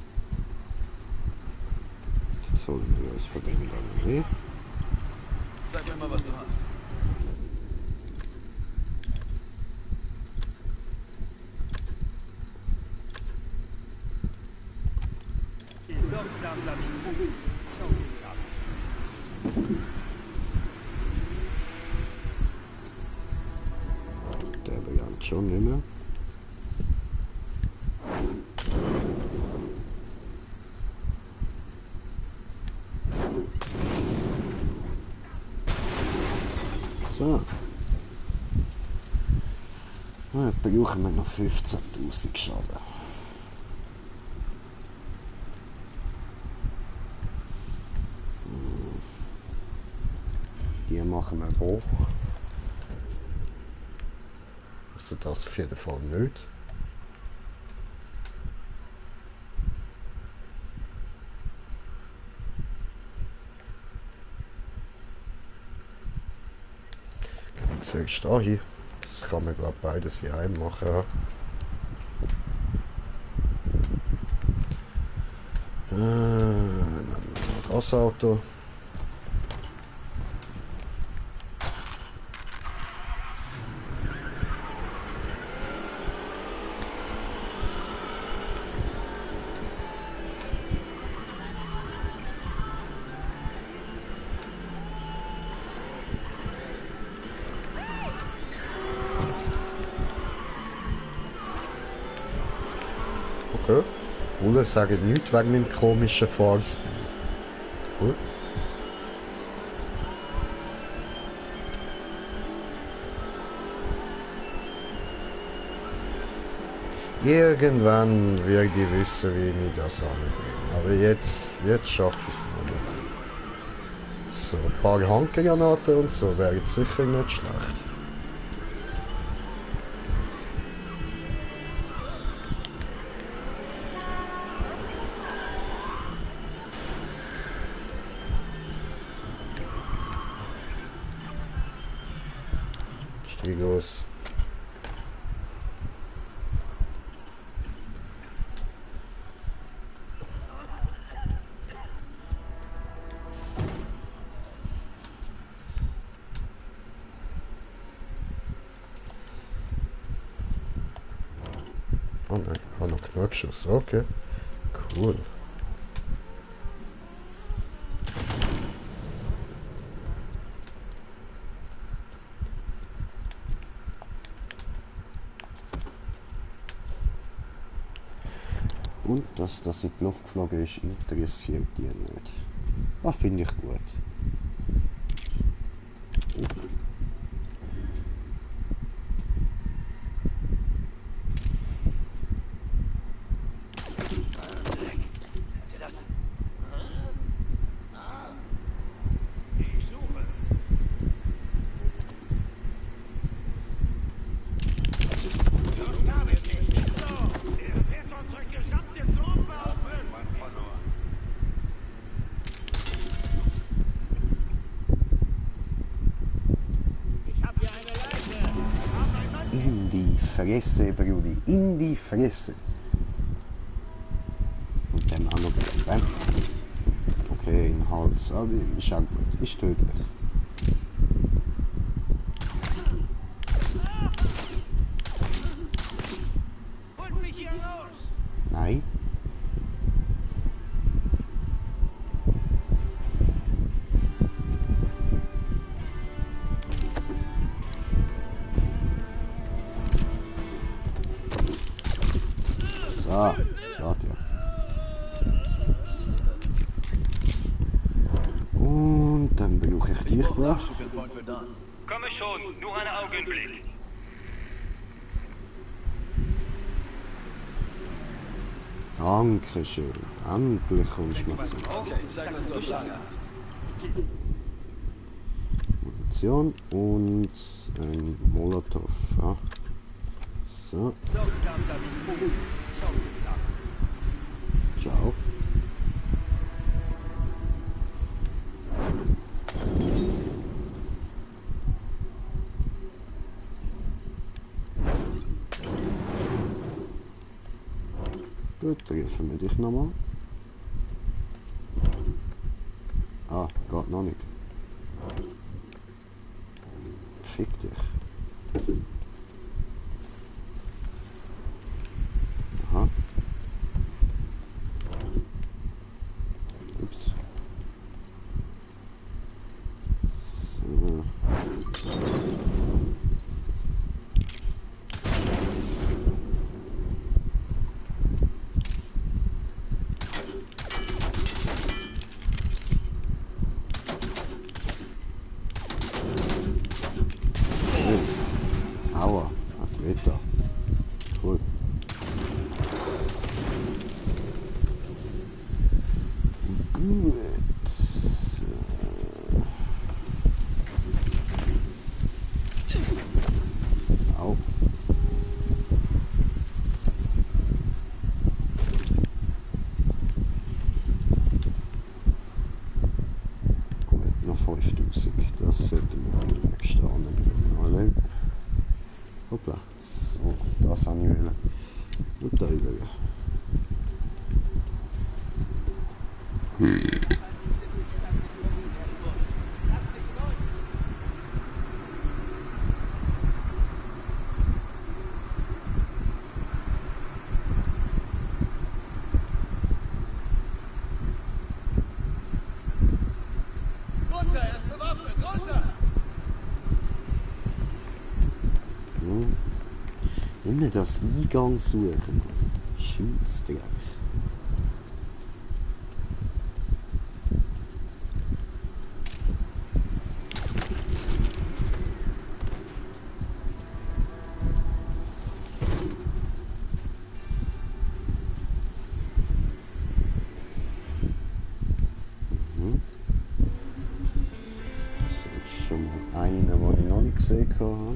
Jetzt holen wir was von dem dann hier. Sag mir mal, was du hast. Sorgsam damit. Schau geht's ab. Der begann schon nicht mehr. So. Dann brauchen wir noch 15.000 Schaden. Die machen wir wo? Also das auf jeden Fall nicht. Zuerst da hin. Das kann man glaube beides hier heim machen. Ja. Nehmen wir das Auto. Okay. Alle sagen nichts wegen meinem komischen Fahrstil. Cool. Irgendwann werde ich wissen, wie ich das anbringe. Aber jetzt schaffe ich es noch nicht. So, ein paar Handgranaten und so wäre sicher nicht schlecht. Steig los. Oh nein, habe noch Knackschuss. Okay, cool. Und dass das in die Luft geflogen ist, interessiert die nicht. Das finde ich gut. In die Fresse, Brudi, in die Fresse. Und dem auch noch bam. Okay, in den Hals, aber ist auch gut, ist tödlich. Nein. So, warte ja. Und dann brauche ich dich gleich. Komme schon, nur einen Augenblick. Dankeschön. Endlich kommst du noch zu. Okay, zeig, was du auf Lager hast. Munition und ein Molotow. Ja. So. Ciao. Gut, treffen wir dich nochmal. Ah, geht noch nicht. Fick dich. Aha. Ups. So. Aua, Atleta. Cool. Gut. Au. Gut, noch 5000. Das sollten wir extra anbringen. Hoppla. So, das habe ich wollen. Und da wollen. Runter, er ist bewaffnet, runter! Immer das Eingang suchen. Scheissdreck. gesehen habe.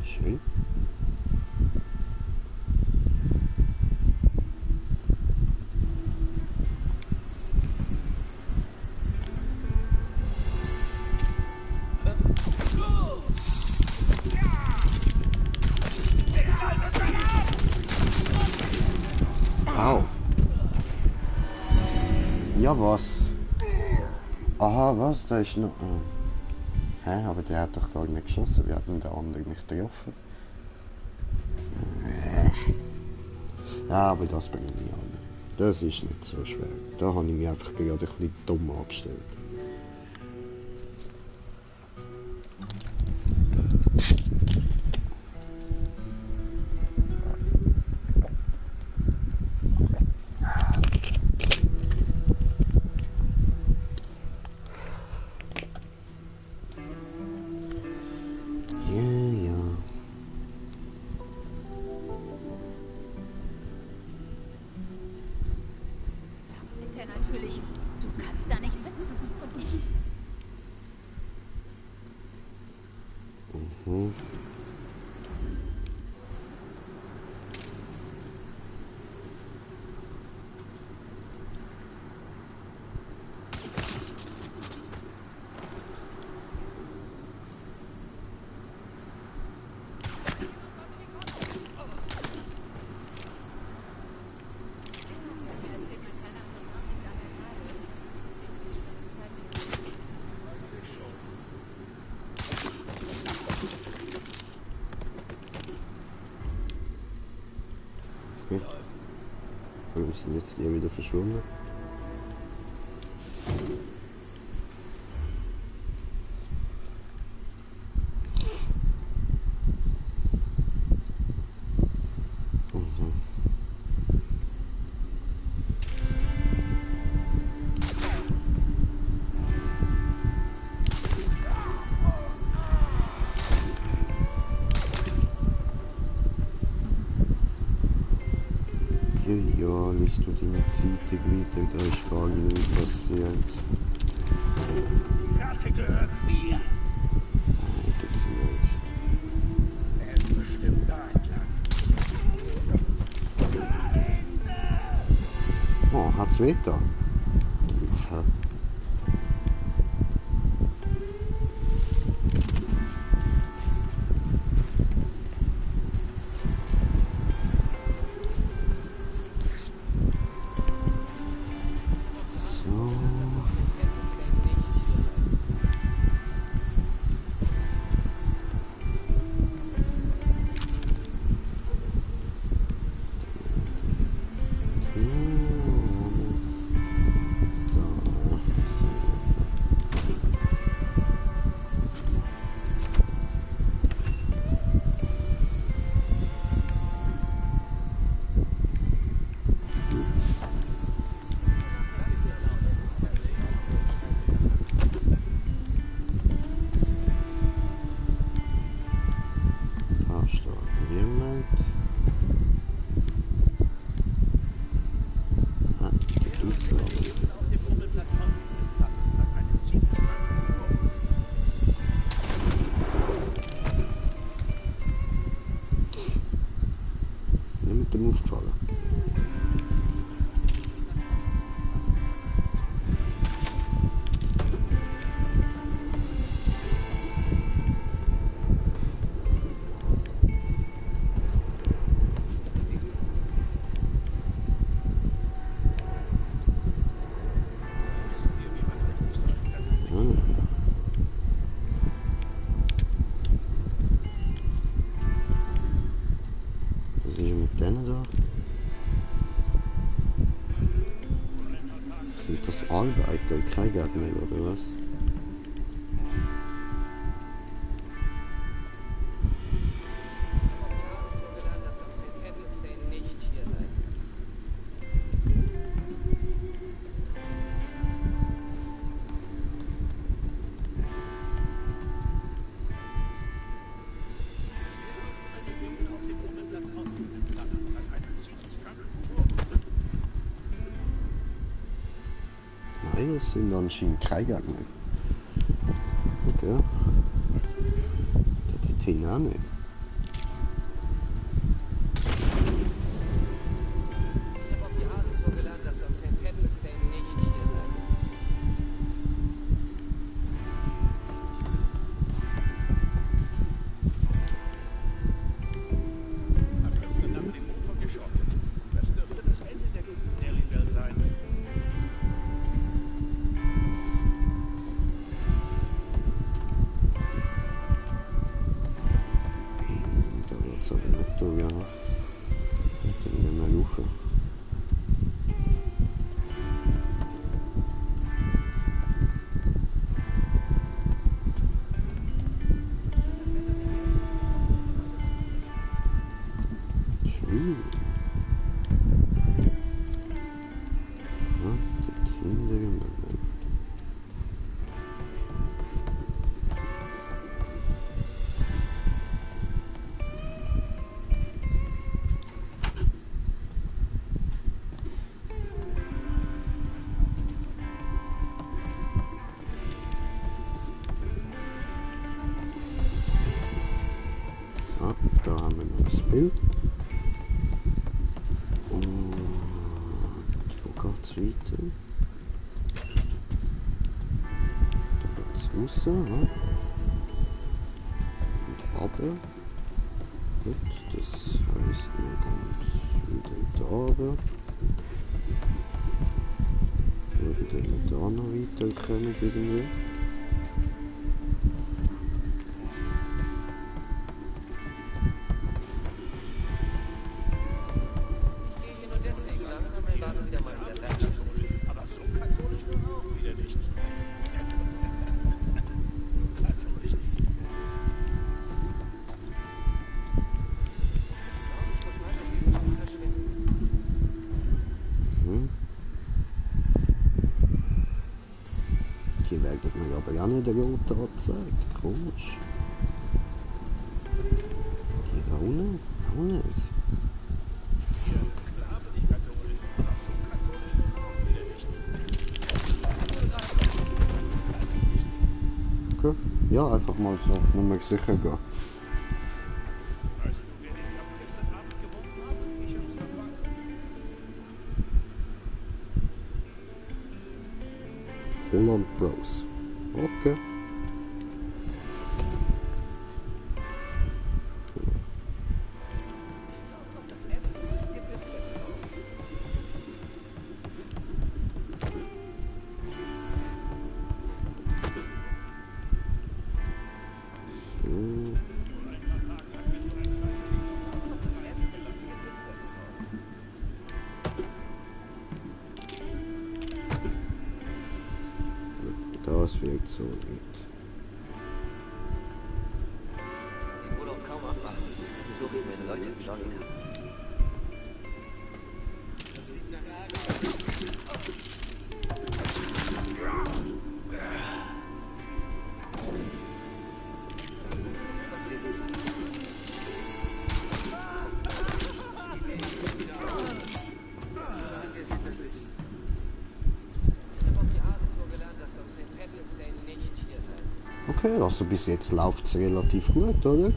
Schön. Au. Ja, was? Aha, was? Da ist noch... Hä? Aber der hat doch gar nicht geschossen. Wie hat denn der andere mich getroffen? Ja, aber das bringt mich an. Das ist nicht so schwer. Da habe ich mich einfach gerade ein bisschen dumm angestellt. Natürlich, du kannst da nicht sitzen und ich... Mhm. Warum sind jetzt die wieder verschwunden? Ja, liest du deine Zeitung weiter, da ist gar nichts passiert. Die Ratte gehört mir. Nein, tut's nicht. Er ist bestimmt da entlang. Oh, hat's weiter? Drauf, Mit dem aufgefallen. Was ist mit denen da? Sind das Arbeiter, keine Gärtner oder was? Nein, das sind anscheinend keine Gegner. Okay. Das Ding auch nicht. Da haben wir noch das Bild. Und wo geht es weiter? Da geht es raus. Ja. Und runter. Gut, das heisst, wir gehen wieder da runter. Würden wir da noch weiterkommen irgendwie? Hier werden mir aber auch nicht der rote angezeigt. Komisch. Hier auch nicht. Auch nicht. Okay. Ja, einfach mal so auf Nummer sicher gehen. Holland Bros. Okay. Das wirkt so nicht. Den Urlaub kaum abwarten. Besuche ich meine Leute in Florida. Das sieht nach Ärger. Und sie sind Okay, also bis jetzt läuft es relativ gut, oder?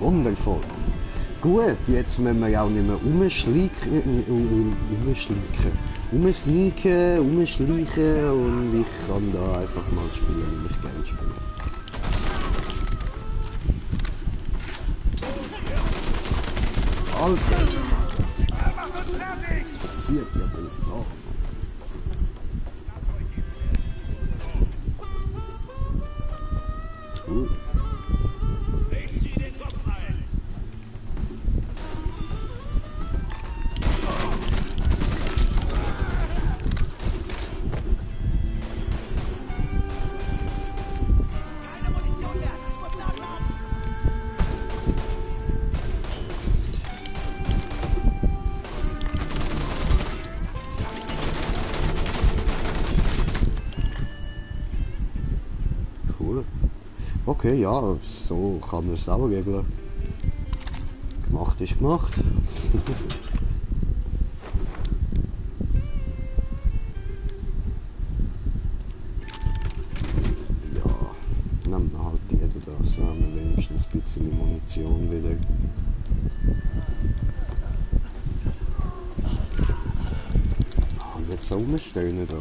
Wundervoll. Gut, jetzt müssen wir ja auch nicht mehr umschleichen und ich kann da einfach mal spielen, wie ich gerne spiele. Alter! Das passiert ja brutal. Okay, ja, so kann man es auch regeln. Gemacht ist gemacht. Ja, nehmen wir halt jeder das, so haben wir wenigstens ein bisschen Munition wieder. Jetzt so rumstehen da.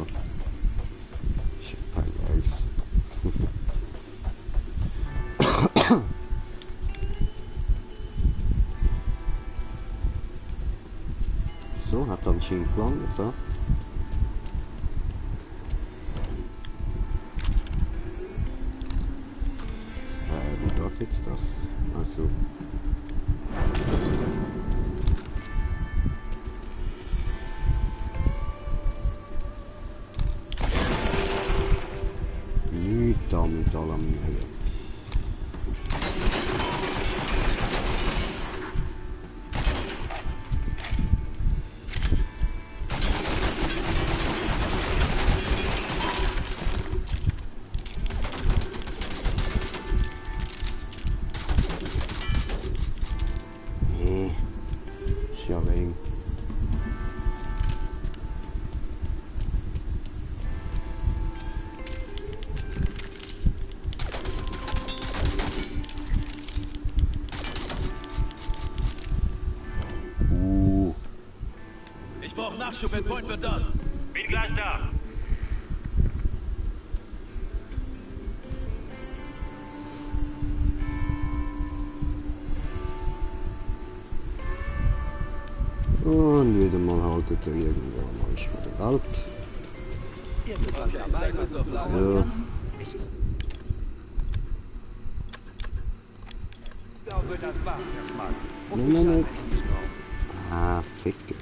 Ich hab kein Eis. So, hat anscheinend gelandet, ja? Wie geht jetzt das? Also. Nicht damit alarmieren. Nee, ist ja eng. Ich brauche Nachschub in Point Verdun. Bin gleich da. Und wieder mal haltet er irgendwo mal schwer Wald. So. Ich glaube, das war's erstmal. Nein. Ah, Ficken.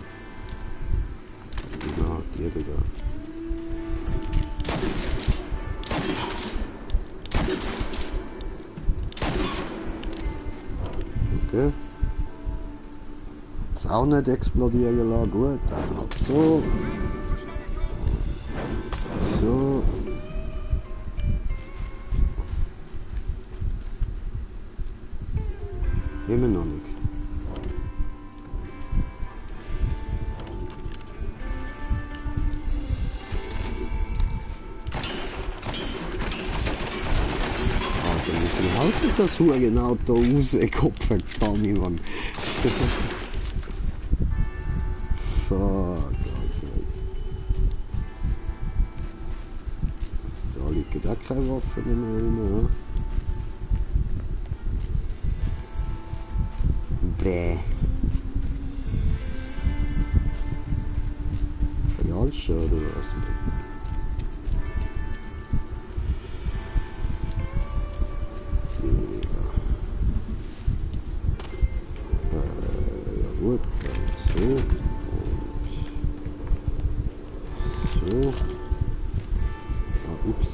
Wie halt jeder da. Okay. Jetzt auch nicht explodieren lassen. Gut, dann halt so. So. Immer noch nicht. Alter, wie viel haltet das Hurenauto raus? Gott verdammt, Mann. Fuck, Alter. Da liegen auch keine Waffen mehr rum, ja? Bäh. Falsch oder was? Ja gut, dann so. Und so. Ah, ups.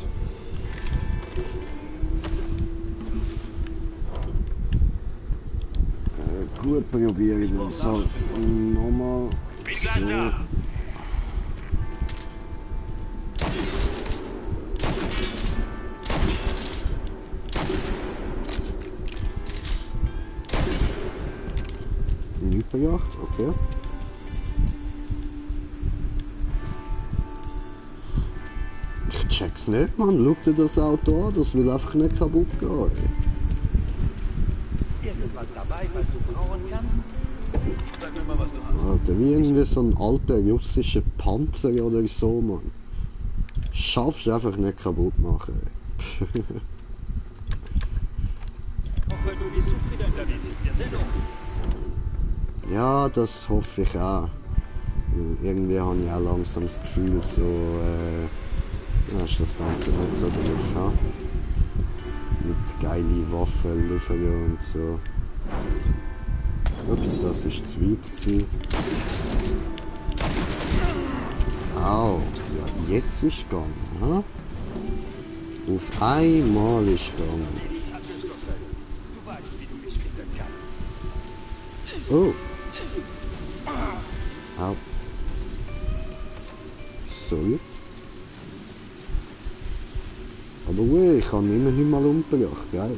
Gut, probieren wir es halt nochmal. So. Nicht bejacht, okay. Ich check's nicht, man. Schau dir das Auto an, das will einfach nicht kaputt gehen. Irgendwas dabei, was du brauchen kannst? Sag mir mal, was du hast. Alter, wie irgendwie so ein alter russischer Panzer oder so, man. Schaffst einfach nicht kaputt machen. Hoffe, du bist zufrieden damit. Wir sind uns. Ja, das hoffe ich auch. Irgendwie habe ich auch langsam das Gefühl, so, ja, ist das Ganze nicht so drauf, ha? Mit geile Waffen liefern und so. Ups, das ist zu weit gewesen. Au, ja, jetzt ist gegangen, ha? Auf einmal ist gegangen. Du weißt, wie du mich finden kannst. Oh. Au. Sorry. Aber ich habe ihn immerhin mal umgebracht, geil.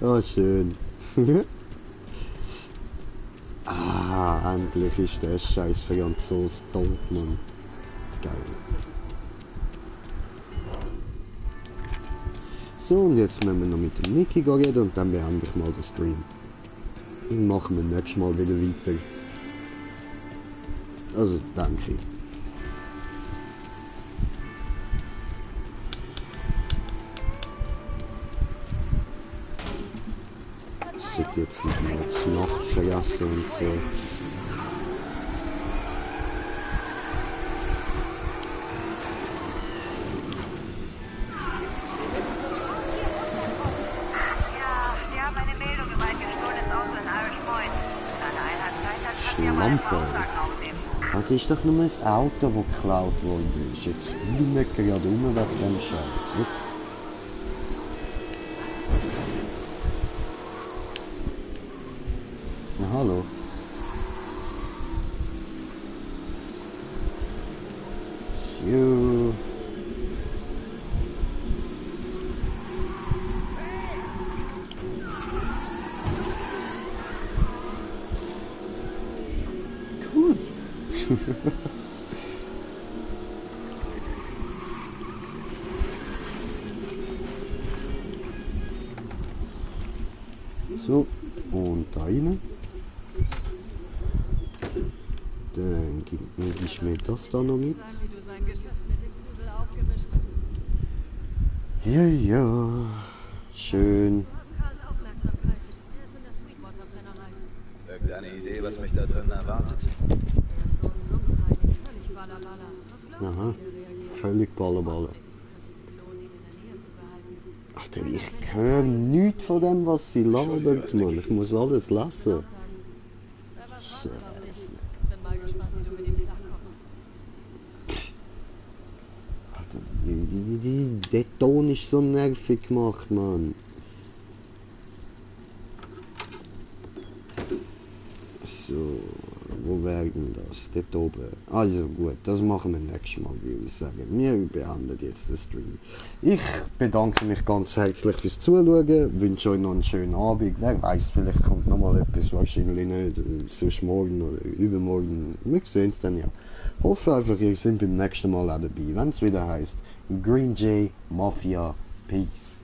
Oh, schön. Endlich ist der scheiß Franzose tot, Mann. Geil. So, und jetzt müssen wir noch mit dem Niki reden und dann beende ich mal den Stream. Und machen wir nächstes Mal wieder weiter. Also, danke. Ich sollte jetzt nicht mehr zur Nacht verlassen und so. Schlampe. Das ist doch nur ein Auto, das geklaut worden ist. Jetzt nicht gerade rum wegen dem Scheiß. Ups. Na, hallo. Jo. Cool. So, und da rein. Dann gebe ich mir das da noch mit. Ja, ja, schön. Irgendeine Idee, was mich da drin erwartet? Aha, völlig Ballerballer. Ach, ich höre nichts von dem, was sie labern, Mann. Ich muss alles lassen. Scheiße. Der Ton ist so nervig gemacht, Mann. So, wo wäre denn das? Dort oben. Also gut, das machen wir nächstes Mal, würde ich sagen. Wir beenden jetzt den Stream. Ich bedanke mich ganz herzlich fürs Zuschauen, wünsche euch noch einen schönen Abend. Wer weiß, vielleicht kommt noch mal etwas, wahrscheinlich nicht. Sonst morgen oder übermorgen. Wir sehen es dann ja. Hoffe einfach, ihr seid beim nächsten Mal auch dabei, wenn es wieder heisst Green J Mafia. Peace.